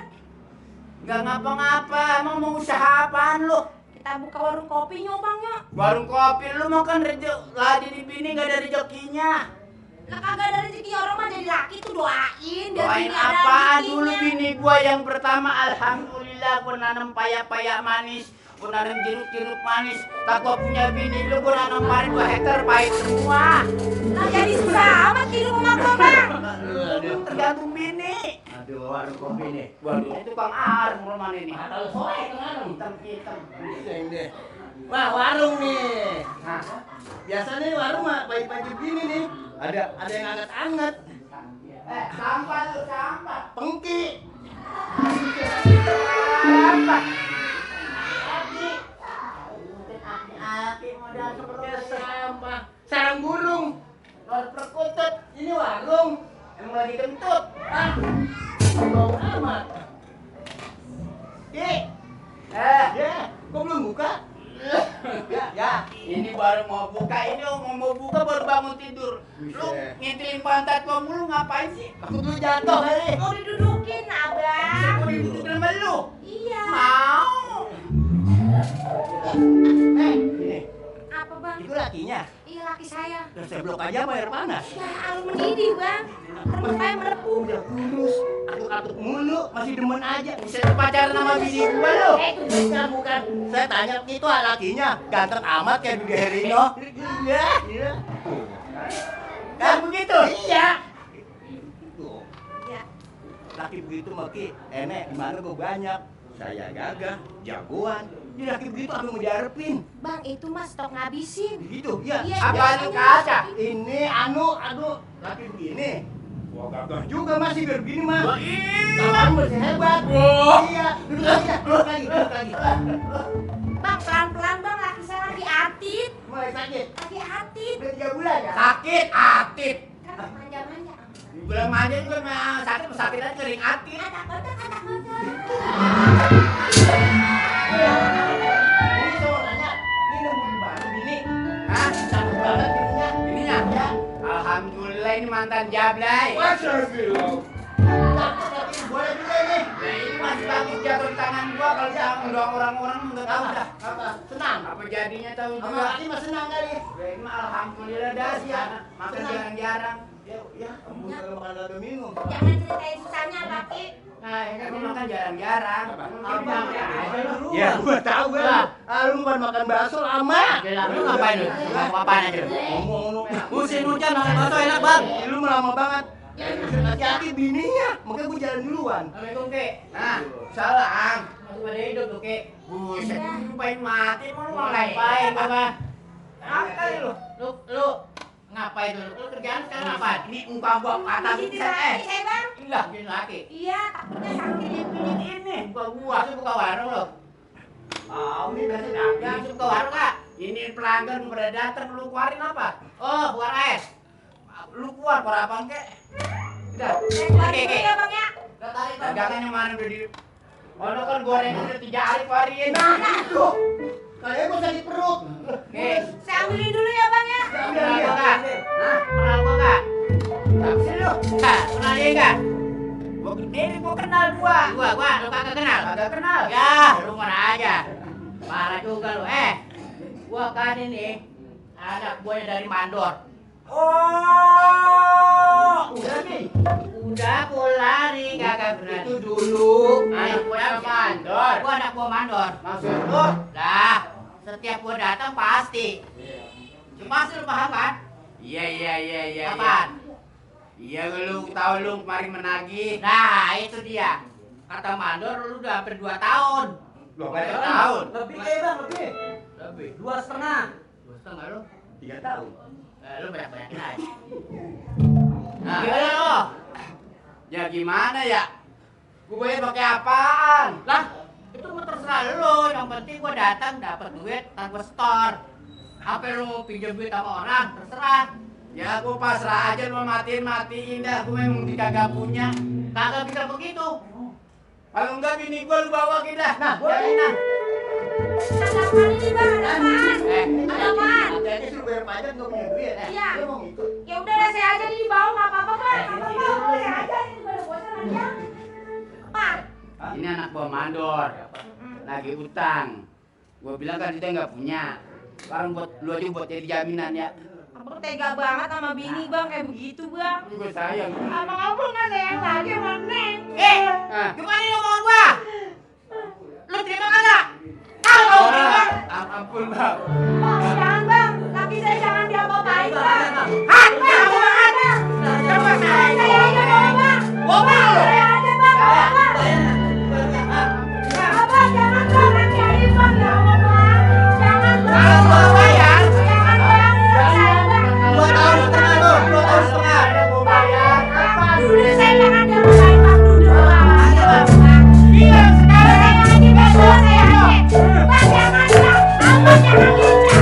Nggak ngapa-ngapa, emang mau usaha apaan lu? Kita buka warung kopi nyobang yuk. Warung kopi lu mau kan lagi di bini nggak ada rezekinya. Lah kagak ada rezeki orang mah jadi laki tuh doain. biar Doain bini ada apaan rezekinya. dulu bini gua yang pertama, alhamdulillah gua nanam paya-paya manis, gua nanam jeruk-jeruk manis. Tak gua punya bini lu, gua nanam pari 2 hektar pahit semua. Lah jadi susah amat hidup sama gua bang. Tergantung bini. Aduh, warung kopi nih. Waduh, itu Bang Ar rumah ini. Kalau sore kemarin. Hitam-hitam. Pusing deh. Wah, warung nih. Nah, biasanya warung mah pagi-pagi gini nih. Ada yang anget-anget. Sampah lu, sampah. Pengki. Sampah. Aki modal seperti Sampah. Sarang burung. Lor perkutut. Ini warung. Emang lagi kentut. Ah, bau amat. Ki. Ya, kok belum buka? Ya, ini baru mau buka, ini mau buka baru bangun tidur. Lu ngintilin pantat gua mulu ngapain sih? Aku dulu jatuh kali. Mau didudukin abang. Mau didudukin sama lu? Iya. Mau. Ini, Apa bang? itu lakinya. Iya laki saya. Terus saya blok aja sama air panas. Ya alu mendidih bang. Termukanya melepuh. Udah kurus, atuk-atuk mulu, masih demen aja. Bisa pacaran sama bini gua lu. Bukan. Saya tanya itu lakinya, ganteng amat kayak Dude Herlino. Iya. Kan begitu? Iya. laki begitu maki enek di mana gue banyak. Saya gagah, jagoan. Dia laki begitu apa mau diharapin? Bang, itu mah stok ngabisin. Gitu, ya. Iya, Apa iya, lu iya. kaca? Ini laki begini. Wah gagah juga masih biar begini mah. Kamu masih hebat. Iya, duduk lagi. Bang, pelan-pelan bang, laki saya lagi atit. Mulai sakit. Lagi atit. Udah 3 bulan ya? Sakit, atit. Kan manja-manja. Bulan manja juga mah sakit aja kering atit. Kata-kata. Ini cowok nanya, ini nunggu di mana bini? Hah? Cantik banget bininya. Bininya? Ya. Alhamdulillah ini mantan jablay. Wassalamualaikum. Tapi boleh juga ini. Nah ini masih bagus jatuh di tangan gua kalau jangan doang orang-orang nggak tahu dah. Apa? Senang. Apa jadinya tahu juga. Apa mah senang kali. Ya ini mah alhamdulillah dah sih ya. Makan jarang-jarang. Ya, kamu kalau makan atau minum. Jangan ceritain susahnya laki. Nah, ya kan makan jarang-jarang. Abang aja lu. Ya, gua tahu gua. Lu bukan makan bakso lama. Lu ngapain lu? Mau apaan aja? Ngomong. Musim hujan makan bakso enak bang. Lu lama banget. Hati-hati bininya. Makanya gua jalan duluan. Assalamualaikum, Kek. Nah, salam. Masih pada hidup tuh, Kek. Buset, ngapain mati? Mau lu ngapain, Bapak? Apa lu? Lu ngapain lu? Lu kerjaan sekarang apa? Ini muka gua kata Gini lagi saya bang. Ilah, gini laki. Iya, takutnya sakit. Ini muka gua, lu buka warung lu. Ini biasa dagang, lu buka warung Kak. Ini pelanggan pada datang, lu keluarin apa? Oh, keluar es. Lu keluar apa kek? Udah, Keluar dulu ya bang ya. dagangan yang mana udah di... Oh, lu kan goreng udah 3 hari keluarin. Tuh. Kayaknya gua sakit perut. Oke. Saya ambilin dulu ya bang ya. Kenal gua Kak? Hah? Kenal gua Kak? Tapi sih lu? Kak, kenal dia Kak? Gua kenal gua. Lu kagak kenal? Kagak kenal. Ya, lu mana aja. Parah juga lu. Gua kan ini anak gua dari Mandor. Oh, udah nih. Udah gua lari kagak benar. Itu dulu. Anak gua yang Mandor. Gua anak gua Mandor. Maksud lu? Lah, setiap gua datang pasti. Pasti lu paham kan? Iya. Apaan? Iya lu tahu lu kemarin menagih. Nah, itu dia. Kata Mandor lu udah hampir 2 tahun. 2 tahun. Lebih bang, lebih. 2,5. 2,5 lu? 3 tahun. Lu banyak-banyakin aja. Nah, gimana lo? Ya gimana ya? Gue bayar pakai apaan? Lah, itu mah terserah lo. Yang penting gue datang dapat duit tanpa store. Apa lu pinjam duit sama orang? Terserah. Ya gue pasrah aja lu matiin dah. Gue memang kagak punya. Kagak bisa begitu. Kalau enggak bini gue lu bawa kita. Nah, jaminan. Ada apaan ini bang? Ada apaan? Ada apaan? Hati-hati suruh bayar pajak nggak punya duit. Iya. Lu mau ngikut? Ya udah lah saya aja di bawah nggak apa-apa bang. Nggak apa-apa. Saya aja ini pada bosan aja. Apa? Ini anak gua Mandor. Lagi utang. Gua bilang kan kita nggak punya. Sekarang buat lu aja buat jadi jaminan ya. Abang tega banget sama bini bang kayak begitu bang. Gue sayang. Abang abang nggak sayang lagi sama Neng. Gimana ini omongan gua? Lu terima kagak? Tahu terima? Ampun bang. Bang jangan bang. Laki saya jangan diapa-apain bang. Bang, bang. Coba saya aja mau bang. Bang. Saya aja bang. Abang jangan bang. Laki aja bang. Ya Allah bang. Jangan bang. Kalau gua bayar. Jangan bang. Saya bang. 2 tahun setengah lu. 2 tahun setengah. Gua bayar. Dulu saya jangan diapa-apain bang. Dulu bang. Iya, Saya aja bang. Saya aja. Bang jangan bang. Abang jangan gitu.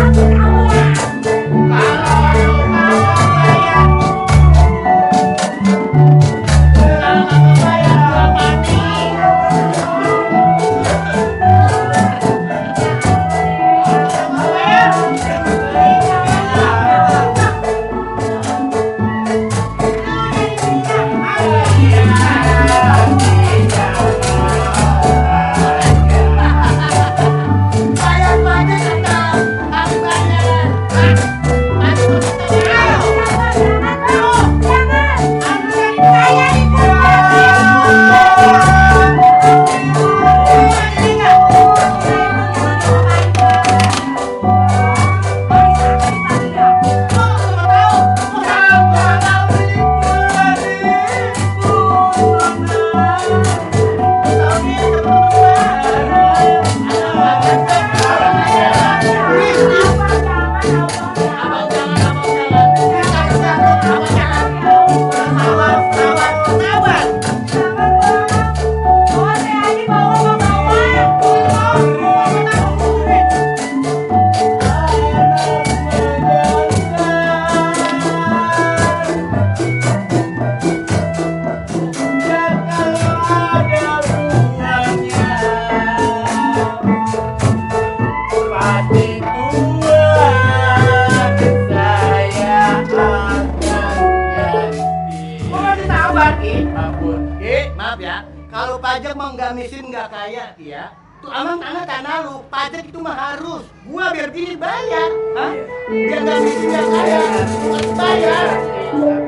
pajak mah nggak miskin nggak kaya ya. Tuh amang tanah lu, pajak itu mah harus. Gua biar gini bayar, hah? Biar nggak miskin nggak kaya, tetap bayar,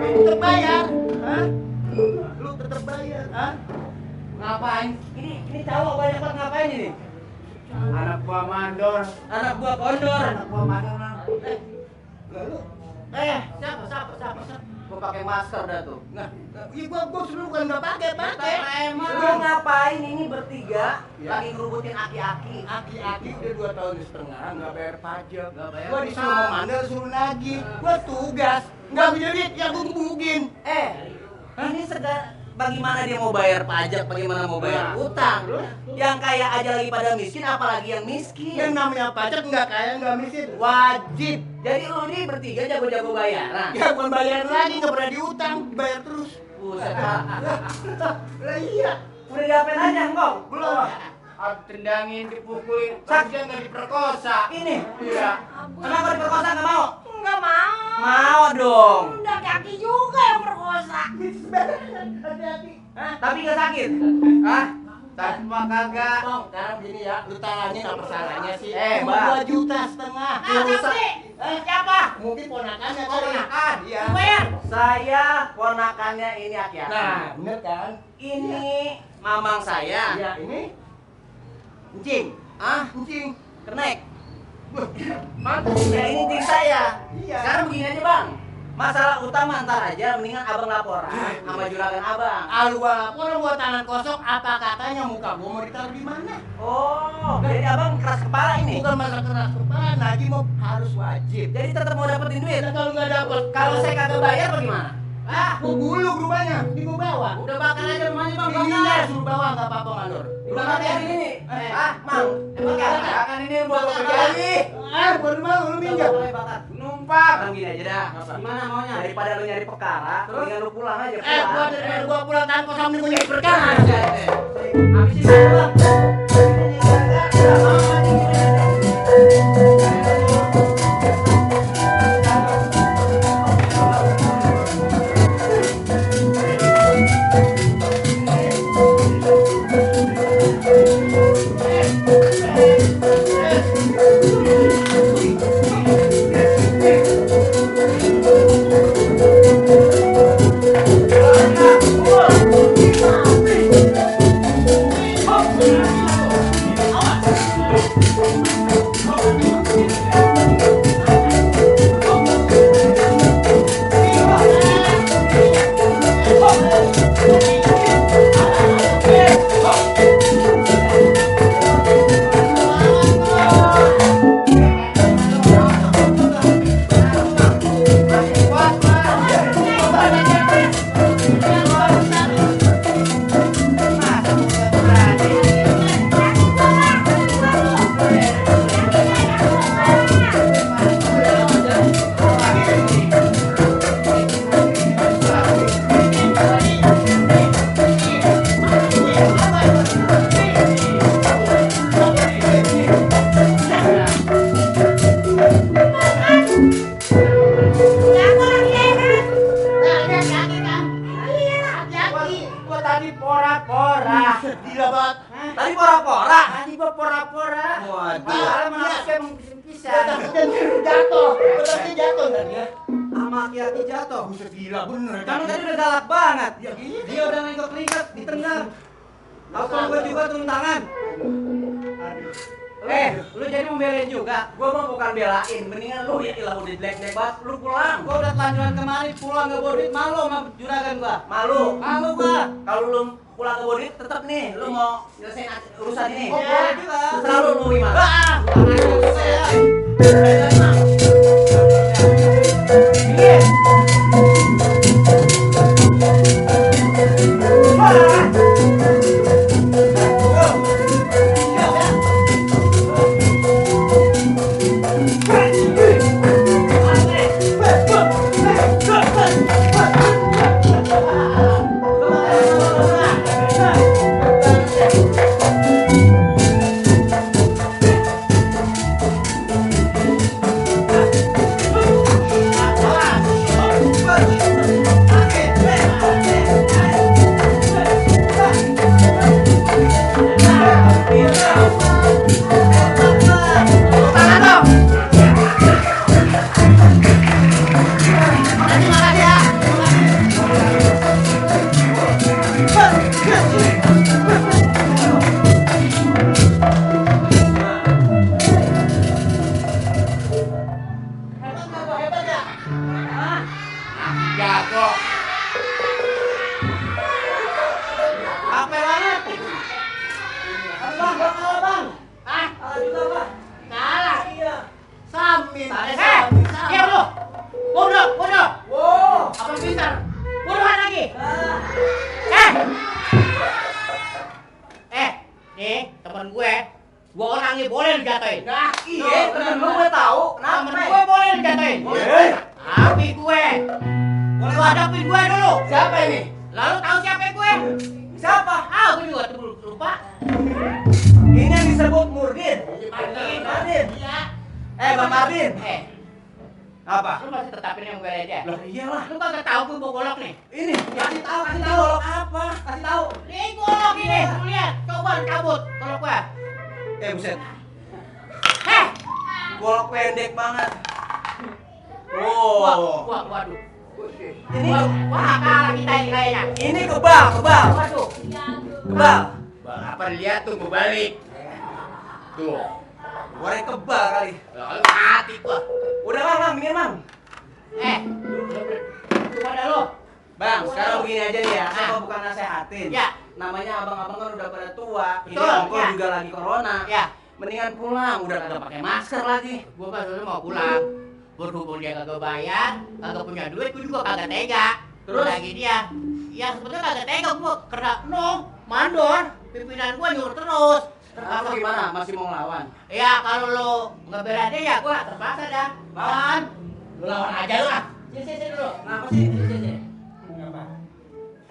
tetap bayar, hah? Lu tetap bayar, hah? Ngapain? Ini cowok banyak banget ngapain ini? Anak gua mandor, Anak gua kondor. anak gua mandor. Lu, siapa? Gua pakai masker dah tuh. Nah, iya gua suruh bukan nggak pakai. Lu ngapain ini bertiga? Ya. Lagi ngerubutin aki-aki. Aki-aki udah 2 tahun setengah nggak bayar pajak. Nggak bayar Gua disuruh mau mandor suruh lagi. Gua tugas, nggak punya duit ya gua gebukin. Ini bagaimana dia mau bayar pajak, bagaimana mau bayar utang? Yang kaya aja lagi pada miskin, apalagi yang miskin. Yang namanya pajak nggak kaya nggak miskin, wajib. Jadi lu ini bertiga jago-jago bayaran. Ya bukan bayar lagi, nggak pernah diutang, bayar terus. Buset, Pak. Lah iya, Udah diapain aja, Ngkong? belum. Aku tendangin, dipukulin, Sak. saja nggak diperkosa. Ini. Iya. Kenapa diperkosa nggak mau? Nggak mau. Mau dong. Udah kaki juga yang perkosa. Hati-hati. Tapi nggak sakit. Hah? Tanpa kagak. Bang, sekarang gini ya, lu talangin apa salahnya sih? Bang. 2,5 juta. Tapi siapa? Mungkin ponakannya Oh, kali. ponakan. Iya. Bayar. Saya ponakannya ini aki-aki. Nah, bener kan? Ini mamang saya. Iya, ini encing. Encing. Kenek. Mantap. Ya ini ting saya. Iya. Sekarang begini aja, Bang. Masalah utama ntar aja, mendingan abang laporan sama juragan abang. Lu gua laporan buat tangan kosong, apa katanya muka gua mau ditaruh di mana? Oh, jadi abang keras kepala ini. Bukan masalah keras kepala, Nagi mau harus wajib. Jadi tetap mau dapetin duit. Dan kalau nggak dapet, Kalau saya kagak bayar bagaimana? gua gulung rumahnya, di gua bawa. Udah bakar aja rumahnya, Bang. Ini Bakar. suruh bawa nggak apa-apa mandor. Udah bakar ini. Mang. Bakar. Jangan ini buat Bakar kerja. lagi. Baru mau lu minjam. Bakar. Numpang. Bang gini aja dah. Gimana maunya? Daripada lu nyari perkara, mendingan lu pulang aja. Gua dari gua pulang tanpa kosong nih punya perkara. Habisin aja, Bang. Gua tadi pora-pora. Gila banget. Tadi pora-pora. Tadi gua pora-pora. Waduh. Malah manusia bisa. Jatuh. Berarti jatuh kan ya? Sama aki-aki jatuh. Buset gila bener. Kamu tadi udah galak banget. Ya gini. Dia udah lengkok-lengkok di tengah. Apa gua juga turun tangan? Lu jadi membelain juga? Gua mah bukan belain, mendingan lu ya ilah udah jelek-jelek banget, lu pulang. Gua udah telanjuran kemarin, pulang gak bawa duit, malu sama juragan gua. Malu gua. Kalau lu pulang ke bawa duit, tetep nih, lu mau nyelesain urusan ini. Oh, boleh juga. Terserah lu mau gimana. Bang, gua kalah bang. Hah? Kalah juga bang. Kalah. Iya. Samin. Samin. Diam lu. Bodoh, bodoh. Wow. Apa pintar? Bodohan lagi. Nih, teman gue. Gua orangnya boleh dijatuhin. Nah, iya, temen gue tahu. Temen Kenapa? gue boleh dijatuhin. Boleh. Tapi gue. Lu hadapin gue dulu. Siapa ini? Lalu tahu siapa gue? Siapa? Ah, gue juga tuh lupa. Ini yang disebut Murdin. Mardin. Iya. Bang Mardin. Apa? Lu masih tetapin yang gue aja. Lah iyalah. Lu kagak tahu gue bawa golok nih. Ini kasih tahu. Golok apa? Kasih tahu. Nih golok ini, lu lihat. Coba lu cabut golok gue. Buset. Golok pendek banget. Waduh. Ini Wah, kalah kita ini kayaknya. ini kebal. Waduh. Kebal. Apa lihat tuh gue balik. Tuh. Goreng kebal kali. Lalu mati gua. Udah bang, minggir bang. Coba dah lu. Bang, sekarang begini aja nih ya. Saya bukan nasehatin. Ya. Namanya abang-abang kan udah pada tua. Ini Betul, ongkol ya. juga lagi corona. Ya. Mendingan pulang, udah kagak pakai masker lagi. Gua baru mau pulang. Berhubung dia kagak bayar, kagak punya duit, gua juga kagak tega. Terus? Lagi dia. Ya sebetulnya kagak tega gua karena mandor. Pimpinan gua nyuruh terus. Terus gimana? Masih mau ngelawan? Ya kalau lo nggak bela dia ya gua terpaksa dah. Lawan. Lu lawan aja lu ah. Sini dulu. Kenapa sih? Sini.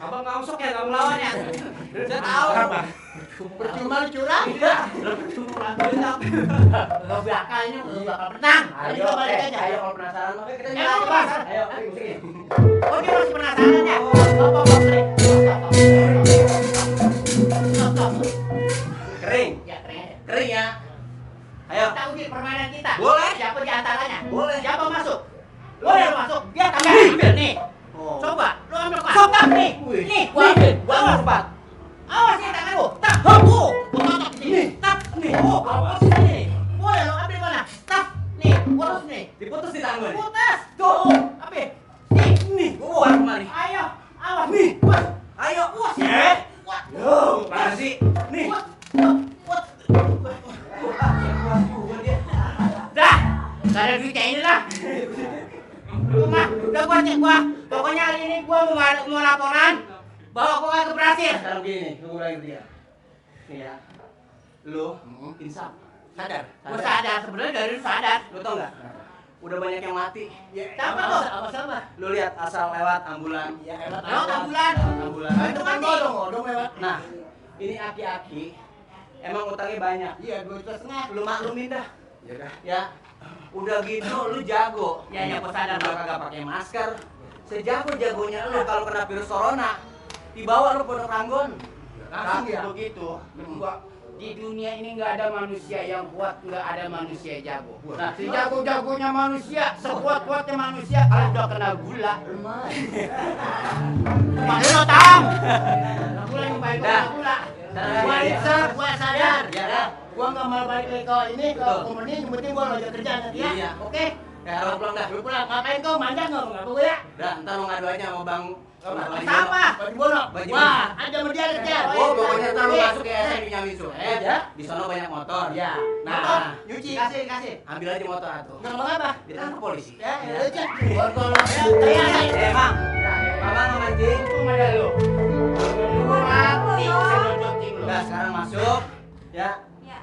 Abang ngausok ya, nggak melawan ya? Saya tahu. Percuma lu curang. Iya. Lo bakalnya lu bakal menang. Ayo coba balik aja. Ayo kalau penasaran mah kita Ayo, nyala Mas. Bang. Ayo, musikin. Oh dia masih penasaran ya? Stop. Kering. Ya keren aja. Kering ya. Ayo. Kita uji permainan kita. Boleh. Siapa di antaranya? Boleh. Siapa masuk? Boleh masuk. Dia kagak ambil nih. Oh. Coba, lu ambil Pak. Sobat. nih. Wih. Nih, gua ambil. Gua ambil cepat. Awas ya tangan lu. Tak, gua totok di sini. Nih. Tak, nih. Awas di sini. Boleh lu ambil mana? Tak, nih. Gua terus nih. Diputus di tangan gue. Putus. Tuh. Ambil. Nih. Nih, gua bawa kemari. Ayo, awas. Nih. Wah, Ayo. awas. Wah. Yo, mana sih? Nih. Wah. Dia. Dah, gak ada duitnya ini lah. Udah gua. Pokoknya hari ini gua mau laporan bahwa gua kagak berhasil. Sekarang begini, lu lagi dia. Nih ya. Lu insaf. Sadar. Gua sadar sebenarnya dari lu sadar. Lu tau nggak? Udah banyak yang mati. Siapa tuh? Apa sama? Lu lihat asal lewat ambulan. Ya lewat ambulan. Ambulan. Itu kan odong lewat. Nah, ini aki-aki emang utangnya banyak. Iya, 2,5 juta. Lu maklumin dah. Ya. Udah gitu lu jago. Ya, gua sadar. Lu kagak pakai masker. Sejago-jagonya lu kalau kena virus corona, dibawa lu pondok Ranggon. Langsung ya begitu. Di dunia ini nggak ada manusia yang kuat, nggak ada manusia jago. Nah, si jago-jagonya manusia, sekuat-kuatnya manusia, kalau udah kena gula, Maksud lo tahu? Gula yang baik Dah. gula. gua insaf, gua sadar. Ya. Gua nggak mau balik lagi ke ini, ke komuni, yang penting gua lanjut kerja nanti ya. Iya. Oke? Ya, lu pulang dah. Lu pulang, ngapain kau manjang nggak mau ngaku ya? Dah, ntar lu ngadu aja sama Bang. Sama. Baju bono. Baju Wah, ada sama dia ada. Oh, pokoknya ntar lu masuk ya di Nyamisu. Ya. Di sono banyak motor. Ya. Nah, Nyuci. Kasih. ambil aja motor atuh. Ngomong apa? Ditangkap polisi. Ya, aja. Kalau ya, Bang. Mama nggak mancing. Untung ada lu. Lu mati, saya dodotin lu. Udah, sekarang masuk. Ya.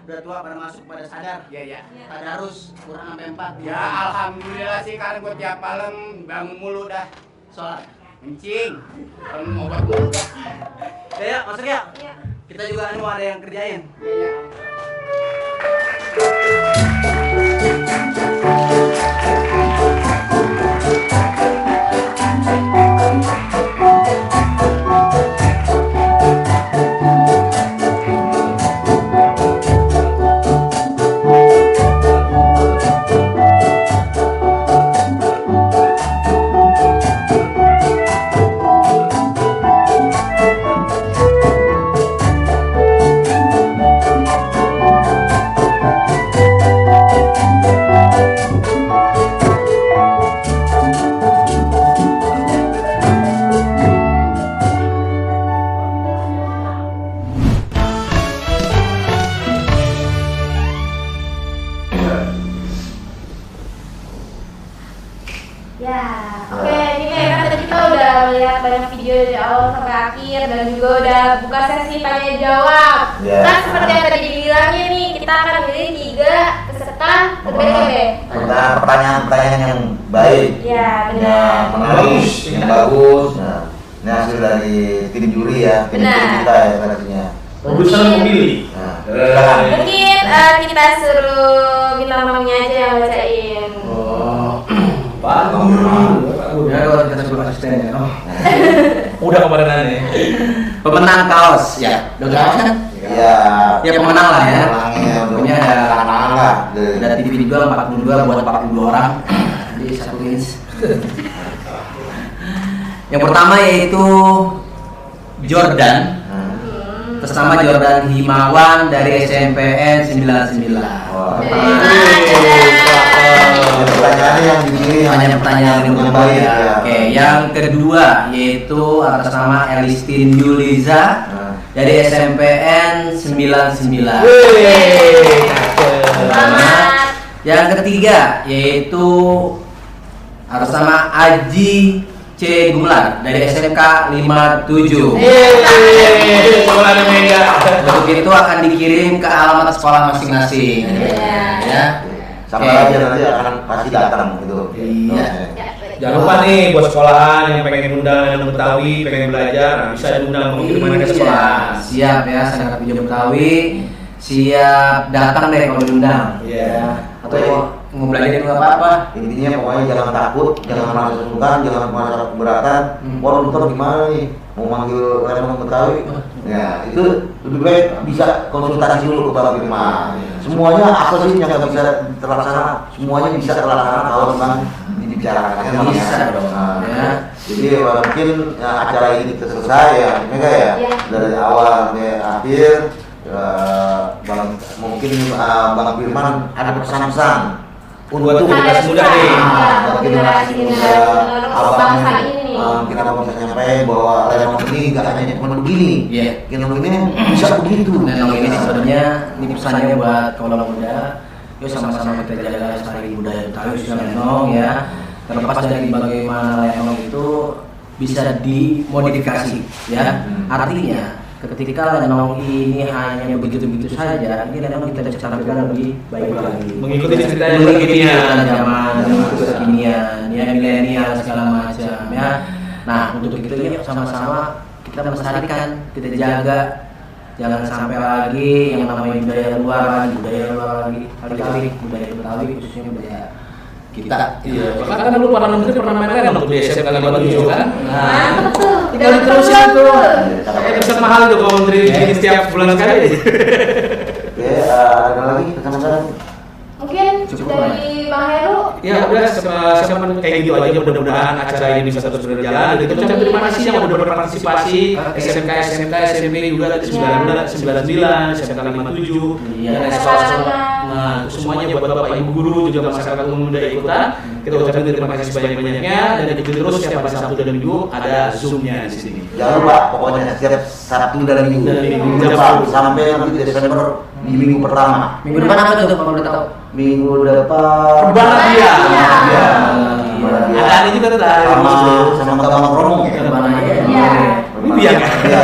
Udah tua pada masuk pada sadar. Iya. Tadarus kurang sampai 4. Ya, alhamdulillah sih karena gua tiap malam bangun mulu dah. Sholat. Kencing. Kalau mau obat mulu dah. Ya, masuk ya. Iya. Kita juga anu ada yang kerjain. hadir dan juga udah buka sesi tanya jawab. Ya. Kan seperti yang tadi dibilangnya nih, kita akan pilih 3 peserta TPKB. Pertanyaan-pertanyaan yang baik, Ya, yang benar. menarik, yang bagus. Nah, ini hasil dari tim juri ya, tim Benar. juri kita ya seleksinya. Produser memilih. Nah, Mungkin kita suruh bintang tamunya aja yang bacain. Pak, Ya kalau kita suruh asistennya. udah kemarin aneh. Pemenang kaos ya. Udah kaos kan? ya, Ya pemenang lah ya. pemenangnya untuk Punya ada anak-anak lah. ada TV juga 42 buat 42 orang. Jadi 1 inch. Yang pertama yaitu Jordan. Atas nama Jordan Himawan dari SMPN 99. Wah. Nah, Pertanyaannya yang dipilih Hanya pertanyaan yang baik ya. Oke, yang kedua yaitu atas nama Elistin Yuliza dari SMPN 99. Selamat. Yang ketiga yaitu atas nama Aji C. Gumelar dari SMK 57. Sekolah ada Mega. Untuk itu akan dikirim ke alamat sekolah masing-masing. Ya. Sama Oke. aja nanti akan pasti datang gitu. Iya. Jangan lupa nih buat sekolahan yang pengen undang yang Betawi, pengen belajar, nah, bisa diundang mengiriman ke sekolah. Siap ya, sangat pinjam Betawi. Siap datang deh kalau diundang. Iya. Atau mau belajar juga apa-apa. Intinya pokoknya jangan takut, jangan merasa sungkan, jangan merasa keberatan. Wah, ntar gimana nih? Mau manggil Lenong Betawi? Ya, itu lebih baik bisa konsultasi dulu ke Bapak Firman. Semuanya apa sih yang nggak bisa terlaksana? Semuanya bisa terlaksana kalau memang dibicarakan. Bisa dong. Ya. Jadi mungkin acara ini kita selesai ya, Mega ya, Iya. dari awal sampai akhir. Mungkin Bang Firman ada pesan-pesan Buat generasi muda nih. bagi generasi muda, Bangsa abangnya, ini. mungkin abang bisa nyampein bahwa Lenong ini nggak hanya cuma begini, Iya. Lenong ini bisa begitu. Lenong ini sebenarnya ini pesannya buat kaula muda. Yuk sama-sama kita jaga lestari budaya Betawi khususnya Lenong ya. Terlepas dari bagaimana Lenong itu bisa dimodifikasi ya. Artinya ketika Lenong ini hanya begitu-begitu saja, ini Lenong kita ciptakan lebih baik lagi. Mengikuti cerita yang Mengikuti kekinian. zaman kekinian, ya milenial segala macam ya. Nah untuk itu yuk sama-sama kita melestarikan, kita jaga, jangan sampai lagi yang namanya budaya luar lagi, kali-kali budaya Betawi khususnya budaya kita. Iya, bahkan kan dulu para menteri pernah main Lenong di SMK 57 kan? Nah, Betul. Tinggal diterusin tuh. Kayak bisa mahal tuh kalau menteri bikin setiap bulan sekali. Oke, ada lagi pesan-pesan? Mungkin Cukup, dari Bang Heru. Ya udah sama kayak gitu aja, mudah-mudahan acara ini bisa terus berjalan. Dan kita ucapkan terima kasih yang udah berpartisipasi, SMK, SMP juga 99, SMK 57, Iya. dan sekolah-sekolah. Nah, semuanya buat Bapak Ibu guru juga masyarakat umum udah ikutan. Kita ucapkan terima kasih sebanyak-banyaknya dan ikuti terus setiap hari Sabtu dan Minggu ada Zoom-nya di sini. Jangan lupa pokoknya setiap Sabtu dan Minggu Dan Minggu. minggu depan sampai nanti Desember di minggu pertama. minggu depan apa tuh kalau udah tahu? Minggu depan Perubahan dia. Iya. Ada ini juga tuh sama Bang Romo ya. Depan aja. Iya. Ini dia kan. Iya.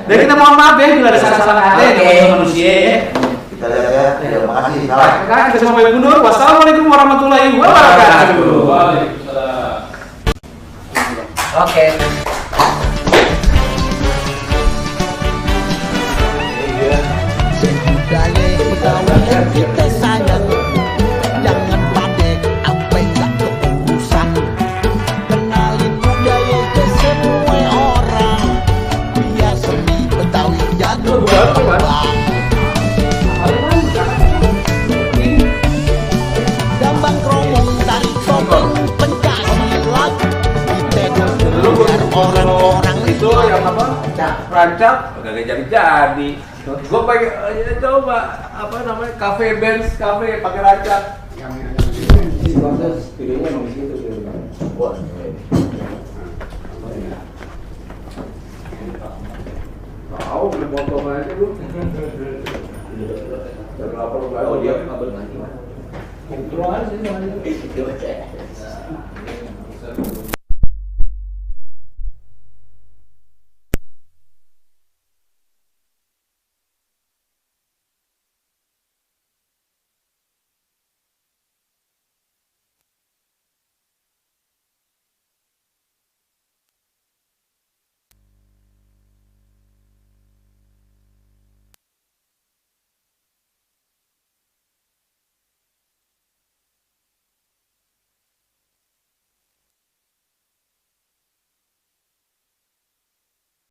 Dan kita mohon maaf ya bila ada salah-salah kata yang Oke. namanya manusia ya. Kita lihat ya. Terima kasih. Salam. Sekarang kita sampai mundur. Wassalamualaikum warahmatullahi wabarakatuh. Oke. Budaya Betawi yang kita sayang, jangan pada sampai gak keurusan. Kenalin budaya ke semua orang, biar seni Betawi jadi berkembang. Gambang kromong tarik topeng pencaksilat, kita dulu biar orang-orang itu yang apa? Rancak kagak jadi. Gue pengen coba apa namanya cafe bench cafe pakai rancak. Videonya emang gitu. Tahu beli potong aja lu. Dan lapor oh dia kabel nanti. Kontrol aja sih.